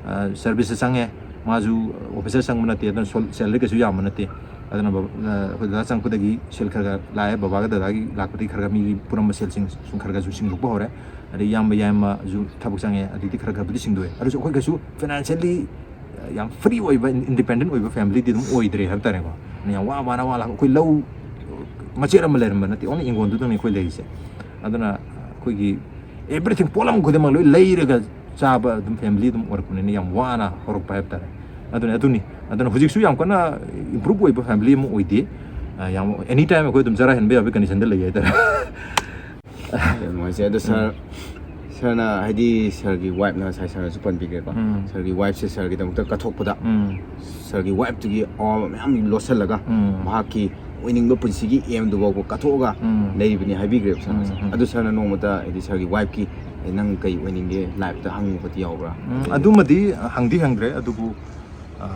ꯑ, ꯁꯔꯚꯤꯁꯇ ꯆꯪꯉꯦ, ꯃꯥꯁꯨ ꯑꯣꯐꯤꯁꯔ ꯆꯪꯕ ꯅꯠꯇꯦ, ꯑꯗꯨꯅ ꯁꯣꯜ-, ꯁꯦꯂꯔꯤ ꯀꯩꯁꯨ ꯌꯥꯝꯕ ꯅꯠꯇꯦ꯫ ꯑꯗꯨꯅ ꯕꯕꯥ-, ꯑ, ꯑꯩꯈꯣꯏ ꯗꯗꯥ ꯆꯪꯉꯛꯄꯗꯒꯤ ꯁꯦꯜ ꯈꯔ ꯈꯔ ꯂꯥꯛꯑꯦ, ꯕꯕꯥꯒ ꯗꯗꯥꯒꯤ ꯂꯥꯛꯄꯗꯒꯤ ꯈꯔ ꯈꯔ ꯃꯤꯒꯤ ꯄꯨꯔꯝꯕ ꯁꯦꯜꯁꯤꯡ ꯁꯨꯝ ꯈꯔ ꯈꯔꯁꯨ ꯁꯤꯡꯗꯣꯛꯄ ꯍꯧꯔꯦ꯫ ꯑꯗꯩ ꯏꯌꯥꯝꯕ ꯌꯥꯏꯃꯁꯨ ꯊꯕꯛ ꯆꯪꯉꯦ, ꯑꯗꯩꯗꯤ ꯈꯔ ꯈꯔꯕꯨꯗꯤ ꯁꯤꯡꯗꯣꯛꯑꯦ꯫ ꯑꯗꯨꯁꯨ ꯑꯩꯈꯣꯏ ꯀꯩꯁꯨ ꯐꯥꯏꯅꯥꯟꯁꯤꯌꯦꯜꯂꯤ ꯌꯥꯝ ꯐ꯭ꯔꯤ ꯑꯣꯏꯕ, ꯏꯟꯗꯤꯄꯦꯟꯗꯦꯟ ꯑꯣꯏꯕ ꯐꯦꯃꯤꯂꯤꯗꯤ ꯑꯗꯨꯝ ꯑꯣꯏꯗ꯭ꯔꯦ ꯍꯥꯏꯕ ꯇꯥꯔꯦꯀꯣ꯫ ꯌꯥꯝ ꯋꯥ ꯋꯥꯅ ꯋꯥ ꯂꯥꯛ-, ꯑꯩꯈꯣꯏ ꯂꯧ ꯃꯆꯦꯠ ꯑꯃ ꯂꯩꯔꯝꯕ ꯅꯠꯇꯦ, only ꯏꯪꯈꯣꯜꯗꯨꯗꯪꯅꯤ ꯑꯩꯈꯣꯏ ꯂꯩꯔꯤꯁꯦ꯫ ꯑꯗꯨꯅ ꯑꯩꯈꯣꯏꯒꯤ everything, ꯄꯣꯠꯂꯝ ꯈꯨꯗꯤꯡꯃꯛ ꯂꯣꯏ ꯂꯩꯔꯒ ꯆꯥꯕ ꯑꯗꯨꯝ ꯐꯦꯃꯤꯂꯤ ꯑꯗꯨꯝ ꯑꯣꯏꯔꯛꯄꯅꯤꯅ ꯌꯥꯝ ꯋꯥꯅ ꯍꯧꯔꯛꯄ ꯍꯥꯏꯕ ꯇꯥꯔꯦ꯫ ꯑꯗꯨꯅ ꯑꯗꯨꯅꯤ꯫ ꯑꯗꯨꯅ ꯍꯧꯖꯤꯛꯁꯨ ꯌꯥꯝ ꯀꯟꯅ ꯏꯝꯄ꯭ꯔꯨꯞ ꯑꯣꯏꯕ ꯐꯦꯃꯤꯂꯤ ꯑꯃ ꯑꯣꯏꯗꯦ꯫ ꯑ, ꯌꯥꯝ ꯑꯦꯅꯤ ꯇꯥꯏꯝ ꯑꯩꯈꯣꯏ ꯑꯗꯨꯝ ꯆꯔꯥ ꯍꯦꯟꯕ ꯌꯥꯕꯒꯤ ꯀꯟꯗꯤꯁꯟꯗ ꯂꯩ ꯍꯥꯏꯇꯥꯔꯦ꯫ ꯌꯥꯝ ꯅꯨꯡꯉꯥꯏꯖꯩ꯫ ꯑꯗꯣ ꯁꯥꯔ, ꯎꯝ꯫ ꯁꯥꯔꯅ, ꯍꯥꯏꯗꯤ, ꯁꯥꯔꯒꯤ ꯋꯥꯏꯐꯅ, ꯉꯁꯥꯏ ꯁꯥꯔꯅꯁꯨ ꯄꯟꯕꯤꯈ꯭ꯔꯦꯀꯣ, ꯎꯝ꯫ ꯁꯥꯔꯒꯤ ꯋꯥꯏꯐꯁꯦ ꯁꯥꯔꯒꯤꯗꯃꯛꯇ ꯀꯠꯊꯣꯛꯄꯗ, ꯎꯝ꯫ ꯁꯥꯔꯒꯤ ꯋꯥꯏꯐꯇꯨꯒꯤ ꯑꯋꯥꯕ ꯃꯌꯥꯝ ꯂꯣꯠꯁꯤꯜꯂꯒ, ꯎꯝ꯫ ꯃꯍꯥꯛꯀꯤ ꯑꯣꯏꯅꯤꯡꯕ ꯄꯨꯟꯁꯤꯒꯤ ꯑꯦꯝꯗꯨ ꯐꯥꯎꯕ ꯀꯠꯊꯣꯛꯑꯒ, ꯎꯝ꯫ ꯂꯩꯔꯤꯕꯅꯤ ꯍꯥꯏꯕꯤꯈ꯭ꯔꯦꯕ ꯁꯥꯔꯅ꯫ ꯎꯝ, ꯎꯝ꯫ ꯑꯗꯨ ꯁꯥꯔꯅ ꯅꯣꯡꯃꯇ, ꯍꯥꯏꯗꯤ, ꯁꯥꯔꯒꯤ ꯋꯥꯏꯐꯀꯤ ꯅꯪ ꯀꯩ ꯑꯣꯏꯅꯤꯡꯒꯦ ꯂꯥꯏꯐꯇ ꯍꯪꯕ ꯈꯣꯠꯄ ꯌꯥꯎꯕ꯭ꯔꯥ? ꯎꯝ, ꯑꯗꯨꯃꯗꯤ ꯍꯪꯗꯤ ꯍꯪꯗ꯭ꯔꯦ, ꯑꯗꯨꯕꯨ ꯑ,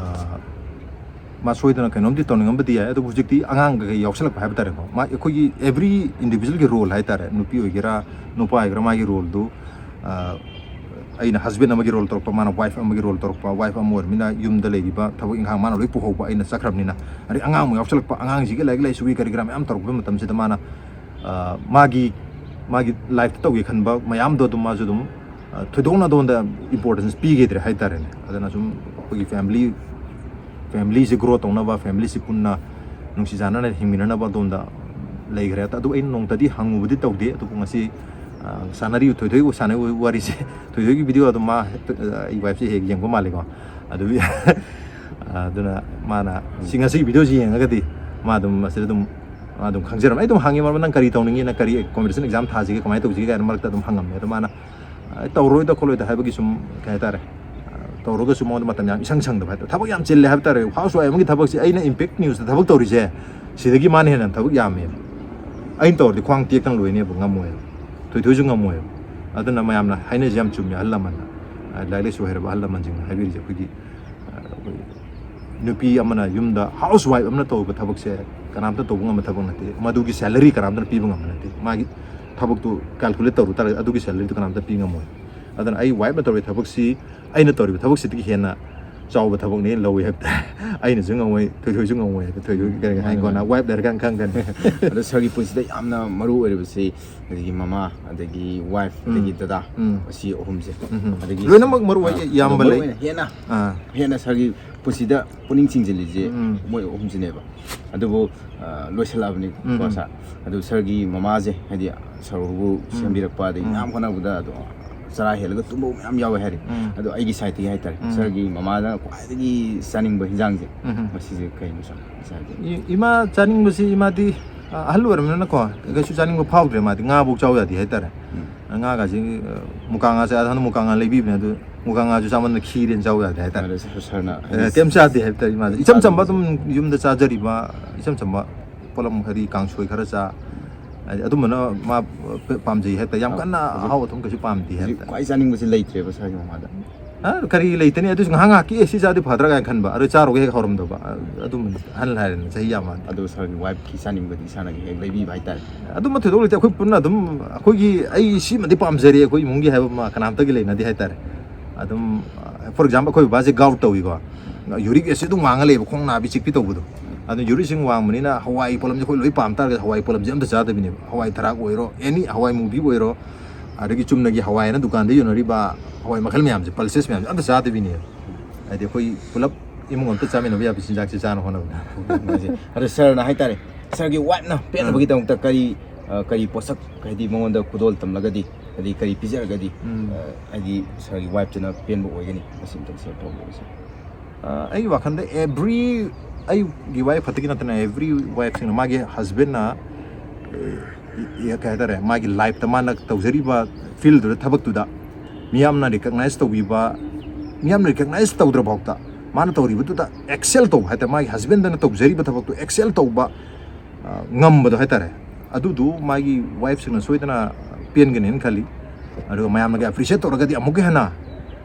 ꯃꯥ ꯁꯣꯏꯗꯅ ꯀꯩꯅꯣꯝꯗꯤ ꯇꯧꯅꯤꯡꯉꯝꯕꯗꯤ ꯌꯥꯏ꯫ ꯑꯗꯨꯕꯨ ꯍꯧꯖꯤꯛꯇꯤ ꯑꯉꯥꯡ ꯀꯩꯀꯩ ꯌꯥꯎꯁꯜꯂꯛꯄ ꯍꯥꯏꯕ ꯇꯥꯔꯦꯀꯣ, ꯃꯥ ꯑꯩꯈꯣꯏꯒꯤ ꯑꯦꯕ꯭ꯔꯤ ꯏꯟꯗꯤꯕꯤꯖꯨꯋꯦꯜꯒꯤ ꯔꯣꯜ ꯍꯥꯏ ꯇꯥꯔꯦ, ꯅꯨꯄꯤ ꯑꯣꯏꯒꯦꯔꯥ ꯅꯨꯄꯥ ꯑꯣꯏꯒꯦꯔꯥ, ꯃꯥꯒꯤ ꯔꯣꯜꯗꯨ, ꯑ, ꯑꯩꯅ ꯍꯁꯕꯦꯟ ꯑꯃꯒꯤ ꯔꯣꯜ ꯇꯧꯔꯛꯄ, ꯃꯥꯅ ꯋꯥꯏꯐ ꯑꯃꯒꯤ ꯔꯣꯜ ꯇꯧꯔꯛꯄ, ꯋꯥꯏꯐ ꯑꯃ ꯑꯣꯏꯔꯕꯅꯤꯅ ꯌꯨꯝꯗ ꯂꯩꯔꯤꯕ ꯊꯕꯛ ꯏꯪꯈꯥꯡ ꯃꯥꯅ ꯂꯣꯏ ꯄꯨꯍꯧꯕ, ꯑꯩꯅ ꯆꯠꯈ꯭ꯔꯕꯅꯤꯅ꯫ ꯑꯗꯩ ꯑꯉꯥꯡ ꯑꯃꯨꯛ ꯌꯥꯎꯁꯜꯂꯛꯄ, ꯑꯉꯥꯡꯁꯤꯒꯤ ꯂꯥꯏꯔꯤꯛ ꯂꯥꯏꯁꯨꯒꯤ ꯀꯔꯤ ꯀꯔꯥ ꯃꯌꯥꯝ ꯇꯧꯔꯛꯄ ꯃꯇꯝꯁꯤꯗ ꯃꯥꯅ, ꯑ, ꯃꯥꯒꯤ ꯃꯥꯒꯤ ꯂꯥꯏꯐꯇ ꯇꯧꯒꯦ ꯈꯟꯕ ꯃꯌꯥꯝꯗꯣ ꯑꯗꯨꯝ ꯃꯥꯁꯨ ꯑꯗꯨꯝ, ꯑ, ꯊꯣꯏꯗꯣꯛꯅ ꯑꯗꯣꯝꯗ ꯏꯝꯄꯣꯔꯇꯦꯟꯁ ꯄꯤꯈꯤꯗ꯭ꯔꯦ ꯍꯥꯏ ꯇꯥꯔꯦꯅꯦ꯫ ꯑꯗꯨꯅ ꯁꯨꯝ ꯑꯩꯈꯣꯏꯒꯤ ꯐꯦꯃꯤꯂꯤ, ꯐꯦꯃꯤꯂꯤꯁꯤ ꯒ꯭ꯔꯣ ꯇꯧꯅꯕ, ꯐꯦꯃꯤꯂꯤꯁꯤ ꯄꯨꯟꯅ ꯅꯨꯡꯁꯤ ꯆꯥꯟꯅꯅ ꯍꯤꯡꯃꯤꯟꯅꯅꯕ ꯑꯗꯣꯝꯗ ꯂꯩꯈ꯭ꯔꯦ꯫ ꯑꯗꯨ ꯑꯩꯅ ꯅꯣꯡꯇꯗꯤ ꯍꯪꯉꯨꯕꯗꯤ ꯇꯧꯗꯦ, ꯑꯗꯨꯕꯨ ꯉꯁꯤ, ꯑ, ꯁꯥꯟꯅꯔꯤꯕ ꯊꯣꯏꯊꯣꯏ ꯁꯥꯟꯅꯔꯤꯕ ꯋꯥꯔꯤꯁꯦ, ꯊꯣꯏꯊꯣꯏꯒꯤ ꯚꯤꯗꯤꯑꯣ ꯑꯗꯨꯝ ꯃꯥ, ꯑ, ꯑꯩ ꯋꯥꯏꯐꯁꯦ ꯍꯦꯛ ꯌꯦꯡꯕ ꯃꯥꯜꯂꯦꯀꯣ꯫ ꯑꯗꯨꯒꯤ ꯑꯗꯨꯅ ꯃꯥꯅ ꯁꯤ ꯉꯁꯤꯒꯤ ꯚꯤꯗꯤꯑꯣꯁꯤ ꯌꯦꯡꯉꯒꯗꯤ ꯃꯥ ꯑꯗꯨꯝ ꯃꯁꯤꯗ ꯑꯗꯨꯝ, ꯃꯥ ꯑꯗꯨꯝ ꯈꯪꯖꯔꯝꯃꯦ꯫ ꯑꯩ ꯑꯗꯨꯝ ꯍꯪꯉꯦ, "ꯃꯔꯝ ꯅꯪ ꯀꯔꯤ ꯇꯧꯅꯤꯡꯉꯤ? ꯅꯪ ꯀꯔꯤ ꯀꯣꯝꯄꯤꯇꯤꯁꯟ ꯑꯦꯛꯖꯥꯝ ꯊꯥꯁꯤꯒꯦ? ꯀꯃꯥꯏꯅ ꯇꯧꯁꯤꯒꯦ?" ꯀꯥꯏꯅ ꯃꯔꯛꯇ ꯑꯗꯨꯝ ꯍꯪꯉꯝꯃꯦ꯫ ꯑꯗꯣ ꯃꯥꯅ, "ꯑꯩ ꯇꯧꯔꯣꯏꯗ ꯈꯣꯠꯂꯣꯏꯗ" ꯍꯥꯏꯕꯒꯤ ꯁꯨꯝ, ꯀꯩ ꯍꯥꯏꯇꯥꯔꯦ, ꯇꯧꯔꯒꯁꯨ ꯃꯉꯣꯟꯗ ꯃꯇꯝ ꯌꯥꯝ ꯏꯁꯪ ꯁꯪꯗꯕ ꯍꯥꯏꯇꯥꯔꯦ꯫ ꯊꯕꯛ ꯌꯥꯝ ꯆꯤꯜꯂꯦ ꯍꯥꯏꯕ ꯇꯥꯔꯦ꯫ ꯍꯥꯎꯁ ꯋꯥꯏꯐ ꯑꯃꯒꯤ ꯊꯕꯛꯁꯦ, ꯑꯩꯅ ꯏꯝꯄꯦꯛ ꯅ꯭ꯌꯨꯁꯇ ꯊꯕꯛ ꯇꯧꯔꯤꯁꯦ, ꯁꯤꯗꯒꯤ ꯃꯥꯅ ꯍꯦꯟꯅ ꯊꯕꯛ ꯌꯥꯝꯃꯦꯕ꯫ ꯑꯩꯅ ꯇꯧꯔꯗꯤ ꯈ꯭ꯋꯥꯡ ꯇꯦꯛꯇꯅ ꯂꯣꯏꯅꯦꯕ, ꯉꯝꯃꯣꯏꯕ꯫ ꯊꯣꯏꯊꯣꯏꯁꯨ ꯉꯝꯃꯣꯏꯕ꯫ ꯑꯗꯨꯅ ꯃꯌꯥꯝꯅ ꯍꯥꯏꯅꯔꯤꯁꯦ ꯌꯥꯝ ꯆꯨꯝꯃꯦ, ꯑꯍꯜ ꯂꯃꯟꯅ, ꯂꯥꯏꯔꯤꯛ ꯂꯥꯏꯁꯨ ꯍꯩꯔꯕ ꯑꯍꯜ ꯂꯃꯟꯁꯤꯡꯅ ꯍꯥꯏꯕꯤꯔꯤꯁꯦ꯫ ꯑꯩꯈꯣꯏꯒꯤ, ꯑꯩꯈꯣꯏ ꯅꯨꯄꯤ ꯑꯃꯅ ꯌꯨꯝꯗ ꯍꯥꯎꯁ ꯋꯥꯏꯐ ꯑꯃꯅ ꯇꯧꯕ ꯊꯕꯛꯁꯦ ꯀꯅꯥꯝꯇ ꯇꯧꯕ ꯉꯝꯕ ꯊꯕꯛ ꯅꯠꯇꯦ꯫ ꯃꯗꯨꯒꯤ ꯁꯦꯂꯔꯤ ꯀꯅꯥꯝꯇꯅ ꯄꯤꯕ ꯉꯝꯕ ꯅꯠꯇꯦ꯫ ꯃꯥꯒꯤ ꯊꯕꯛꯇꯨ ꯀꯦꯜꯀꯨꯂꯦꯠ ꯇꯧꯔꯨ ꯇꯥꯔꯒꯗꯤ ꯑꯗꯨꯒꯤ ꯁꯦꯂꯔꯤꯗꯨ ꯀꯅꯥꯝꯇ ꯄꯤ ꯉꯝꯃꯣꯏ꯫ ꯑꯗꯨꯅ ꯑꯩ ꯋꯥꯏꯐꯅ ꯇꯧꯔꯤꯕ ꯊꯕꯛꯁꯤ, ꯑꯩꯅ ꯇꯧꯔꯤꯕ ꯊꯕꯛꯁꯤꯗꯒꯤ ꯍꯦꯟꯅ ꯆꯥꯎꯕ ꯊꯕꯛꯅꯦꯅ ꯂꯧꯏ ꯍꯥꯏꯕ ꯇꯥꯔꯦ꯫ ꯑꯩꯅꯁꯨ ꯉꯝꯃꯣꯏ, ꯊꯣꯏꯊꯣꯏꯁꯨ ꯉꯝꯃꯣꯏ ꯍꯥꯏꯕ, ꯊꯣꯏꯊꯣꯏꯒꯤ ꯀꯔꯤ ꯍꯥꯏ ꯀꯣꯟꯅ ꯋꯥꯏꯐ ꯂꯩꯔꯀꯥꯟꯗ ꯈꯪꯒꯅꯤ꯫ ꯑꯗꯣ ꯁꯥꯔꯒꯤ ꯄꯨꯟꯁꯤꯗ ꯌꯥꯝꯅ ꯃꯔꯨ ꯑꯣꯏꯔꯤꯕꯁꯤ ꯑꯗꯒꯤ ꯃꯃꯥ, ꯑꯗꯒꯤ ꯋꯥꯏꯐ, ꯑꯗꯒꯤ ꯗꯗꯥ, ꯎꯝ꯫ ꯑꯁꯤ ꯑꯍꯨꯝꯁꯦ꯫ ꯎꯝ꯫ ꯑꯗꯒꯤ ꯂꯣꯏꯅꯃꯛ ꯃꯔꯨ ꯑꯣꯏ, ꯑ, ꯏꯌꯥꯝꯕ ꯃꯔꯨ ꯂꯩ꯫ ꯑꯣꯏꯅ ꯍꯦꯟꯅ ꯑꯥ꯫ ꯍꯦꯟꯅ ꯁꯥꯔꯒꯤ ꯄꯨꯟꯁꯤꯗ ꯄꯨꯛꯅꯤꯡ ꯆꯤꯡꯁꯤꯜꯂꯤꯁꯦ ꯎꯝ꯫ ꯃꯣꯏ ꯑꯍꯨꯝꯁꯤꯅꯦꯕ꯫ ꯑꯗꯨꯕꯨ, ꯑ, ꯂꯣꯏꯁꯤꯜꯂꯛꯑꯕꯅꯤꯀꯣ ꯎꯝ꯫ ꯁꯥꯔ꯫ ꯑꯗꯨ ꯁꯥꯔꯒꯤ ꯃꯃꯥꯁꯦ, ꯍꯥꯏꯗꯤ ꯁꯥꯔ ꯍꯣꯏꯕꯨ ꯎꯝ꯫ ꯁꯦꯝꯕꯤꯔꯛꯄ, ꯑꯗꯒꯤ ꯎꯝ꯫ ꯃꯌꯥꯝ ꯍꯣꯠꯅꯕꯗ ꯑꯗꯣ ꯆꯔꯥ ꯍꯦꯜꯂꯒ ꯇꯨꯝꯕ ꯃꯌꯥꯝ ꯌꯥꯎꯋꯦ ꯍꯥꯏꯔꯤ꯫ ꯎꯝ꯫ ꯑꯗꯣ ꯑꯩꯒꯤ ꯁꯥꯏꯠꯇꯒꯤ ꯍꯥꯏꯇꯥꯔꯦ, ꯎꯝ꯫ ꯁꯥꯔꯒꯤ ꯃꯃꯥꯅ ꯈ꯭ꯋꯥꯏꯗꯒꯤ ꯆꯥꯅꯤꯡꯕ ꯍꯤꯟꯖꯥꯡꯁꯦ ꯎꯝ꯫ ꯃꯁꯤꯁꯦ ꯀꯩꯅꯣ ꯁꯥꯔ? ꯏꯁꯥꯒꯤ ꯏ-, ꯏꯃꯥ ꯆꯥꯅꯤꯡꯕꯁꯤ, ꯏꯃꯥꯗꯤ, ꯑ, ꯑꯍꯜ ꯑꯣꯏꯔꯕꯅꯤꯅꯀꯣ, ꯀꯩꯁꯨ ꯆꯥꯅꯤꯡꯕ ꯐꯥꯎꯗ꯭ꯔꯦ꯫ ꯃꯥꯗꯤ ꯉꯥꯐꯧ ꯆꯥꯎ ꯌꯥꯗꯦ ꯍꯥꯏꯇꯥꯔꯦ꯫ ꯎꯝ꯫ ꯉꯥꯒꯁꯤ, ꯑ, ꯃꯨꯀꯥ ꯉꯥꯁꯦ ꯑꯗ ꯍꯟꯗꯛ ꯃꯨꯀꯥ ꯉꯥ ꯂꯩꯕꯤꯕꯅꯦ, ꯑꯗꯨ ꯃꯨꯀꯥ ꯉꯥꯁꯨ ꯆꯥꯃꯟꯗ ꯈꯤꯔꯦꯅ ꯆꯥꯎ ꯌꯥꯗꯦ ꯍꯥꯏꯇꯥꯔꯦ꯫ ꯑꯗ ꯁꯥꯔ-, ꯁꯥꯔꯅ ꯑ, ꯀꯩꯝ ꯆꯥꯗꯦ ꯍꯥꯏꯕ ꯇꯥꯔꯦ꯫ ꯏꯃꯥꯗꯤ ꯏꯆꯝ ꯆꯝꯕ ꯑꯗꯨꯝ ꯌꯨꯝꯗ ꯆꯥꯖꯔꯤꯕ ꯏꯆꯝ ꯆꯝꯕ ꯄꯣꯠꯂꯝ, ꯍꯥꯏꯗꯤ ꯀꯥꯡꯁꯣꯏ ꯈꯔ ꯆꯥ, ꯍꯥꯏꯗꯤ ꯑꯗꯨꯝꯕꯅ ꯃꯥ ꯄꯥꯝꯖꯩ ꯍꯥꯏꯇꯥꯔꯦ꯫ ꯌꯥꯝ ꯀꯟꯅ ꯑꯍꯥꯎ ꯑꯊꯨꯝ ꯀꯩꯁꯨ ꯄꯥꯝꯗꯦ ꯍꯥꯏꯕ ꯇꯥꯔꯦ꯫ ꯆꯥꯅꯤꯡꯕꯁꯦ ꯂꯩꯇ꯭ꯔꯦꯕ ꯁꯥꯔꯒꯤ ꯃꯃꯥꯗ꯫ ꯀꯔꯤ ꯂꯩꯇꯅꯤ? ꯑꯗꯨꯁꯨ ꯉꯥꯏꯍꯥꯛ ꯉꯥꯏꯍꯥꯛꯀꯤ, "ꯑꯦ, ꯁꯤ ꯆꯥꯗꯤ ꯐꯗ꯭ꯔꯥ?" ꯀꯥꯏꯅ ꯈꯟꯕ, ꯑꯗꯨ ꯆꯥꯔꯨꯒ ꯍꯦꯛ ꯍꯧꯔꯝꯗꯕ꯫ ꯑꯗꯨꯝꯕꯅꯤ, ꯑꯍꯜ ꯍꯥꯏꯔꯦꯅ, ꯆꯍꯤ ꯌꯥꯝꯃꯛꯑꯗꯤ꯫ ꯑꯗꯣ ꯁꯥꯔꯒꯤ ꯋꯥꯏꯐꯀꯤ ꯆꯥꯅꯤꯡꯕꯗꯤ ꯁꯥꯔꯅꯒ ꯍꯦꯛ ꯂꯩꯕꯤꯕ ꯍꯥꯏꯇꯥꯔꯦ꯫ ꯑꯗꯨꯝꯕ ꯊꯣꯏꯗꯣꯛ ꯂꯩꯇꯦ꯫ ꯑꯩꯈꯣꯏ ꯄꯨꯟꯅ ꯑꯗꯨꯝ, ꯑꯩꯈꯣꯏꯒꯤ, "ꯑꯩ ꯁꯤꯃꯗꯤ ꯄꯥꯝꯖꯔꯦ ꯑꯩꯈꯣꯏ ꯏꯃꯨꯡꯒꯤ" ꯍꯥꯏꯕ ꯑꯃ ꯀꯅꯥꯝꯇꯒꯤ ꯂꯩꯅꯗꯦ ꯍꯥꯏꯇꯥꯔꯦ꯫ ꯑꯗꯨꯝ, for example, ꯑꯩꯈꯣꯏ ꯕꯕꯥꯁꯦ ꯒꯥꯎꯠ ꯇꯧꯏꯀꯣ, ꯌꯨꯔꯤꯛ ꯑꯦꯁꯤꯠ ꯑꯗꯨꯝ ꯋꯥꯡꯉ ꯂꯩꯕ, ꯈꯣꯡ ꯅꯥꯕꯤ ꯆꯤꯛꯄꯤ ꯇꯧꯕꯗꯣ꯫ ꯑꯗꯨ ꯌꯨꯔꯤꯛꯁꯤꯡ ꯋꯥꯡꯕꯅꯤꯅ ꯍꯋꯥꯏ ꯄꯣꯠꯂꯝꯁꯦ ꯑꯩꯈꯣꯏ ꯂꯣꯏ ꯄꯥꯝ ꯇꯥꯔꯒꯗꯤ ꯍꯋꯥꯏ ꯄꯣꯠꯂꯝꯁꯦ ꯑꯝꯇ ꯆꯥꯗꯕꯤꯅꯦꯕ꯫ ꯍꯋꯥꯏ ꯊꯔꯥꯛ ꯑꯣꯏꯔꯣ, ꯑꯦꯅꯤ ꯍꯋꯥꯏ ꯃꯨꯕꯤ ꯑꯣꯏꯔꯣ, ꯑꯗꯒꯤ ꯆꯨꯝꯅꯒꯤ ꯍꯋꯥꯏ ꯍꯥꯏꯅ ꯗꯨꯀꯥꯟꯗ ꯌꯣꯟꯅꯔꯤꯕ ꯍꯋꯥꯏ ꯃꯈꯜ ꯃꯌꯥꯝꯁꯦ, ꯄꯜꯁꯦꯁ ꯃꯌꯥꯝꯁꯦ ꯑꯝꯇ ꯆꯥꯗꯕꯤꯅꯦꯕ꯫ ꯍꯥꯏꯗꯤ ꯑꯩꯈꯣꯏ ꯄꯨꯂꯞ ꯏꯃꯨꯡ ꯑꯝꯇ ꯆꯥꯃꯤꯟꯅꯕ ꯌꯥꯕ ꯆꯤꯟꯖꯥꯛꯁꯦ ꯆꯥꯅ ꯍꯣꯠꯅꯕꯗ꯫ ꯑꯗꯣ ꯁꯥꯔꯅ ꯍꯥꯏꯇꯥꯔꯦ, ꯁꯥꯔꯒꯤ ꯋꯥꯏꯐꯅ ꯄꯦꯟꯅꯕꯒꯤꯗꯃꯛꯇ ꯀꯔꯤ, ꯑ, ꯀꯔꯤ ꯄꯣꯠꯁꯛ, ꯍꯥꯏꯗꯤ ꯃꯉꯣꯟꯗ ꯈꯨꯗꯣꯜ ꯇꯝꯂꯒꯗꯤ, ꯍꯥꯏꯗꯤ ꯀꯔꯤ ꯄꯤꯖꯔꯒꯗꯤ, ꯑ, ꯍꯥꯏꯗꯤ ꯁꯥꯔꯒꯤ ꯋꯥꯏꯐꯇꯨꯅ ꯄꯦꯟꯕ ꯑꯣꯏꯒꯅꯤ? ꯃꯁꯤ ꯑꯝꯇꯪ ꯁꯤꯌꯔ ꯇꯧꯕꯤꯔꯁꯤ꯫ ꯑ, ꯑꯩꯒꯤ ꯋꯥꯈꯜꯗ ꯑꯦꯕ꯭ꯔꯤ, ꯑꯩꯒꯤ ꯋꯥꯏꯐ ꯈꯛꯇꯒꯤ ꯅꯠꯇꯅ ꯑꯦꯕ꯭ꯔꯤ ꯋꯥꯏꯐꯁꯤꯡꯅ ꯃꯥꯒꯤ ꯍꯁꯕꯦꯟꯅ, ꯑꯦ, ꯀꯩ ꯍꯥꯏꯇꯥꯔꯦ, ꯃꯥꯒꯤ ꯂꯥꯏꯐꯇ ꯃꯥꯅ ꯇꯧꯖꯔꯤꯕ ꯐꯤꯜꯗꯨꯗ, ꯊꯕꯛꯇꯨꯗ ꯃꯤꯌꯥꯝꯅ ꯔꯤꯀꯛꯅꯥꯏꯁ ꯇꯧꯕꯤꯕ, ꯃꯤꯌꯥꯝꯅ ꯔꯤꯀꯛꯅꯥꯏꯁ ꯇꯧꯗ꯭ꯔꯐꯥꯎꯗ ꯃꯥꯅ ꯇꯧꯔꯤꯕꯗꯨꯗ ꯑꯦꯛꯁꯦꯜ ꯇꯧꯕ ꯍꯥꯏꯇꯥꯔꯦ, ꯃꯥꯒꯤ ꯍꯁꯕꯦꯟꯗꯅ ꯇꯧꯖꯔꯤꯕ ꯊꯕꯛꯇꯨ ꯑꯦꯛꯁꯦꯜ ꯇꯧꯕ, ꯑ, ꯉꯝꯕꯗꯣ ꯍꯥꯏꯇꯥꯔꯦ, ꯑꯗꯨꯗꯨ ꯃꯥꯒꯤ ꯋꯥꯏꯐꯁꯤꯡꯅ ꯁꯣꯏꯗꯅ ꯄꯦꯟꯒꯅꯦꯅ ꯈꯜꯂꯤ꯫ ꯑꯗꯨꯒ ꯃꯌꯥꯝꯅꯒ ꯑꯦꯄ꯭ꯔꯤꯁꯤꯌꯦꯠ ꯇꯧꯔꯒꯗꯤ ꯑꯃꯨꯛꯀ ꯍꯦꯟꯅ,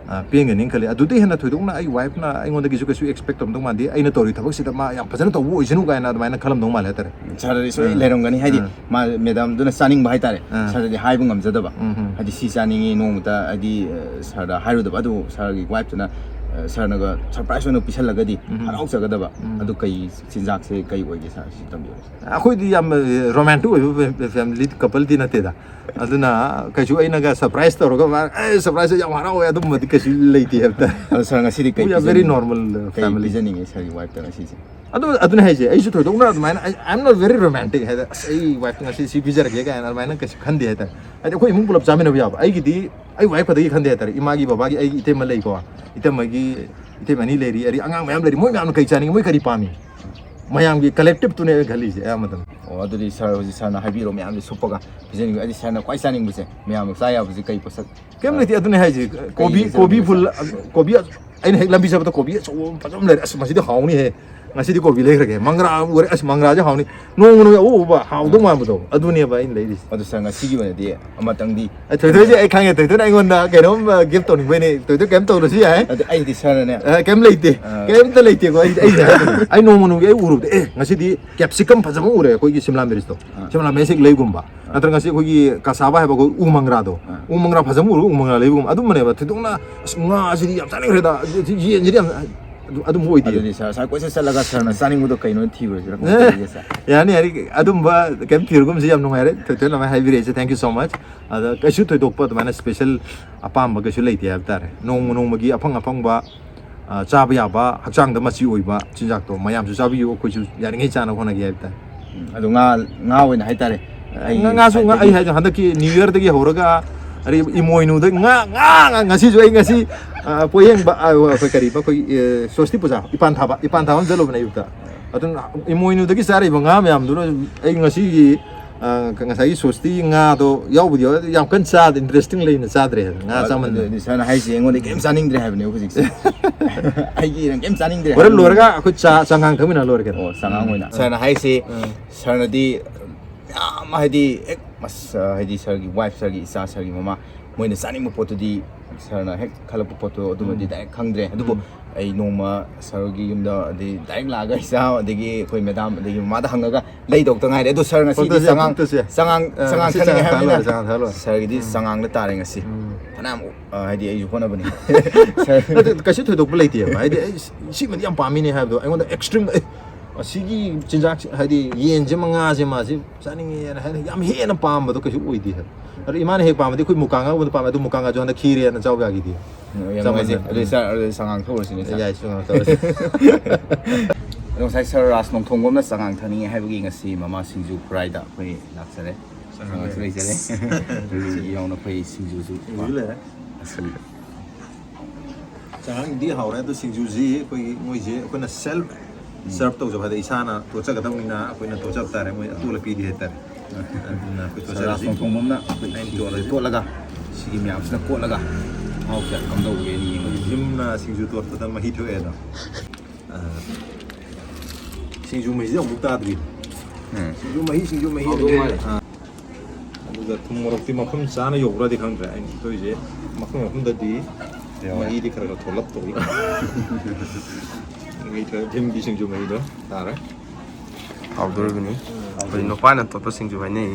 ꯑ, ꯄꯦꯟꯒꯅꯦꯅ ꯈꯜꯂꯤ꯫ ꯑꯗꯨꯗꯩ ꯍꯦꯟꯅ ꯊꯣꯏꯗꯣꯛꯅ ꯑꯩ ꯋꯥꯏꯐꯅ ꯑꯩꯉꯣꯟꯗꯒꯤꯁꯨ ꯀꯩꯁꯨ ꯑꯦꯛꯁꯄꯦꯛ ꯇꯧꯔꯝꯗꯧ ꯃꯥꯟꯗꯦ, "ꯑꯩꯅ ꯇꯧꯔꯤ ꯊꯕꯛꯁꯤꯗ ꯃꯥ ꯌꯥꯝ ꯐꯖꯅ ꯇꯧꯕ ꯑꯣꯏꯁꯅꯨ" ꯀꯥꯏꯅ ꯑꯗꯨꯃꯥꯏꯅ ꯈꯜꯂꯝꯗꯧ ꯃꯥꯜꯂꯦ ꯍꯥꯏꯇꯥꯔꯦ꯫ ꯁꯥꯔꯗꯗꯤ ꯁꯣꯏ ꯑꯥ꯫ ꯂꯩꯔꯝꯒꯅꯤ, ꯍꯥꯏꯗꯤ ꯑꯥ꯫ ꯃꯥ ꯃꯦꯗꯥꯝꯗꯨꯅ ꯆꯥꯅꯤꯡꯕ ꯍꯥꯏꯇꯥꯔꯦ, ꯑꯥ꯫ ꯁꯥꯔꯗꯗꯤ ꯍꯥꯏꯕ ꯉꯝꯖꯗꯕ꯫ ꯎꯝ, ꯎꯝ꯫ ꯍꯥꯏꯗꯤ ꯁꯤ ꯆꯥꯅꯤꯡꯉꯤ ꯅꯣꯡꯃꯇ, ꯍꯥꯏꯗꯤ, ꯑ, ꯁꯥꯔꯗ ꯍꯥꯏꯔꯨꯗꯕ, ꯑꯗꯨ ꯁꯥꯔꯒꯤ ꯋꯥꯏꯐꯇꯨꯅ, ꯑ, ꯁꯥꯔꯅꯒ ꯁꯔꯄ꯭ꯔꯥꯏꯁ ꯑꯣꯏꯅ ꯄꯤꯁꯜꯂꯒꯗꯤ ꯎꯝ꯫ ꯍꯔꯥꯎꯖꯒꯗꯕ꯫ ꯎꯝ꯫ ꯑꯗꯨ ꯀꯩ ꯆꯤꯟꯖꯥꯛꯁꯦ ꯀꯩ ꯑꯣꯏꯒꯦ ꯁꯥꯔ, ꯁꯤ ꯇꯝꯕꯤꯌꯨ꯫ ꯑꯩꯈꯣꯏꯗꯤ ꯌꯥꯝ ꯔꯣꯃꯥꯟꯇꯤꯛ ꯑꯣꯏꯕ ꯐꯦ-, ꯐꯦꯃꯤꯂꯤ ꯀꯄꯜꯗꯤ ꯅꯠꯇꯦꯗ꯫ ꯑꯗꯨꯅ ꯀꯩꯁꯨ ꯑꯩꯅꯒ ꯁꯔꯄ꯭ꯔꯥꯏꯁ ꯇꯧꯔꯒ ꯃꯥ, "ꯑꯦ, ꯁꯔꯄ꯭ꯔꯥꯏꯁ ꯌꯥꯝ ꯍꯔꯥꯎꯋꯦ", ꯑꯗꯨꯝꯕꯗꯤ ꯀꯩꯁꯨ ꯂꯩꯇꯦ ꯍꯥꯏꯕ ꯇꯥꯔꯦ꯫ ꯑꯗꯣ ꯁꯥꯔ, ꯉꯁꯤꯗꯤ ꯀꯩ We are very ꯄꯤꯖꯅꯤꯡꯉꯤ? normal, uh, ꯀꯩ family. ꯄꯤꯖꯅꯤꯡꯉꯤ ꯁꯥꯔꯒꯤ ꯋꯥꯏꯐꯇ ꯉꯁꯤꯁꯦ? ꯑꯗꯨ, ꯑꯗꯨꯅ ꯍꯥꯏꯁꯦ, ꯑꯩꯁꯨ ꯊꯣꯏꯗꯣꯛꯅ ꯑꯗꯨꯃꯥꯏꯅ, "I, I'm not very romantic" ꯍꯥꯏꯗ, "ꯑꯁ, ꯑꯩ ꯋꯥꯏꯐꯇ ꯉꯁꯤ ꯁꯤ ꯄꯤꯖꯔꯒꯦ" ꯀꯥꯏꯅ ꯑꯗꯨꯃꯥꯏꯅ ꯀꯩꯁꯨ ꯈꯟꯗꯦ ꯍꯥꯏꯇꯥꯔꯦ꯫ ꯍꯥꯏꯗꯤ ꯑꯩꯈꯣꯏ ꯏꯃꯨꯡ ꯄꯨꯂꯞ ꯆꯥꯃꯤꯟꯅꯕ ꯌꯥꯕ꯫ ꯑꯩꯒꯤꯗꯤ ꯑꯩ ꯋꯥꯏꯐ ꯈꯛꯇꯒꯤ ꯈꯟꯗꯦ ꯍꯥꯏꯇꯥꯔꯦ꯫ ꯏꯃꯥꯒꯤ, ꯕꯕꯥꯒꯤ, ꯑꯩꯒꯤ ꯏꯇꯩꯃ ꯂꯩꯀꯣ, ꯏꯇꯩꯃꯒꯤ, ꯏꯇꯩꯃ ꯑꯅꯤ ꯂꯩꯔꯤ, ꯑꯗꯩ ꯑꯉꯥꯡ ꯃꯌꯥꯝ ꯂꯩꯔꯤ, ꯃꯣꯏ ꯃꯌꯥꯝꯅ ꯀꯩ ꯆꯥꯅꯤꯡꯉꯤ, ꯃꯣꯏ ꯀꯔꯤ ꯄꯥꯝꯃꯤ, ꯃꯌꯥꯝꯒꯤ ꯀꯂꯦꯛꯇꯤꯞꯇꯨꯅꯦ ꯑꯩꯅ ꯈꯜꯂꯤꯁꯦ ꯑꯌꯥꯝꯕ ꯃꯇꯝꯗ꯫ ꯑꯣ, ꯑꯗꯨꯗꯤ ꯁꯥꯔ, ꯍꯧꯖꯤꯛ ꯁꯥꯔꯅ ꯍꯥꯏꯕꯤꯔꯣ ꯃꯌꯥꯝꯁꯦ ꯁꯨꯞꯄꯒ ꯄꯤꯖꯅꯤꯡꯕ꯫ ꯑꯩꯗꯤ ꯁꯥꯔꯅ ꯈ꯭ꯋꯥꯏ ꯆꯥꯅꯤꯡꯕꯁꯦ, ꯃꯌꯥꯝꯅ ꯆꯥ ꯌꯥꯕꯁꯦ ꯀꯩ ꯄꯣꯠꯁꯛ? ꯀꯩꯝ ꯂꯩꯇꯦ, ꯑꯗꯨꯅꯦ ꯍꯥꯏꯁꯦ꯫ ꯀꯣꯕꯤ, ꯂꯩꯖꯔꯝꯒꯦ ꯀꯣꯕꯤ ꯐꯨꯜ, ꯁꯥꯔ? ꯀꯣꯕꯤ, ꯑꯩꯅ ꯍꯦꯛ ꯂꯝꯕꯤ ꯆꯠꯄꯗ ꯀꯣꯕꯤ ꯑꯆꯧꯕ ꯑꯃ ꯐꯖꯕ ꯑꯃ ꯂꯩꯔꯦ, "ꯑꯁ, ꯃꯁꯤꯗꯤ ꯍꯥꯎꯅꯤꯍꯦ", ꯉꯁꯤꯗꯤ ꯀꯣꯕꯤ ꯂꯩꯈ꯭ꯔꯒꯦ, ꯃꯪꯒ꯭ꯔꯥ ꯎꯔꯦ, ꯑꯁ, ꯃꯪꯒ꯭ꯔꯥꯁꯦ ꯍꯥꯎꯅꯤ, ꯅꯣꯡꯃ ꯅꯣꯡꯃ ꯑꯎ ꯎꯕ ꯍꯥꯎꯗꯧ ꯃꯥꯟꯕꯗꯣ, ꯑꯗꯨꯅꯦꯕ ꯑꯩꯅ ꯂꯩꯔꯤꯁꯦ꯫ ꯑꯗꯨ ꯁꯥꯔ, ꯉꯁꯤꯒꯤ ꯑꯣꯏꯅꯗꯤ ꯑꯃꯇꯪꯗꯤ ꯑꯩ ꯊꯣꯏꯊꯣꯏꯁꯦ ꯑꯩ ꯈꯪꯉꯦ, ꯊꯣꯏꯊꯣꯏꯅ ꯑꯩꯉꯣꯟꯗ ꯀꯩꯅꯣꯝ ꯒꯤꯐ ꯇꯧꯅꯤꯡꯕꯩꯅꯦ꯫ ꯊꯣꯏꯊꯣꯏ ꯀꯩꯝ ꯇꯧꯔꯁꯨ ꯌꯥꯏ꯫ ꯑꯗꯨ ꯑꯩꯗꯤ ꯁꯥꯔꯅꯅꯦ ꯑꯦ, ꯀꯩꯝ ꯂꯩꯇꯦ꯫ ꯑꯥ꯫ ꯀꯩꯝꯇ ꯂꯩꯇꯦꯀꯣ꯫ ꯑꯩ ꯑꯩ ꯑꯩ ꯅꯣꯡꯃ ꯅꯣꯡꯃꯒꯤ ꯑꯩ ꯎꯔꯨꯕꯗ, ꯑꯦ, ꯉꯁꯤꯗꯤ ꯀꯦꯞꯁꯤꯀꯝ ꯐꯖꯕ ꯎꯔꯦ, ꯑꯩꯈꯣꯏꯒꯤ ꯁꯤꯝꯂꯥ ꯃꯤꯔꯆꯇꯣ꯫ ꯑꯥ꯫ ꯁꯤꯝꯂꯥ ꯃꯤꯔꯆ ꯍꯦꯛ ꯂꯩꯒꯨꯝꯕ, ꯅꯠꯇ꯭ꯔꯒ ꯉꯁꯤ ꯑꯩꯈꯣꯏꯒꯤ ꯀꯁꯥꯕ ꯍꯥꯏꯕ ꯑꯩꯈꯣꯏ ꯎ ꯃꯪꯒ꯭ꯔꯥꯗꯣ, ꯑꯥ꯫ ꯎ ꯃꯪꯒ꯭ꯔꯥ ꯐꯖꯕ ꯎꯔꯒ ꯎ ꯃꯪꯒ꯭ꯔꯥ ꯂꯩꯕꯒꯨꯝꯕ, ꯑꯗꯨꯝꯕꯅꯦꯕ꯫ ꯊꯣꯏꯗꯣꯛꯅ, "ꯑꯁ, ꯉꯥꯁꯤꯗꯤ ꯌꯥꯝ ꯆꯥꯅꯤꯡꯈ꯭ꯔꯦꯗ, ꯌꯦꯟꯁꯤꯗꯤ ꯌꯥꯝ", ꯑꯗꯨ, ꯑꯗꯨꯝꯕ ꯑꯣꯏꯗꯦ꯫ ꯑꯗꯨꯗꯤ ꯁꯥꯔ, ꯁꯥꯔ ꯀꯣꯏꯆꯠ ꯆꯠꯂꯒ ꯁꯥꯔꯅ ꯆꯥꯅꯤꯡꯕꯗꯣ ꯀꯩꯅꯣ ꯊꯤꯔꯨꯔꯁꯤꯔ? ꯀꯃꯥꯏꯅ ꯇꯧꯔꯤꯒꯦ, ꯁꯥꯔ? ꯌꯥꯅꯤ, ꯌꯥꯅꯤ꯫ ꯑꯗꯨꯝꯕ ꯀꯩꯝ ꯊꯤꯔꯒꯨꯝꯁꯤ꯫ ꯌꯥꯝ ꯅꯨꯡꯉꯥꯏꯔꯦ, ꯊꯣꯏꯊꯣꯏꯅ ꯑꯗꯨꯃꯥꯏꯅ ꯍꯥꯏꯕꯤꯔꯛꯏꯁꯦ꯫ Thank you so much꯫ ꯑꯗ ꯀꯩꯁꯨ ꯊꯣꯏꯗꯣꯛꯄ ꯑꯗꯨꯃꯥꯏꯅ ꯁ꯭ꯄꯦꯁꯦꯜ ꯑꯄꯥꯝꯕ ꯀꯩꯁꯨ ꯂꯩꯇꯦ ꯍꯥꯏꯕ ꯇꯥꯔꯦ꯫ ꯅꯣꯡꯃ ꯅꯣꯡꯃꯒꯤ ꯑꯐꯪ ꯑꯐꯪꯕ, ꯑ, ꯆꯥꯕ ꯌꯥꯕ, ꯍꯛꯆꯥꯡꯗ ꯃꯆꯤ ꯑꯣꯏꯕ ꯆꯤꯟꯖꯥꯛꯇꯣ ꯃꯌꯥꯝꯁꯨ ꯆꯥꯕꯤꯌꯨ, ꯑꯩꯈꯣꯏꯁꯨ ꯌꯥꯔꯤꯉꯩ ꯆꯥꯅꯕ ꯍꯣꯠꯅꯒꯦ ꯍꯥꯏꯕ ꯇꯥꯔꯦ꯫ ꯎꯝ, ꯑꯗꯣ ꯉꯥ, ꯉꯥ ꯑꯣꯏꯅ ꯍꯥꯏꯇꯥꯔꯦ꯫ ꯑꯩ ꯉꯥ-, ꯉꯥꯁꯨ ꯉꯥ-, ꯑꯩ ꯉꯁꯥꯏꯗꯒꯤ ꯍꯥꯏꯁꯦ ꯍꯟꯗꯛꯀꯤ ꯅ꯭ꯌꯨ ꯌꯔꯗꯒꯤ ꯍꯧꯔꯒ ꯑꯗꯩ ꯏꯃꯣꯏꯅꯨꯗ ꯉꯥ, ꯉꯥ, ꯉꯥ, ꯉꯁꯤꯁꯨ ꯑꯩ ꯉꯁꯤ, ꯑ, ꯄꯣꯌꯦꯡꯕ, ꯑ, ꯑꯩꯈꯣꯏ ꯀꯔꯤꯕ, ꯑꯩꯈꯣꯏ, ꯑ, ꯁ꯭ꯋꯁꯇꯤ ꯄꯨꯖꯥ, ꯏꯄꯥꯟ ꯊꯥꯕ, ꯏꯄꯥꯟ ꯊꯥꯕ ꯑꯃ ꯆꯠꯂꯨꯕꯅꯦ ꯑꯌꯨꯛꯇ꯫ ꯑꯗꯨꯅ ꯏꯃꯣꯏꯅꯨꯗꯒꯤ ꯆꯥꯔꯛꯏꯕ ꯉꯥ ꯃꯌꯥꯝꯗꯨꯅ ꯑꯩ ꯉꯁꯤꯒꯤ, ꯑ, ꯉꯁꯥꯏꯒꯤ ꯁ꯭ꯋꯁꯇꯤ ꯉꯥꯗꯣ ꯌꯥꯎꯕꯨꯗꯤ ꯌꯥꯎꯋꯦ, ꯑꯗꯨ ꯌꯥꯝ ꯀꯟꯅ ꯆꯥꯗꯦ, ꯏꯟꯇꯔꯦꯁꯇꯤꯡ ꯂꯩꯅ ꯆꯥꯗ꯭ꯔꯦ ꯍꯥꯏꯕ ꯉꯥ ꯆꯥꯃꯟꯗꯅ꯫ ꯑꯗꯨꯗꯤ ꯁꯥꯔꯅ ꯍꯥꯏꯁꯦ ꯑꯩꯉꯣꯟꯗ ꯀꯩꯝ ꯆꯥꯅꯤꯡꯗ꯭ꯔꯦ ꯍꯥꯏꯕꯅꯦ ꯍꯧꯖꯤꯛꯁꯦ꯫ ꯑꯩꯒꯤ ꯏꯔꯪ ꯀꯩꯝ ꯆꯥꯅꯤꯡꯗ꯭ꯔꯦ ꯍꯣꯔꯦꯟ ꯍꯥꯏꯕꯅꯦ꯫ ꯂꯣꯏꯔꯒ ꯑꯩꯈꯣꯏ ꯆꯥ, ꯆꯉꯥꯡ ꯊꯛꯃꯤꯟꯅ ꯂꯣꯏꯔꯦ ꯀꯩꯅꯣ꯫ ꯑꯣ, ꯆꯉꯥꯡ ꯑꯣꯏꯅ꯫ ꯁꯥꯔꯅ ꯍꯥꯏꯁꯦ, ꯎꯝ꯫ ꯁꯥꯔꯅꯗꯤ ꯌꯥꯝ ꯍꯥꯏꯗꯤ ꯍꯦꯛ ꯃꯁ-, ꯍꯥꯏꯗꯤ ꯁꯥꯔꯒꯤ ꯋꯥꯏꯐ, ꯁꯥꯔꯒꯤ ꯏꯆꯥ, ꯁꯥꯔꯒꯤ ꯃꯃꯥ, ꯃꯣꯏꯅ ꯆꯥꯅꯤꯡꯕ ꯄꯣꯠꯇꯨꯗꯤ ꯁꯥꯔꯅ ꯍꯦꯛ ꯈꯜꯂꯛꯄ ꯄꯣꯠꯇꯣ ꯑꯗꯨꯃꯗꯤ ꯎꯝ꯫ ꯗꯥꯏꯔꯦꯛ ꯈꯪꯗ꯭ꯔꯦ꯫ ꯑꯗꯨꯕꯨ ꯎꯝ꯫ ꯑꯩ ꯅꯣꯡꯃ ꯁꯥꯔꯒꯤ ꯌꯨꯝꯗ ꯑꯗꯩ ꯗꯥꯏꯔꯦꯛ ꯂꯥꯛꯑꯒ ꯏꯆꯥ ꯑꯗꯒꯤ ꯑꯩꯈꯣꯏ ꯃꯦꯗꯥꯝ ꯑꯗꯒꯤ ꯃꯃꯥꯗ ꯍꯪꯉꯒ ꯂꯩꯗꯧꯗ ꯉꯥꯏꯔꯦ꯫ ꯑꯗꯣ ꯁꯥꯔ ꯉꯁꯤꯗꯤ ꯐꯣꯇꯣꯁꯦ, ꯆꯉꯥꯡ, ꯐꯣꯇꯣꯁꯦ꯫ ꯆꯉꯥꯡ, ꯑ, ꯆꯉꯥꯡ ꯉꯁꯤ ꯊꯛꯅꯤꯡꯉꯦ ꯆꯉꯥꯡ ꯊꯛꯑ ꯍꯥꯏꯕꯅꯤꯅ ꯂꯣꯏꯔꯦ, ꯆꯉꯥꯡ ꯊꯛꯑ ꯂꯣꯏꯔꯦ꯫ ꯁꯥꯔꯒꯤꯗꯤ ꯎꯝ꯫ ꯆꯉꯥꯡꯗ ꯇꯥꯔꯦ ꯉꯁꯤ꯫ ꯎꯝ꯫ ꯐꯅꯌꯥꯝ, ꯑ, ꯍꯥꯏꯗꯤ ꯑꯩꯁꯨ ꯍꯣꯠꯅꯕꯅꯤ꯫ ꯁꯥꯔ ꯅꯠꯇꯦ, ꯀꯩꯁꯨ ꯊꯣꯏꯗꯣꯛꯄ ꯂꯩꯇꯦꯕ꯫ ꯍꯥꯏꯗꯤ ꯑꯩ ꯁꯤꯃꯗꯤ ꯌꯥꯝ ꯄꯥꯝꯃꯤꯅꯦ ꯍꯥꯏꯕꯗꯣ ꯑꯩꯉꯣꯟꯗ ꯑꯦꯛꯁꯇ꯭ꯔꯤꯝ, ꯑꯦ, ꯑꯁꯤꯒꯤ ꯆꯤꯟꯖꯥꯛꯁꯦ, ꯍꯥꯏꯗꯤ ꯌꯦꯟꯁꯦ ꯃꯉꯥꯁꯦ ꯃꯥꯁꯦ ꯆꯥꯅꯤꯡꯉꯦꯅ ꯍꯥꯏꯅ ꯌꯥꯝ ꯍꯦꯟꯅ ꯄꯥꯝꯕꯗꯣ ꯀꯩꯁꯨ ꯑꯣꯏꯗꯦ ꯍꯥꯏꯕ꯫ ꯑꯗꯣ ꯏꯃꯥꯅ ꯍꯦꯛ ꯄꯥꯝꯕꯗꯤ ꯑꯩꯈꯣꯏ ꯃꯨꯀꯥ ꯉꯥ ꯎꯕꯗ ꯄꯥꯝꯃꯦ, ꯑꯗꯨ ꯃꯨꯀꯥ ꯉꯥꯁꯨ ꯍꯟꯗꯛ ꯈꯤꯔꯦꯅ ꯆꯥꯎ ꯌꯥꯈꯤꯗꯦ꯫ ꯎꯝ, ꯌꯥꯝ ꯆꯞ ꯅꯨꯡꯉꯥꯏꯖꯩ꯫ ꯃꯥꯟꯅꯩ꯫ ꯑꯗꯨꯗꯤ ꯁꯥꯔ, ꯑꯗꯨꯗꯤ ꯆꯉꯥꯡ ꯊꯛꯎꯔꯁꯤꯅꯦ, ꯁꯥꯔ꯫ ꯌꯥꯏ, ꯆꯉꯥꯡ ꯊꯛꯎꯔꯁꯤ꯫ ꯑꯗꯣ ꯉꯁꯥꯏ ꯁꯥꯔ ꯔꯥꯖ ꯅꯣꯡꯊꯣꯡꯕꯝꯅ ꯆꯉꯥꯡ ꯊꯛꯅꯤꯡꯉꯦ ꯍꯥꯏꯕꯒꯤ ꯉꯁꯤ ꯃꯃꯥ ꯁꯤꯡꯖꯨ ꯈꯨꯔꯥꯏꯗ ꯑꯩꯈꯣꯏ ꯂꯥꯛꯆꯔꯦ꯫ ꯆꯉꯥꯡꯁꯨ ꯂꯩꯖꯔꯦ꯫ ꯑꯗꯨꯒꯤ ꯌꯥꯎꯅ ꯑꯩꯈꯣꯏ ꯁꯤꯡꯖꯨꯁꯨ ꯁꯤꯡꯖꯨꯁꯨ ꯂꯩꯔꯦ꯫ ꯑꯁꯤ ꯆꯉꯥꯡꯗꯤ ꯍꯥꯎꯔꯦ, ꯑꯗꯨ ꯁꯤꯡꯖꯨꯁꯤ ꯑꯩꯈꯣꯏꯒꯤ ꯃꯣꯏꯁꯦ ꯑꯩꯈꯣꯏꯅ ꯁꯦꯜꯐ ꯁꯔꯞ ꯇꯧꯖꯕ ꯍꯥꯏꯗꯤ ꯏꯁꯥꯅ ꯇꯣꯠꯆꯒꯗꯕꯅꯤꯅ ꯑꯩꯈꯣꯏꯅ ꯇꯣꯠꯆꯕ ꯇꯥꯔꯦ, ꯃꯣꯏ ꯑꯇꯣꯠꯂ ꯄꯤꯔꯤ ꯍꯥꯏꯇꯥꯔꯦ꯫ ꯑꯗꯨꯅ ꯑꯩꯈꯣꯏ ꯁꯥꯔ ꯔꯥꯖ ꯇꯣꯠꯆꯔꯁꯤ꯫ ꯅꯣꯡꯊꯣꯡꯕꯝꯅ ꯑꯩꯈꯣꯏ ꯑꯩꯅ ꯁꯤꯡꯖꯨꯁꯦ ꯇꯣꯠꯂꯒꯦ꯫ ꯇꯣꯠꯂꯒ ꯃꯍꯥꯎ ꯀꯌꯥ ꯀꯝꯗꯧꯒꯦꯅ ꯌꯦꯡꯉꯒꯦ꯫ ꯚꯤꯝꯅ ꯁꯤꯡꯖꯨ ꯇꯣꯠꯄꯗ ꯃꯍꯤ ꯊꯣꯛꯑꯦ ꯑꯗꯣ꯫ ꯑ, ꯁꯤꯡꯖꯨ ꯃꯍꯤꯁꯦ ꯑꯃꯨꯛ ꯇꯥꯗ꯭ꯔꯤ꯫ ꯎꯝ꯫ ꯁꯤꯡꯖꯨ ꯃꯍꯤ, ꯁꯤꯡꯖꯨ ꯃꯍꯤ꯫ ꯍꯥꯎꯗꯧ ꯃꯥꯜꯂꯦ꯫ ꯑꯥ꯫ ꯑꯗꯨꯒ ꯊꯨꯝ ꯃꯣꯔꯣꯛꯇꯤ ꯃꯐꯝ ꯆꯥꯅ ꯌꯧꯕ꯭ꯔꯥꯗꯤ ꯈꯪꯗ꯭ꯔꯦ꯫ ꯑꯩꯅ ꯇꯧꯔꯤꯁꯦ ꯃꯐꯝ ꯃꯐꯝꯗꯗꯤ ꯌꯥꯎꯋꯦ꯫ ꯃꯍꯤꯗꯤ ꯈꯔ ꯈꯔ ꯊꯣꯛꯂꯞ ꯊꯣꯛꯂꯞ꯫ ꯃꯍꯤ ꯈꯔ ꯊꯤꯟꯕꯤ ꯁꯤꯡꯖꯨ ꯃꯍꯤꯗꯣ ꯇꯥꯔꯦ꯫ ꯍꯥꯎꯗꯣꯔꯤꯕꯅꯤ꯫ ꯑꯩꯈꯣꯏ ꯅꯨꯄꯥꯅ ꯇꯣꯠꯄ ꯁꯤꯡꯖꯨ ꯍꯥꯏꯅꯩ꯫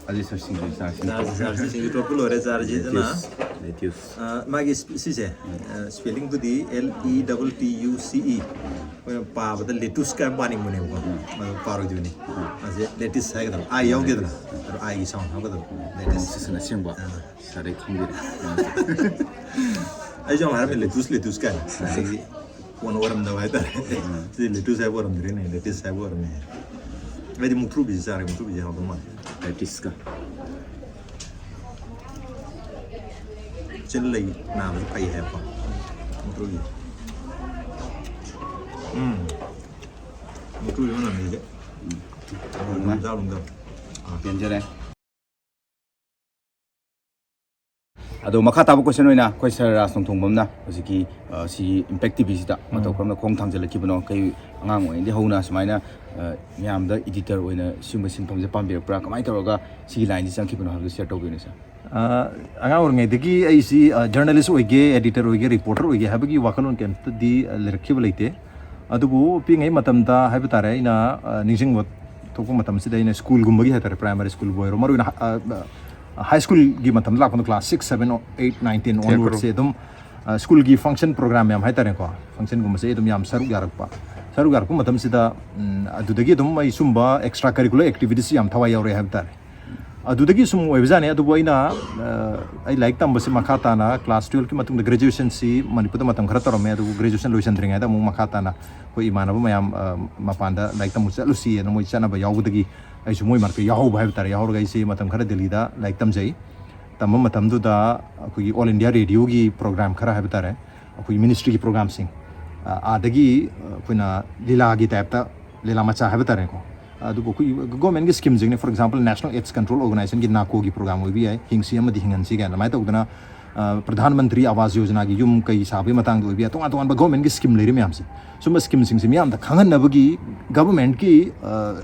ꯑꯗꯨꯗꯤ ꯁꯥꯔ ꯁꯤꯡꯖꯨ ꯆꯥꯔꯁꯤ꯫ ꯆꯥꯔꯁꯤ, ꯆꯥꯔꯁꯤ, ꯁꯤꯡꯖꯨ ꯇꯣꯠꯄ ꯂꯣꯏꯔꯦ, ꯆꯥꯔꯁꯤ ꯑꯗꯨꯅ꯫ Lettuce, lettuce꯫ ꯑ, ꯃꯥꯒꯤ ꯁꯤ-, ꯁꯤꯁꯦ, ꯑ, spellingꯗꯨꯗꯤ L E T T U C E꯫ ꯑꯩꯈꯣꯏꯅ ꯄꯥꯕꯗ lettuce ꯀꯥꯏꯅ ꯄꯥꯅꯤꯡꯕꯅꯦꯕꯀꯣ꯫ ꯎꯝ꯫ ꯑꯗꯨ ꯄꯥꯔꯣꯏꯗꯣꯏꯅꯤ꯫ ꯎꯝ꯫ ꯃꯥꯁꯦ lettuce ꯍꯥꯏꯒꯗꯕ꯫ I ꯌꯥꯎꯗꯦꯗꯅ꯫ ꯑꯗꯣ I ꯒꯤ sound ꯍꯥꯞꯀꯗꯕ꯫ Lettuce꯫ ꯁꯤꯁꯤꯅ ꯑꯁꯦꯡꯕ꯫ ꯑ꯫ ꯁꯥꯔꯗꯩ ꯈꯪꯕꯤꯔꯦ꯫ ꯑꯩꯁꯨ ꯌꯥꯝ ꯍꯥꯏꯔꯝꯃꯦ, lettuce, lettuce ꯀꯥꯏꯅ꯫ ꯑꯗꯒꯤ ꯀꯣꯟꯅ ꯑꯣꯏꯔꯝꯗꯕ ꯍꯥꯏꯇꯥꯔꯦ꯫ ꯎꯝ꯫ ꯁꯤ lettuce ꯍꯥꯏꯕ ꯑꯣꯏꯔꯝꯗ꯭ꯔꯦꯅꯦ, lettuce ꯍꯥꯏꯕ ꯑꯣꯏꯔꯝꯃꯦ꯫ ꯑꯩꯗꯤ ꯃꯨꯛꯊ꯭ꯔꯨꯕꯤꯁꯦ ꯆꯥꯔꯦ, ꯃꯨꯛꯊ꯭ꯔꯨꯕꯤꯁꯦ ꯍꯥꯎꯗꯧ ꯃꯥꯜꯂꯦ꯫ Lettuceꯀ꯫ ꯆꯤꯜ ꯂꯩ ꯅꯥꯕꯁꯨ ꯐꯩ ꯍꯥꯏꯕꯀꯣ, ꯃꯨꯛꯊ꯭ꯔꯨꯕꯤ꯫ ꯎꯝ꯫ ꯃꯨꯛꯊ꯭ꯔꯨꯕꯤ ꯃꯅꯝꯁꯤꯗꯤ꯫ ꯎꯝ꯫ ꯆꯥꯔꯨꯝꯗ꯫ ꯑꯥ꯫ ꯄꯦꯟꯖꯔꯦ꯫ ꯑꯗꯣ ꯃꯈꯥ ꯇꯥꯕ question ꯑꯣꯏꯅ ꯑꯩꯈꯣꯏ ꯁꯥꯔ ꯔꯥꯖ ꯅꯣꯡꯊꯣꯡꯕꯝꯅ ꯍꯧꯖꯤꯛꯀꯤ, ꯑ, ꯁꯤꯒꯤ Impact TVꯁꯤꯗ ꯃꯇꯧ ꯎꯝ꯫ ꯀꯔꯝꯅ ꯈꯣꯡ ꯊꯥꯡꯖꯜꯂꯛꯈꯤꯕꯅꯣ, ꯀꯩ ꯑꯉꯥꯡ ꯑꯣꯏꯔꯤꯉꯩꯗꯒꯤ ꯍꯧꯅ ꯁꯨꯃꯥꯏꯅ, ꯑ, ꯃꯌꯥꯝꯗ editor ꯑꯣꯏꯅ ꯁꯤꯒꯨꯝꯕ ꯁꯤꯟꯐꯝꯁꯦ ꯄꯥꯝꯕꯤꯔꯛꯄ꯭ꯔꯥ, ꯀꯃꯥꯏꯅ ꯇꯧꯔꯒ ꯁꯤꯒꯤ lineꯁꯤ ꯆꯪꯈꯤꯕꯅꯣ ꯍꯥꯏꯕꯗꯨ share ꯇꯧꯕꯤꯌꯨꯅꯦ ꯁꯥꯔ꯫ ꯑ, ꯑꯉꯥꯡ ꯑꯣꯏꯔꯤꯉꯩꯗꯒꯤ ꯑꯩꯁꯤ, ꯑ, journalist ꯑꯣꯏꯒꯦ, editor ꯑꯣꯏꯒꯦ, reporter ꯑꯣꯏꯒꯦ ꯍꯥꯏꯕꯒꯤ ꯋꯥꯈꯜꯂꯣꯟ ꯀꯩꯝꯇꯗꯤ, ꯑ, ꯂꯩꯔꯛꯈꯤꯕ ꯂꯩꯇꯦ꯫ ꯑꯗꯨꯕꯨ ꯄꯤꯛꯏꯉꯩ ꯃꯇꯝꯗ ꯍꯥꯏꯕ ꯇꯥꯔꯦ, ꯑꯩꯅ, ꯑ, ꯅꯤꯡꯁꯤꯡꯕ ꯊꯣꯛꯄ ꯃꯇꯝꯁꯤꯗ ꯑꯩꯅ schoolꯒꯨꯝꯕꯒꯤ ꯍꯥꯏ ꯇꯥꯔꯦ, primary schoolꯕꯨ ꯑꯣꯏꯔꯣ, ꯃꯔꯨꯑꯣꯏꯅ ꯍ-, ꯑ, ꯑ, high schoolꯒꯤ ꯃꯇꯝꯗ ꯂꯥꯛꯄꯗ class six, seven, eight, nine, ten ꯌꯥꯏꯐꯔꯣ꯫ Onwardsꯁꯦ ꯑꯗꯨꯝ, ꯑ, schoolꯒꯤ function program ꯌꯥꯝ ꯍꯥꯏ ꯇꯥꯔꯦꯀꯣ, functionꯒꯨꯝꯕꯁꯦ ꯑꯩ ꯑꯗꯨꯝ ꯌꯥꯝ ꯁꯔꯨꯛ ꯌꯥꯔꯛꯄ꯫ ꯁꯔꯨꯛ ꯌꯥꯔꯛꯄ ꯃꯇꯝꯁꯤꯗ, ꯎꯝ, ꯑꯗꯨꯗꯒꯤ ꯑꯗꯨꯝ ꯑꯩ ꯁꯨꯝꯕ extra curricular activitiesꯁꯤ ꯌꯥꯝ ꯊꯋꯥꯏ ꯌꯥꯎꯔꯛꯑꯦ ꯍꯥꯏꯕ ꯇꯥꯔꯦ꯫ ꯑꯗꯨꯗꯒꯤ ꯁꯨꯝ ꯑꯣꯏꯕꯖꯥꯠꯅꯤ꯫ ꯑꯗꯨꯕꯨ ꯑꯩꯅ, ꯑ, ꯑꯩ ꯂꯥꯏꯔꯤꯛ ꯇꯝꯕꯁꯤ ꯃꯈꯥ ꯇꯥꯅ class twelveꯀꯤ ꯃꯇꯨꯡꯗ graduationꯁꯤ ꯃꯅꯤꯄꯨꯔꯗ ꯃꯇꯝ ꯈꯔ ꯇꯧꯔꯝꯃꯦ꯫ ꯑꯗꯨꯕꯨ graduation ꯂꯣꯏꯁꯤꯟꯗ꯭ꯔꯤꯉꯩꯗ ꯑꯃꯨꯛ ꯃꯈꯥ ꯇꯥꯅ ꯑꯩꯈꯣꯏ ꯏꯃꯥꯟꯅꯕ ꯃꯌꯥꯝ, ꯑ, ꯃꯄꯥꯟꯗ ꯂꯥꯏꯔꯤꯛ ꯇꯝꯕ ꯆꯠꯂꯨꯁꯤꯅ ꯃꯣꯏ ꯆꯠꯅꯕ ꯌꯥꯎꯕꯗꯒꯤ ꯑꯩꯁꯨ ꯃꯣꯏ ꯃꯔꯛꯇ ꯌꯥꯎꯍꯧꯕ ꯍꯥꯏꯕ ꯇꯥꯔꯦ꯫ ꯌꯥꯎꯍꯧꯔꯒ ꯑꯩꯁꯦ ꯃꯇꯝ ꯈꯔ ꯗꯦꯜꯂꯤꯗ ꯂꯥꯏꯔꯤꯛ ꯇꯝꯖꯩ꯫ ꯇꯝꯕ ꯃꯇꯝꯗꯨꯗ ꯑꯩꯈꯣꯏꯒꯤ All India Radioꯒꯤ program ꯈꯔ ꯍꯥꯏꯕ ꯇꯥꯔꯦ, ꯑꯩꯈꯣꯏꯒꯤ ministryꯒꯤ programꯁꯤꯡ, ꯑ, ꯑꯥꯗꯒꯤ, ꯑ, ꯑꯩꯈꯣꯏꯅ ꯂꯤꯂꯥꯒꯤ typeꯇ, ꯂꯤꯂꯥ ꯃꯆꯥ ꯍꯥꯏꯕ ꯇꯥꯔꯦꯀꯣ, ꯑꯗꯨꯕꯨ ꯑꯩꯈꯣꯏꯒꯤ governmentꯀꯤ schemeꯁꯤꯡꯅꯦ, for example, National AIDS Control Organizationꯒꯤ NACOꯒꯤ program ꯑꯣꯏꯕ ꯌꯥꯏ, ꯍꯤꯡꯁꯤ ꯑꯃꯗꯤ ꯍꯤꯡꯍꯟꯁꯤ ꯀꯥꯏꯅ ꯑꯗꯨꯃꯥꯏꯅ ꯇꯧꯗꯅ, ꯄ꯭ꯔꯙꯥꯟ ꯃꯟꯇ꯭ꯔꯤ ꯑꯋꯥꯁ ꯌꯣꯖꯅꯥꯒꯤ ꯌꯨꯝ ꯀꯩ ꯁꯥꯕꯒꯤ ꯃꯇꯥꯡꯗ ꯑꯣꯏꯕ ꯌꯥꯏ, ꯇꯣꯉꯥꯟ ꯇꯣꯉꯥꯟꯕ ꯒꯣꯔꯃꯦꯟꯒꯤ ꯁ꯭ꯀꯤꯝ ꯂꯩꯔꯤ ꯃꯌꯥꯝꯁꯦ, ꯁꯨꯝꯕ ꯁ꯭ꯀꯤꯝꯁꯤꯡꯁꯦ ꯃꯤꯌꯥꯝꯗ ꯈꯪꯍꯟꯅꯕꯒꯤ ꯒꯚꯔꯟꯃꯦꯟꯠꯀꯤ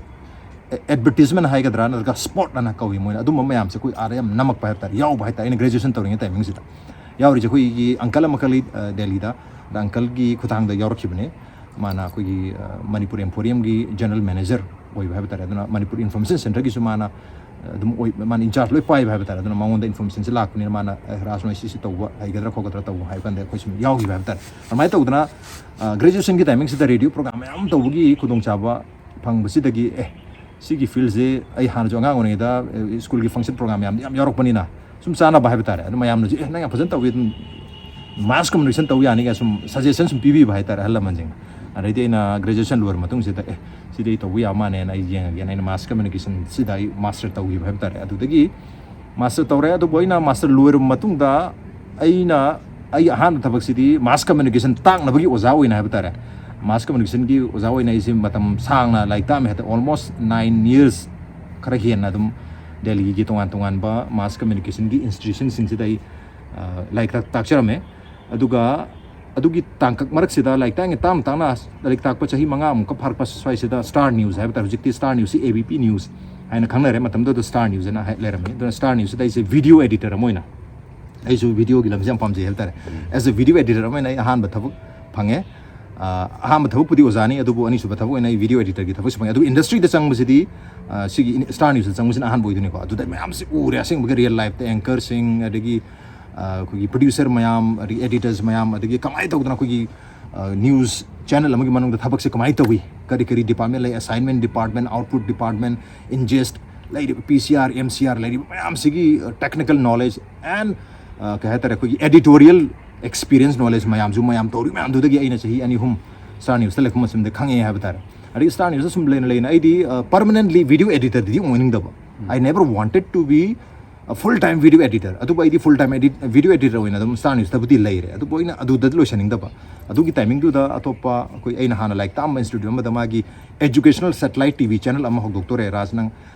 ꯑꯦꯗꯚꯔꯇꯤꯁꯃꯦꯟ ꯍꯥꯏꯒꯗ꯭ꯔꯥ ꯅꯠꯇ꯭ꯔꯒ ꯁ꯭ꯄꯣꯠ ꯑꯅ ꯀꯧꯏ ꯃꯣꯏꯅ, ꯑꯗꯨꯝꯕ ꯃꯌꯥꯝꯁꯦ ꯑꯩꯈꯣꯏ ꯑꯥꯗ ꯌꯥꯝ ꯅꯝꯃꯛꯄ ꯍꯥꯏꯕ ꯇꯥꯔꯦ, ꯌꯥꯎꯕ ꯍꯥꯏ ꯇꯥꯔꯦ꯫ ꯑꯩꯅ ꯒ꯭ꯔꯦꯖꯨꯑꯦꯁꯟ ꯇꯧꯔꯤꯉꯩ ꯇꯥꯏꯃꯤꯡꯁꯤꯗ ꯌꯥꯎꯔꯤꯁꯦ ꯑꯩꯈꯣꯏꯒꯤ ꯑꯪꯀꯜ ꯑꯃꯈꯛ ꯂꯩ, ꯗꯦꯜꯂꯤꯗ, ꯑꯗ ꯑꯪꯀꯜꯒꯤ ꯈꯨꯊꯥꯡꯗ ꯌꯥꯎꯔꯛꯈꯤꯕꯅꯦ꯫ ꯃꯥꯅ ꯑꯩꯈꯣꯏꯒꯤ ꯃꯅꯤꯄꯨꯔ ꯑꯦꯝꯄꯣꯔꯤꯌꯝꯒꯤ ꯖꯦꯅꯔꯦꯜ ꯃꯦꯅꯦꯖꯔ ꯑꯣꯏꯕ ꯍꯥꯏꯕ ꯇꯥꯔꯦ꯫ ꯑꯗꯨꯅ ꯃꯅꯤꯄꯨꯔ ꯏꯟꯐꯣꯔꯃꯦꯁꯟ ꯁꯦꯟꯇꯔꯒꯤꯁꯨ ꯃꯥꯅ ꯑꯗꯨꯝ ꯑꯣꯏ, ꯃꯥꯅ ꯏꯟꯆꯥꯔꯖ ꯂꯣꯏ ꯄꯥꯏꯕ ꯍꯥꯏꯕ ꯇꯥꯔꯦ꯫ ꯑꯗꯨꯅ ꯃꯉꯣꯟꯗ ꯏꯟꯐꯣꯔꯃꯦꯁꯟꯁꯦ ꯂꯥꯛꯄꯅꯤꯅ ꯃꯥꯅ, "ꯑꯦ, ꯔꯥꯖ, ꯅꯣꯏ ꯁꯤꯁꯤ ꯇꯧꯕ ꯍꯩꯒꯗ꯭ꯔꯥ ꯈꯣꯠꯀꯗ꯭ꯔꯥ ꯇꯧꯕ" ꯍꯥꯏꯕ ꯀꯥꯟꯗ ꯑꯩꯈꯣꯏ ꯁꯨꯝ ꯌꯥꯎꯈꯤꯕ ꯍꯥꯏꯕ ꯇꯥꯔꯦ꯫ ꯑꯗꯨꯃꯥꯏꯅ ꯇꯧꯗꯅ ꯒ꯭ꯔꯦꯖꯨꯑꯦꯁꯟꯒꯤ ꯇꯥꯏꯃꯤꯡꯁꯤꯗ ꯔꯦꯗꯤꯑꯣ ꯄ꯭ꯔꯣꯒ꯭ꯔꯥꯝ ꯃꯌꯥꯝ ꯇꯧꯕꯒꯤ ꯈꯨꯗꯣꯡꯆꯥꯕ ꯐꯪꯕꯁꯤꯗꯒꯤ, "ꯑꯦ, ꯁꯤꯒꯤ ꯐꯤꯜꯁꯦ ꯑꯩ ꯍꯥꯟꯅꯁꯨ ꯑꯉꯥꯡ ꯑꯣꯏꯔꯤꯉꯩꯗ ꯁ꯭ꯀꯨꯜꯒꯤ ꯐꯪꯁꯟ ꯄ꯭ꯔꯣꯒ꯭ꯔꯥꯝ ꯃꯌꯥꯝꯗ ꯌꯥꯝ ꯌꯥꯎꯔꯛꯄꯅꯤꯅ ꯁꯨꯝ ꯆꯥꯟꯅꯕ ꯍꯥꯏꯕ ꯇꯥꯔꯦ꯫ ꯑꯗꯨ ꯃꯌꯥꯝꯅꯁꯨ, 'ꯑꯦ, ꯅꯪ ꯌꯥꯝ ꯐꯖꯅ ꯇꯧꯏ, ꯑꯗꯨꯝ ꯃꯥꯁ ꯀꯝꯃꯨꯅꯤꯀꯦꯁꯟ ꯇꯧ ꯌꯥꯅꯤꯒ' ꯁꯨꯝ ꯁꯖꯦꯁꯟ ꯁꯨꯝ ꯄꯤꯕꯤꯕ ꯍꯥꯏ ꯇꯥꯔꯦ ꯑꯍꯜ ꯂꯃꯟꯁꯤꯡꯅ꯫ ꯑꯗꯩꯗꯤ ꯑꯩꯅ ꯒ꯭ꯔꯦꯖꯨꯑꯦꯁꯟ ꯂꯣꯏꯔ ꯃꯇꯨꯡꯁꯤꯗ, "ꯑꯦ, ꯁꯤꯗꯤ ꯑꯩ ꯇꯧꯕ ꯌꯥꯕ ꯃꯥꯜꯂꯦꯅ ꯑꯩ ꯌꯦꯡꯉꯒꯦꯅ" ꯑꯩꯅ ꯃꯥꯁ ꯀꯝꯃꯨꯅꯤꯀꯦꯁꯟꯁꯤꯗ ꯑꯩ ꯃꯥꯁꯇꯔ ꯇꯧꯈꯤꯕ ꯍꯥꯏꯕ ꯇꯥꯔꯦ꯫ ꯑꯗꯨꯗꯒꯤ ꯃꯥꯁꯇꯔ ꯇꯧꯔꯦ꯫ ꯑꯗꯨꯕꯨ ꯑꯩꯅ ꯃꯥꯁꯇꯔ ꯂꯣꯏꯔꯕ ꯃꯇꯨꯡꯗ ꯑꯩꯅ ꯑꯩꯒꯤ ꯑꯍꯥꯟꯕ ꯊꯕꯛꯁꯤꯗꯤ ꯃꯥꯁ ꯀꯝꯃꯨꯅꯤꯀꯦꯁꯟ ꯇꯥꯛꯅꯕꯒꯤ ꯑꯣꯖꯥ ꯑꯣꯏꯅ ꯍꯥꯏꯕ ꯇꯥꯔꯦ꯫ ꯃꯥꯁ ꯀꯝꯃꯨꯅꯤꯀꯦꯁꯟꯒꯤ ꯑꯣꯖꯥ ꯑꯣꯏꯅ ꯑꯩꯁꯦ ꯃꯇꯝ ꯁꯥꯡꯅ ꯂꯥꯏꯔꯤꯛ ꯇꯥꯛꯑꯝꯃꯦ ꯍꯥꯏ ꯇꯥꯔꯦ, ꯑꯣꯜꯃꯣꯁ ꯅꯥꯏꯟ ꯌꯔꯁ ꯈꯔ ꯍꯦꯟꯅ ꯑꯗꯨꯝ ꯗꯦꯜꯂꯤꯒꯤ ꯇꯣꯉꯥꯟ ꯇꯣꯉꯥꯟꯕ ꯃꯥꯁ ꯀꯝꯃꯨꯅꯤꯀꯦꯁꯟꯒꯤ ꯏꯟꯁꯇꯤꯇ꯭ꯌꯨꯁꯟꯁꯤꯡꯁꯤꯗ ꯑꯩ ꯂꯥꯏꯔꯤꯛ ꯇꯥꯛꯆꯔꯝꯃꯦ꯫ ꯑꯗꯨꯒ ꯑꯗꯨꯒꯤ ꯇꯥꯡꯀꯛ ꯃꯔꯛꯁꯤꯗ ꯂꯥꯏꯔꯤꯛ ꯇꯥꯛꯏꯉꯩ ꯇꯥꯞꯅ ꯇꯥꯞꯅ ꯂꯥꯏꯔꯤꯛ ꯇꯥꯛꯄ ꯆꯍꯤ ꯃꯉꯥꯃꯨꯛꯀ ꯐꯥꯔꯛꯄ ꯁ꯭ꯋꯥꯏꯁꯤꯗ ꯁ꯭ꯇꯥꯔ ꯅ꯭ꯌꯨꯁ ꯍꯥꯏꯕ ꯇꯥꯔꯦ, ꯍꯧꯖꯤꯛꯇꯤ ꯁ꯭ꯇꯥꯔ ꯅ꯭ꯌꯨꯁꯁꯤ ꯑꯦ ꯕꯤ ꯄꯤ ꯅ꯭ꯌꯨꯁ ꯍꯥꯏꯅ ꯈꯪꯅꯔꯦ, ꯃꯇꯝꯗꯨꯗ ꯁ꯭ꯇꯥꯔ ꯅ꯭ꯌꯨꯁ ꯍꯥꯏꯅ ꯍꯥꯏ-, ꯂꯩꯔꯝꯃꯤ꯫ ꯑꯗꯨꯅ ꯁ꯭ꯇꯥꯔ ꯅ꯭ꯌꯨꯁꯁꯤꯗ ꯑꯩꯁꯦ ꯚꯤꯗꯤꯑꯣ ꯑꯦꯗꯤꯇꯔ ꯑꯃ ꯑꯣꯏꯅ, ꯑꯩꯁꯨ ꯚꯤꯗꯤꯑꯣꯒꯤ ꯂꯝꯁꯦ ꯌꯥꯝ ꯄꯥꯝꯖꯩ ꯍꯥꯏꯕ ꯇꯥꯔꯦ꯫ ꯑꯦꯁ ꯑꯦ ꯚꯤꯗꯤꯑꯣ ꯑꯦꯗꯤꯇꯔ ꯑꯃ ꯑꯣꯏꯅ ꯑꯩ ꯑꯍꯥꯟꯕ ꯊꯕꯛ ꯐꯪꯉꯦ꯫ ꯑꯍꯥꯟꯕ ꯊꯕꯛꯄꯨꯗꯤ ꯑꯣꯖꯥꯅꯤ, ꯑꯗꯨꯕꯨ ꯑꯅꯤꯁꯨꯕ ꯊꯕꯛ ꯑꯣꯏꯅ ꯑꯩ ꯚꯤꯗꯤꯑꯣ ꯑꯦꯗꯤꯇꯔꯒꯤ ꯊꯕꯛꯁꯨ ꯐꯪꯉꯦ꯫ ꯑꯗꯨꯕꯨ ꯏꯟꯗꯁꯇ꯭ꯔꯤꯗ ꯆꯪꯕꯁꯤꯗꯤ ꯁꯤꯒꯤ ꯁ꯭ꯇꯥꯔ ꯅ꯭ꯌꯨꯁꯇ ꯆꯪꯕꯁꯤꯅ ꯑꯍꯥꯟꯕ ꯑꯣꯏꯗꯣꯏꯅꯤꯀꯣ꯫ ꯑꯗꯨꯗ ꯃꯌꯥꯝꯁꯤ ꯎꯔꯦ, ꯑꯁꯦꯡꯕꯒꯤ ꯔꯤꯌꯦꯜ ꯂꯥꯏꯐꯇ ꯑꯦꯡꯀꯔꯁꯤꯡ, ꯑꯗꯒꯤ ꯑꯩꯈꯣꯏꯒꯤ ꯄ꯭ꯔꯗ꯭ꯌꯨꯁꯔ ꯃꯌꯥꯝ, ꯑꯗꯒꯤ ꯑꯦꯗꯤꯇꯔꯁ ꯃꯌꯥꯝ, ꯑꯗꯒꯤ ꯀꯃꯥꯏꯅ ꯇꯧꯗꯅ ꯑꯩꯈꯣꯏꯒꯤ ꯅ꯭ꯌꯨꯁ ꯆꯦꯅꯦꯜ ꯑꯃꯒꯤ ꯃꯅꯨꯡꯗ ꯊꯕꯛꯁꯦ ꯀꯃꯥꯏꯅ ꯇꯧꯏ, ꯀꯔꯤ ꯀꯔꯤ ꯗꯤꯄꯥꯔꯠꯃꯦꯟ ꯂꯩ, ꯑꯦꯁꯥꯏꯟꯃꯦꯟ ꯗꯤꯄꯥꯔꯠꯃꯦꯟ, ꯑꯥꯎꯠꯄꯨꯠ ꯗꯤꯄꯥꯔꯠꯃꯦꯟ, ꯏꯟꯖꯦꯁ ꯂꯩꯔꯤꯕ, ꯄꯤ C R, M C R ꯂꯩꯔꯤꯕ ꯃꯌꯥꯝꯁꯤꯒꯤ ꯇꯦꯛꯅꯤꯀꯦꯜ ꯅꯣꯂꯦꯖ ꯑꯦꯟ ꯀꯩ ꯍꯥꯏꯇꯥꯔꯦ, ꯑꯩꯈꯣꯏꯒꯤ ꯑꯦꯗꯤꯇꯣꯔꯤꯌꯦꯜ ꯑꯦꯛꯁꯄꯤꯔꯤꯌꯦꯟꯁ ꯅꯣꯂꯦꯖ ꯃꯌꯥꯝꯁꯨ ꯃꯌꯥꯝ ꯇꯧꯔꯤ ꯃꯌꯥꯝꯗꯨꯗꯒꯤ ꯑꯩꯅ ꯆꯍꯤ ꯑꯅꯤ ꯑꯍꯨꯝ ꯁ꯭ꯇꯥꯔ ꯅ꯭ꯌꯨꯁꯇ ꯂꯩꯔꯛꯄ ꯃꯇꯝꯗ ꯈꯪꯉꯛꯑꯦ ꯍꯥꯏꯕ ꯇꯥꯔꯦ꯫ ꯑꯗꯒꯤ ꯁ꯭ꯇꯥꯔ ꯅ꯭ꯌꯨꯁꯇ ꯁꯨꯝ ꯂꯩꯅ ꯂꯩꯅ ꯑꯩꯗꯤ ꯄꯔꯃꯅꯦꯟꯠꯂꯤ ꯚꯤꯗꯤꯑꯣ ꯑꯦꯗꯤꯇꯔꯗꯗꯤ ꯑꯃꯨꯛ ꯑꯣꯏꯅꯤꯡꯗꯕ꯫ I never wanted to be a full time video editor. ꯑꯗꯨꯕꯨ ꯑꯩꯗꯤ ꯐꯨꯜ ꯇꯥꯏꯝ ꯑꯦꯗꯤꯠ, ꯚꯤꯗꯤꯑꯣ ꯑꯦꯗꯤꯇꯔ ꯑꯣꯏꯅ ꯑꯗꯨꯝ ꯁ꯭ꯇꯥꯔ ꯅ꯭ꯌꯨꯁꯇꯕꯨꯗꯤ ꯂꯩꯔꯦ, ꯑꯗꯨꯕꯨ ꯑꯩꯅ ꯑꯗꯨꯗ ꯂꯣꯏꯁꯟꯅꯤꯡꯗꯕ꯫ ꯑꯗꯨꯒꯤ ꯇꯥꯏꯃꯤꯡꯗꯨꯗ ꯑꯇꯣꯞꯄ ꯑꯩꯈꯣꯏ, ꯑꯩꯅ ꯍꯥꯟꯅ ꯂꯥꯏꯔꯤꯛ ꯇꯥꯛꯑꯝꯕ ꯏꯟꯁꯇꯤꯇ꯭ꯌꯨꯠ ꯑꯃꯗ ꯃꯥꯒꯤ educational satellite T V channel ꯑꯃ ꯍꯧꯗꯣꯛꯇꯣꯔꯦ ꯔꯥꯖ, ꯅꯪ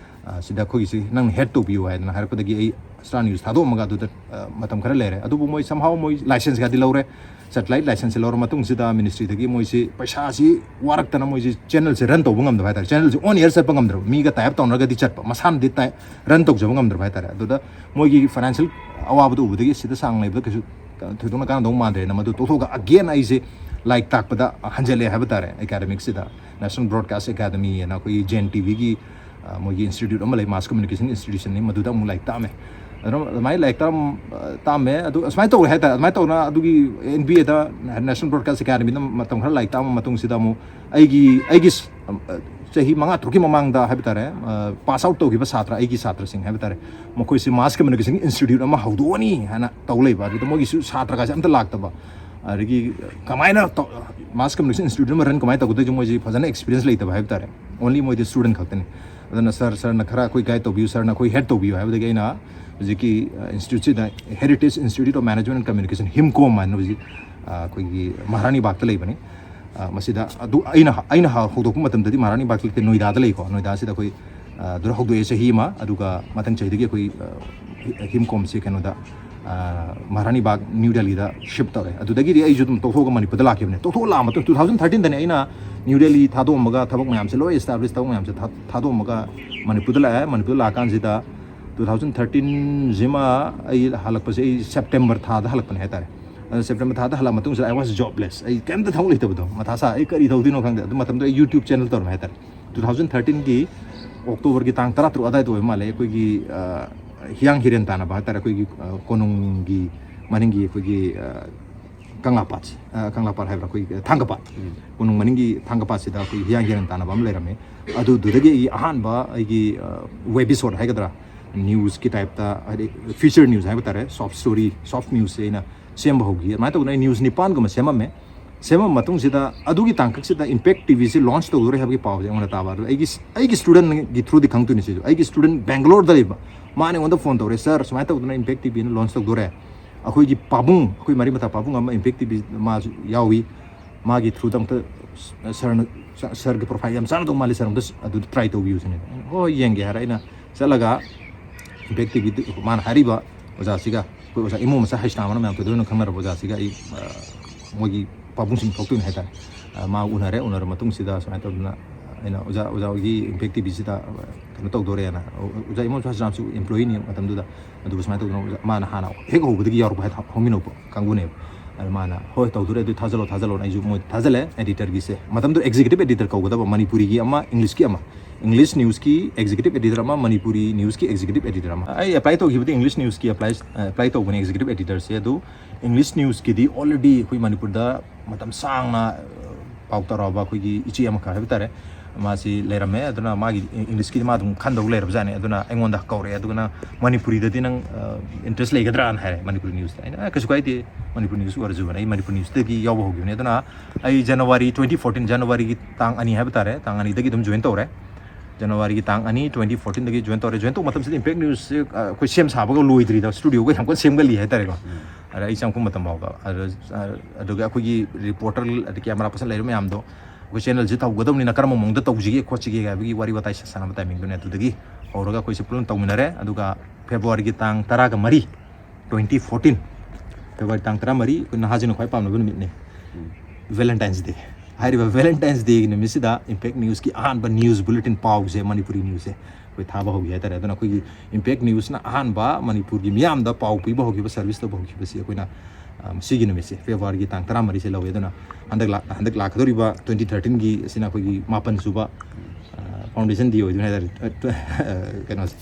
ꯑ, ꯁꯤꯗ ꯑꯩꯈꯣꯏꯒꯤꯁꯤ ꯅꯪꯅ ꯍꯦꯗ ꯇꯧꯕꯤꯌꯨ ꯍꯥꯏꯗꯅ ꯍꯥꯏꯔꯛꯄꯗꯒꯤ ꯑꯩ ꯁ꯭ꯇꯥꯔ ꯅ꯭ꯌꯨꯁ ꯊꯥꯗꯣꯛꯑꯝꯃꯒ ꯑꯗꯨꯗ, ꯑ, ꯃꯇꯝ ꯈꯔ ꯂꯩꯔꯦ꯫ ꯑꯗꯨꯕꯨ ꯃꯣꯏ somehow ꯃꯣꯏ ꯂꯥꯏꯁꯦꯟꯁꯀꯗꯤ ꯂꯧꯔꯦ, ꯁꯦꯇꯦꯂꯥꯏꯠ ꯂꯥꯏꯁꯦꯟꯁꯁꯦ ꯂꯧꯔ ꯃꯇꯨꯡꯁꯤꯗ ꯃꯤꯅꯤꯁꯇ꯭ꯔꯤꯗꯒꯤ ꯃꯣꯏꯁꯤ ꯄꯩꯁꯥꯁꯤ ꯋꯥꯔꯛꯇꯅ ꯃꯣꯏꯁꯤ ꯆꯦꯅꯦꯜꯁꯦ ꯔꯟ ꯇꯧꯕ ꯉꯝꯗꯕ ꯍꯥꯏꯇꯥꯔꯦ꯫ ꯆꯦꯅꯦꯜꯁꯦ ꯑꯣꯟ ꯑꯦꯌꯔ ꯆꯠꯄ ꯉꯝꯗ꯭ꯔꯕ, ꯃꯤꯒ ꯇꯥꯏ ꯑꯞ ꯇꯧꯅꯔꯒꯗꯤ ꯆꯠꯄ, ꯃꯁꯥꯅꯗꯤ ꯇꯥꯏ ꯔꯟ ꯇꯧꯖꯕ ꯉꯝꯗ꯭ꯔꯕ ꯍꯥꯏꯇꯥꯔꯦ꯫ ꯑꯗꯨꯗ ꯃꯣꯏꯒꯤ ꯐꯥꯏꯅꯥꯟꯁꯤꯌꯦꯜ ꯑꯋꯥꯕꯗꯨ ꯎꯕꯗꯒꯤ ꯁꯤꯗ ꯁꯥꯡ ꯂꯩꯕꯗ ꯀꯩꯁꯨ ꯊꯣꯏꯗꯣꯛꯅ ꯀꯥꯟꯅꯗꯧ ꯃꯥꯟꯗ꯭ꯔꯦꯅ ꯃꯗꯨ ꯇꯣꯛꯊꯣꯛꯑꯒ ꯑꯒꯦꯟ ꯑꯩꯁꯦ ꯂꯥꯏꯔꯤꯛ ꯇꯥꯛꯄꯗ ꯍꯟꯖꯜꯂꯛꯑꯦ ꯍꯥꯏꯕ ꯇꯥꯔꯦ꯫ ꯑꯦꯀꯥꯗꯃꯤꯛꯁꯤꯗ National Broadcast Academy ꯍꯥꯏꯅ ꯑꯩꯈꯣꯏꯒꯤ ꯖꯦꯟ ꯇꯤ ꯚꯤꯒꯤ, ꯑ, ꯃꯣꯏꯒꯤ ꯏꯟꯁꯇꯤꯇ꯭ꯌꯨꯠ ꯑꯃ ꯂꯩ, ꯃꯥꯁ ꯀꯝꯃ꯭ꯌꯨꯅꯤꯀꯦꯁꯟ ꯏꯟꯁꯇꯤꯇ꯭ꯌꯨꯁꯟꯅꯤ, ꯃꯗꯨꯗ ꯑꯃꯨꯛ ꯂꯥꯏꯔꯤꯛ ꯇꯥꯛꯑꯝꯃꯦ꯫ ꯑꯗꯨꯅ ꯑꯗꯨꯃꯥꯏꯅ ꯂꯥꯏꯔꯤꯛ ꯇꯥꯛꯑꯝ-, ꯑ, ꯇꯥꯛꯑꯝꯃꯦ꯫ ꯑꯗꯨ ꯑꯁꯨꯃꯥꯏꯅ ꯇꯧꯔꯦ ꯍꯥꯏꯇꯥꯔꯦ꯫ ꯑꯗꯨꯃꯥꯏꯅ ꯇꯧꯗꯅ ꯑꯗꯨꯒꯤ ꯑꯦꯟ ꯕꯤ ꯑꯦꯗ, National Broadcast Academyꯗ ꯃꯇꯝ ꯈꯔ ꯂꯥꯏꯔꯤꯛ ꯇꯥꯛꯑꯝꯃ ꯃꯇꯨꯡꯁꯤꯗ ꯑꯃꯨꯛ ꯑꯩꯒꯤ, ꯑꯩꯒꯤ ꯆꯍꯤ ꯃꯉꯥ ꯇꯔꯨꯛꯀꯤ ꯃꯃꯥꯡꯗ ꯍꯥꯏꯕ ꯇꯥꯔꯦ, ꯑ, ꯄꯥꯁ ꯑꯥꯎꯠ ꯇꯧꯈꯤꯕ ꯁꯥꯇ꯭ꯔ, ꯑꯩꯒꯤ ꯁꯥꯇ꯭ꯔꯁꯤꯡ ꯍꯥꯏꯕ ꯇꯥꯔꯦ, ꯃꯈꯣꯏꯁꯤ ꯃꯥꯁ ꯀꯝꯃ꯭ꯌꯨꯅꯤꯀꯦꯁꯟ ꯏꯟꯁꯇꯤꯇ꯭ꯌꯨꯠ ꯑꯃ ꯍꯧꯗꯣꯛꯑꯅꯤ ꯍꯥꯏꯅ ꯇꯧ ꯂꯩꯕ꯫ ꯑꯗꯨꯗ ꯃꯣꯏꯒꯤꯁꯨ ꯁꯥꯇ꯭ꯔꯒꯁꯦ ꯑꯝꯇ ꯂꯥꯛꯇꯕ꯫ ꯑꯗꯒꯤ ꯀꯃꯥꯏꯅ ꯇꯧ-, ꯃꯥꯁ ꯀꯝꯃ꯭ꯌꯨꯅꯤꯀꯦꯁꯟ ꯏꯟꯁꯇꯤꯇ꯭ꯌꯨꯠ ꯑꯃ ꯔꯟ ꯀꯃꯥꯏꯅ ꯇꯧꯒꯗꯣꯏꯁꯦ ꯃꯣꯏꯁꯤ ꯐꯖꯅ ꯑꯦꯛꯁꯄꯤꯔꯤꯌꯦꯟꯁ ꯂꯩꯇꯕ ꯍꯥꯏꯕ ꯇꯥꯔꯦ꯫ ꯑꯣꯟꯂꯤ ꯃꯣꯏꯗꯤ ꯁ꯭ꯇꯨꯗꯦꯟ ꯈꯛꯇꯅꯤ꯫ ꯑꯗꯨꯅ ꯁꯥꯔ, ꯁꯥꯔꯅ ꯈꯔ ꯑꯩꯈꯣꯏ ꯒꯥꯏꯗ ꯇꯧꯕꯤꯌꯨ, ꯁꯥꯔꯅ ꯑꯩꯈꯣꯏ ꯍꯦꯗ ꯇꯧꯕꯤꯌꯨ ꯍꯥꯏꯕꯗꯒꯤ ꯑꯩꯅ ꯍꯧꯖꯤꯛꯀꯤ, ꯑ, ꯏꯟꯁꯇꯤꯇ꯭ꯌꯨꯠꯁꯤꯗ Heritage Institute of Management and Communication, ꯍꯤꯝꯀꯣꯝ ꯍꯥꯏꯅ ꯍꯧꯖꯤꯛ, ꯑ, ꯑꯩꯈꯣꯏꯒꯤ ꯃꯍꯥꯔꯥꯅꯤꯕꯥꯒꯇ ꯂꯩꯕꯅꯤ꯫ ꯑ, ꯃꯁꯤꯗ ꯑꯗꯨ ꯑꯩꯅ, ꯑꯩꯅ ꯍ-, ꯍꯧꯗꯣꯛꯄ ꯃꯇꯝꯗꯗꯤ ꯃꯍꯥꯔꯥꯅꯤꯕꯥꯒꯇ ꯂꯩꯇꯦ, ꯅꯣꯏꯗꯥꯗ ꯂꯩꯀꯣ꯫ ꯅꯣꯏꯗꯥꯁꯤꯗ ꯑꯩꯈꯣꯏ, ꯑ, ꯑꯗꯨꯗ ꯍꯧꯗꯣꯛꯑꯦ ꯆꯍꯤ ꯑꯃ, ꯑꯗꯨꯒ ꯃꯊꯪ ꯆꯍꯤꯗꯒꯤ ꯑꯩꯈꯣꯏ, ꯑ, ꯍꯤ-, ꯍꯤꯝꯀꯣꯝꯁꯦ ꯀꯩꯅꯣꯗ, ꯑ, ꯃꯍꯥꯔꯥꯅꯤꯕꯥꯒ ꯅ꯭ꯌꯨ ꯗꯦꯜꯂꯤꯗ ꯁꯤꯐ ꯇꯧꯔꯦ꯫ ꯑꯗꯨꯗꯒꯤꯗꯤ ꯑꯩꯁꯨ ꯑꯗꯨꯝ ꯇꯣꯛꯊꯣꯛꯑꯒ ꯃꯅꯤꯄꯨꯔꯗ ꯂꯥꯛꯈꯤꯕꯅꯦ꯫ ꯇꯣꯛꯊꯣꯛꯑ ꯂꯥꯛꯑ ꯃꯇꯨꯡ two thousand thirteenꯗꯅꯦ ꯑꯩꯅ ꯅ꯭ꯌꯨ ꯗꯦꯜꯂꯤ ꯊꯥꯗꯣꯛꯑꯝꯃꯒ ꯊꯕꯛ ꯃꯌꯥꯝꯁꯦ ꯂꯣꯏ ꯑꯦꯁꯇꯥꯕ꯭ꯂꯤꯁ ꯊꯕꯛ ꯃꯌꯥꯝꯁꯦ ꯊꯥ-, ꯊꯥꯗꯣꯛꯑꯝꯃꯒ ꯃꯅꯤꯄꯨꯔꯗ ꯂꯥꯛꯑꯦ꯫ ꯃꯅꯤꯄꯨꯔꯗ ꯂꯥꯛꯑꯀꯥꯟꯁꯤꯗ two thousand thirteenꯁꯤꯃ ꯑꯩ ꯍꯜꯂꯛꯄꯁꯦ ꯑꯩ ꯁꯦꯞꯇꯦꯝꯕꯔ ꯊꯥꯗ ꯍꯜꯂꯛꯄꯅꯦ ꯍꯥꯏꯇꯥꯔꯦ꯫ ꯑꯗ ꯁꯦꯞꯇꯦꯝꯕꯔ ꯊꯥꯗ ꯍꯜꯂꯛꯑ ꯃꯇꯨꯡꯁꯤꯗ I was jobless꯫ ꯑꯩ ꯀꯩꯝꯇ ꯊꯕꯛ ꯂꯩꯇꯕꯗꯣ, ꯃꯊꯥ ꯁꯥ, ꯑꯩ ꯀꯔꯤ ꯇꯧꯗꯣꯏꯅꯣ ꯈꯪꯗꯦ꯫ ꯑꯗꯨ ꯃꯇꯝꯗꯣ ꯑꯩ YouTube channel ꯇꯧꯔꯝꯃꯦ ꯍꯥꯏꯇꯥꯔꯦ꯫ two thousand thirteenꯒꯤ ꯑꯣꯛꯇꯣꯕꯔꯒꯤ ꯇꯥꯡ ꯇꯔꯥ ꯇꯔꯨꯛ ꯑꯗꯥꯏꯗ ꯑꯣꯏꯕ ꯃꯥꯜꯂꯦ꯫ ꯑꯩꯈꯣꯏꯒꯤ, ꯑ, ꯍꯤꯌꯥꯡ ꯍꯤꯔꯦꯟ ꯇꯥꯟꯅꯕ ꯍꯥꯏꯇꯥꯔꯦ, ꯑꯩꯈꯣꯏꯒꯤ, ꯑ, ꯀꯣꯅꯨꯡꯒꯤ ꯃꯅꯤꯡꯒꯤ ꯑꯩꯈꯣꯏꯒꯤ, ꯑ, ꯀꯪꯂꯥꯄꯥꯠꯁꯦ, ꯑ, ꯀꯪꯂꯥꯄꯥꯠ ꯍꯥꯏꯕ꯭ꯔꯥ, ꯑꯩꯈꯣꯏꯒꯤ ꯊꯥꯡꯒꯄꯥꯠ, ꯎꯝ꯫ ꯀꯣꯅꯨꯡ ꯃꯅꯤꯡꯒꯤ ꯊꯥꯡꯒꯄꯥꯠꯁꯤꯗ ꯑꯩꯈꯣꯏ ꯍꯤꯌꯥꯡ ꯍꯤꯔꯦꯟ ꯇꯥꯟꯅꯕ ꯑꯃ ꯂꯩꯔꯝꯃꯦ꯫ ꯑꯗꯨꯗꯨꯗꯒꯤ ꯑꯩꯒꯤ ꯑꯍꯥꯟꯕ ꯑꯩꯒꯤ, ꯑ, ꯋꯦꯕꯤꯁꯣꯠ ꯍꯥꯏꯒꯗ꯭ꯔꯥ, ꯅ꯭ꯌꯨꯁꯀꯤ ꯇꯥꯏꯞꯇ, ꯍꯥꯏꯗꯤ ꯐꯤꯆꯔ ꯅ꯭ꯌꯨꯁ ꯍꯥꯏꯕ ꯇꯥꯔꯦ, ꯁꯣꯐ ꯁ꯭ꯇꯣꯔꯤ, ꯁꯣꯐ ꯅ꯭ꯌꯨꯁꯁꯦ ꯑꯩꯅ ꯁꯦꯝꯕ ꯍꯧꯈꯤ꯫ ꯑꯗꯨꯃꯥꯏꯅ ꯇꯧꯗꯅ ꯑꯩ ꯅ꯭ꯌꯨꯁ ꯅꯤꯄꯥꯟꯒꯨꯝꯕ ꯁꯦꯝꯃꯝꯃꯦ꯫ ꯁꯦꯝꯃꯝꯕ ꯃꯇꯨꯡꯁꯤꯗ ꯑꯗꯨꯒꯤ ꯇꯥꯡꯀꯛꯁꯤꯗ ꯏꯝꯄꯦꯛ ꯇꯤ ꯚꯤꯁꯤ ꯂꯣꯟꯆ ꯇꯧꯗꯣꯔꯦ ꯍꯥꯏꯕꯒꯤ ꯄꯥꯎꯁꯦ ꯑꯩꯉꯣꯟꯗ ꯇꯥꯕ꯫ ꯑꯗꯨ ꯑꯩꯒꯤ, ꯑꯩꯒꯤ ꯁ꯭ꯇꯨꯗꯦꯟꯒꯤ ꯊ꯭ꯔꯨꯗꯤ ꯈꯪꯗꯣꯏꯅꯤ ꯁꯤꯁꯨ꯫ ꯑꯩꯒꯤ ꯁ꯭ꯇꯨꯗꯦꯟ ꯕꯦꯡꯒꯂꯣꯔꯗ ꯂꯩꯕ, ꯃꯥꯅ ꯑꯩꯉꯣꯟꯗ ꯐꯣꯟ ꯇꯧꯔꯦ, "ꯁꯥꯔ, ꯁꯨꯃꯥꯏꯅ ꯇꯧꯗꯅ ꯏꯝꯄꯦꯛ ꯇꯤ ꯚꯤꯅ ꯂꯣꯟꯆ ꯇꯧꯗꯣꯔꯦ, ꯑꯩꯈꯣꯏꯒꯤ ꯄꯥꯕꯨꯡ, ꯑꯩꯈꯣꯏ ꯃꯔꯤ ꯃꯇꯥ ꯄꯥꯕꯨꯡ ꯑꯃ ꯏꯝꯄꯦꯛ ꯇꯤ ꯚꯤ ꯃꯥꯁꯨ ꯌꯥꯎꯏ, ꯃꯥꯒꯤ through ꯗ ꯑꯝꯇ ꯁꯥꯔꯅ, ꯁꯥꯔꯒꯤ profile ꯌꯥꯝ ꯆꯥꯟꯅꯗꯧ ꯃꯥꯜꯂꯤ, ꯁꯥꯔ ꯑꯝꯇ ꯑꯗꯨꯗ try ꯇꯧꯕꯤꯌꯨ ꯁꯤꯅꯤ꯫ ꯑꯩꯅ, "ꯍꯣꯏ, ꯌꯦꯡꯒꯦ" ꯍꯥꯏꯔ ꯑꯩꯅ ꯆꯠꯂꯒ Impact ꯇꯤ ꯚꯤꯗ ꯃꯥꯅ ꯍꯥꯏꯔꯤꯕ ꯑꯣꯖꯥꯁꯤꯒ, ꯑꯩꯈꯣꯏ ꯑꯣꯖꯥ ꯏꯃꯣ ꯃꯆꯥ ꯍꯩꯁꯅꯥꯝ ꯑꯅ ꯃꯌꯥꯝ ꯊꯣꯏꯗꯣꯛꯅ ꯈꯪꯅꯔꯕ ꯑꯣꯖꯥꯁꯤꯒ ꯑꯩ, ꯑ, ꯃꯣꯏꯒꯤ ꯄꯥꯕꯨꯡꯁꯤꯡ ꯊꯣꯛꯇꯣꯏꯅꯦ ꯍꯥꯏꯇꯥꯔꯦ꯫ ꯑ, ꯃꯥ ꯎꯅꯔꯦ꯫ ꯎꯅꯔ ꯃꯇꯨꯡꯁꯤꯗ ꯁꯨꯃꯥꯏꯅ ꯇꯧꯗꯅ ꯑꯩꯅ, "ꯑꯣꯖꯥ, ꯑꯣꯖꯥ ꯍꯣꯏꯒꯤ Impact ꯇꯤ ꯚꯤꯁꯤꯗ ꯀꯩꯅꯣ ꯇꯧꯗꯣꯔꯦꯅ"꯫ ꯑꯣꯖꯥ ꯏꯃꯣ ꯃꯆꯥ ꯍꯩꯁꯅꯥꯝꯁꯨ employee ꯅꯤ ꯃꯇꯝꯗꯨꯗ꯫ ꯑꯗꯨꯒ ꯁꯨꯃꯥꯏꯅ ꯇꯧꯗꯅ ꯑꯣꯖꯥ, ꯃꯥꯅ ꯍꯥꯟꯅ ꯍꯦꯛ ꯍꯧꯕꯗꯒꯤ ꯌꯥꯎꯔꯛꯄ ꯍꯥꯏ-, ꯍꯧꯃꯤꯟꯅꯔꯛꯄ ꯀꯥꯡꯕꯨꯅꯦꯕ꯫ ꯑꯗ ꯃꯥꯅ, "ꯍꯣꯏ, ꯇꯧꯗꯣꯔꯦ, ꯑꯗꯨ ꯊꯥꯖꯜꯂꯣ, ꯊꯥꯖꯜꯂꯣꯅ" ꯑꯩꯁꯨ ꯃꯣꯏ ꯊꯥꯖꯜꯂꯦ꯫ Editor ꯒꯤꯁꯦ ꯃꯇꯝꯗꯨꯗ executive editor ꯀꯧꯒꯗꯕ, ꯃꯅꯤꯄꯨꯔꯤꯒꯤ ꯑꯃ, English ꯀꯤ ꯑꯃ, English news ꯀꯤ executive editor ꯑꯃ, ꯃꯅꯤꯄꯨꯔꯤ news ꯀꯤ executive editor ꯑꯃ꯫ ꯑꯩ apply ꯇꯧꯈꯤꯕꯗꯤ English news ꯀꯤ apply, apply ꯇꯧꯕꯅꯦ executive editor ꯁꯦ꯫ ꯑꯗꯨ English news ꯀꯤꯗꯤ already ꯑꯩꯈꯣꯏ ꯃꯅꯤꯄꯨꯔꯗ ꯃꯇꯝ ꯁꯥꯡꯅ, ꯑ, ꯄꯥꯎ ꯇꯧꯔꯛꯑꯕ ꯑꯩꯈꯣꯏꯒꯤ ꯏꯆꯦ ꯑꯃꯈꯛ ꯍꯥꯏꯕ ꯇꯥꯔꯦ, ꯃꯥꯁꯤ ꯂꯩꯔꯝꯃꯦ꯫ ꯑꯗꯨꯅ ꯃꯥꯒꯤ English ꯀꯤꯗꯤ ꯃꯥ ꯑꯗꯨꯝ ꯈꯟꯗꯧ ꯂꯩꯔꯕꯖꯥꯠꯅꯤ꯫ ꯑꯗꯨꯅ ꯑꯩꯉꯣꯟꯗ ꯀꯧꯔꯛꯑꯦ꯫ ꯑꯗꯨꯒ ꯅꯪ ꯃꯅꯤꯄꯨꯔꯤꯗꯗꯤ ꯅꯪ, ꯑ, interest ꯂꯩꯒꯗ꯭ꯔꯥꯅ ꯍꯥꯏꯔꯦ, ꯃꯅꯤꯄꯨꯔꯤ news ꯇ꯫ ꯑꯩꯅ, "ꯑ, ꯀꯩꯁꯨ ꯀꯥꯏꯗꯦ, ꯃꯅꯤꯄꯨꯔꯤ news ꯑꯣꯏꯔꯁꯨꯅ" ꯑꯩ ꯃꯅꯤꯄꯨꯔꯤ news ꯇꯒꯤ ꯌꯥꯎꯕ ꯍꯧꯈꯤꯕꯅꯦ꯫ ꯑꯗꯨꯅ ꯑꯩ January twenty fourteen, January ꯒꯤ ꯇꯥꯡ ꯑꯅꯤ ꯍꯥꯏꯕ ꯇꯥꯔꯦ, ꯇꯥꯡ ꯑꯅꯤꯗꯒꯤ ꯑꯗꯨꯝ join ꯇꯧꯔꯦ꯫ January ꯒꯤ ꯇꯥꯡ ꯑꯅꯤ, twenty fourteen ꯗꯒꯤ join ꯇꯧꯔꯦ꯫ Join ꯇꯧꯕ ꯃꯇꯝꯁꯤꯗ Impact News ꯁꯦ, ꯑ, ꯑꯩꯈꯣꯏ ꯁꯦꯝ ꯁꯥꯕꯒ ꯂꯣꯏꯗ꯭ꯔꯤꯗ, studio ꯒ ꯌꯥꯝ ꯀꯟꯅ ꯁꯦꯝꯒꯠꯂꯤ ꯍꯥꯏꯇꯥꯔꯦꯀꯣ꯫ ꯑꯗ ꯑꯩ ꯆꯪꯉꯛꯄ ꯃꯇꯝ ꯐꯥꯎꯕ꯫ ꯑꯗ, ꯑ, ꯑꯗꯨꯒ ꯑꯩꯈꯣꯏꯒꯤ reporter ꯑꯗꯩ camera person ꯂꯩꯔꯤꯕ ꯃꯌꯥꯝꯗꯣ, ꯑꯩꯈꯣꯏ channel ꯁꯦ ꯇꯧꯒꯗꯕꯅꯤꯅ ꯀꯔꯝꯕ ꯃꯑꯣꯡꯗ ꯇꯧꯁꯤꯒꯦ ꯈꯣꯠꯁꯤꯒꯦ ꯍꯥꯏꯕꯒꯤ ꯋꯥꯔꯤ ꯋꯥꯇꯥꯏ ꯁꯥꯟꯅꯕ timing ꯗꯨꯅꯦ꯫ ꯑꯗꯨꯗꯒꯤ ꯍꯧꯔꯒ ꯑꯩꯈꯣꯏꯁꯦ ꯄꯨꯟꯅ ꯇꯧꯃꯤꯟꯅꯔꯦ꯫ ꯑꯗꯨꯒ February ꯒꯤ ꯇꯥꯡ ꯇꯔꯥꯒ ꯃꯔꯤ, twenty fourteen, February ꯇꯥꯡ ꯇꯔꯥꯃꯔꯤ, ꯑꯩꯈꯣꯏ ꯅꯍꯥꯁꯤꯡꯅ ꯈ꯭ꯋꯥꯏ ꯄꯥꯝꯅꯕ ꯅꯨꯃꯤꯠꯅꯤ, Valentine's Day꯫ ꯍꯥꯏꯔꯤꯕ Valentine's Day ꯒꯤ ꯅꯨꯃꯤꯠꯁꯤꯗ Impact News ꯀꯤ ꯑꯍꯥꯟꯕ news bulletin, ꯄꯥꯎꯁꯦ, ꯃꯅꯤꯄꯨꯔꯤ news ꯁꯦ ꯑꯩꯈꯣꯏ ꯊꯥꯕ ꯍꯧꯈꯤ ꯍꯥꯏꯇꯥꯔꯦ꯫ ꯑꯗꯨꯅ ꯑꯩꯈꯣꯏꯒꯤ Impact News ꯅ ꯑꯍꯥꯟꯕ ꯃꯅꯤꯄꯨꯔꯒꯤ ꯃꯤꯌꯥꯝꯗ ꯄꯥꯎ ꯄꯤꯕ ꯍꯧꯈꯤꯕ, service ꯇꯧꯕ ꯍꯧꯈꯤꯕꯁꯤ ꯑꯩꯈꯣꯏꯅ, ꯑ, ꯁꯤꯒꯤ ꯅꯨꯃꯤꯠꯁꯦ, February ꯒꯤ ꯇꯥꯡ ꯇꯔꯥꯃꯔꯤꯁꯦ ꯂꯧꯋꯦ꯫ ꯑꯗꯨꯅ ꯍꯟꯗꯛ ꯂꯥꯛ-, ꯍꯟꯗꯛ ꯂꯥꯛꯀꯗꯧꯔꯤꯕ twenty thirteen ꯒꯤ ꯑꯁꯤꯅ ꯑꯩꯈꯣꯏꯒꯤ ꯃꯥꯄꯟ ꯁꯨꯕ, ꯑ, foundation day ꯑꯣꯏꯗꯣꯏꯅꯦ ꯍꯥꯏꯇꯥꯔꯦ꯫ ꯑ, ꯀꯩꯅꯣꯁꯦ,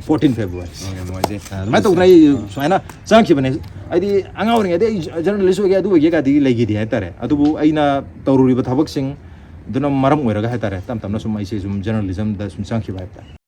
fourteen February꯫ ꯑꯣ, ꯌꯥꯝ ꯅꯨꯡꯉꯥꯏꯖꯩ꯫ ꯑ, ꯑꯗꯨꯃꯥꯏꯅ ꯇꯧꯗꯅ ꯑꯩ ꯁꯨꯃꯥꯏꯅ ꯆꯪꯉꯛꯈꯤꯕꯅꯦ꯫ ꯍꯥꯏꯗꯤ ꯑꯉꯥꯡ ꯑꯣꯏꯔꯤꯉꯩꯗ ꯑꯩ journalist ꯑꯣꯏꯒꯦ, ꯑꯗꯨ ꯑꯣꯏꯒꯦ ꯀꯥꯏꯗꯤ ꯂꯩꯈꯤꯗꯦ ꯍꯥꯏꯇꯥꯔꯦ꯫ ꯑꯗꯨꯕꯨ ꯑꯩꯅ ꯇꯧꯔꯨꯔꯤꯕ ꯊꯕꯛꯁꯤꯡ ꯑꯗꯨꯅ ꯃꯔꯝ ꯑꯣꯏꯔꯒ ꯍꯥꯏꯇꯥꯔꯦ, ꯇꯞ ꯇꯞꯅ ꯁꯨꯝ ꯑꯩꯁꯦ ꯁꯨꯝ journalism ꯗ ꯁꯨꯝ ꯆꯪꯈꯤꯕ ꯍꯥꯏꯕ ꯇꯥꯔꯦ꯫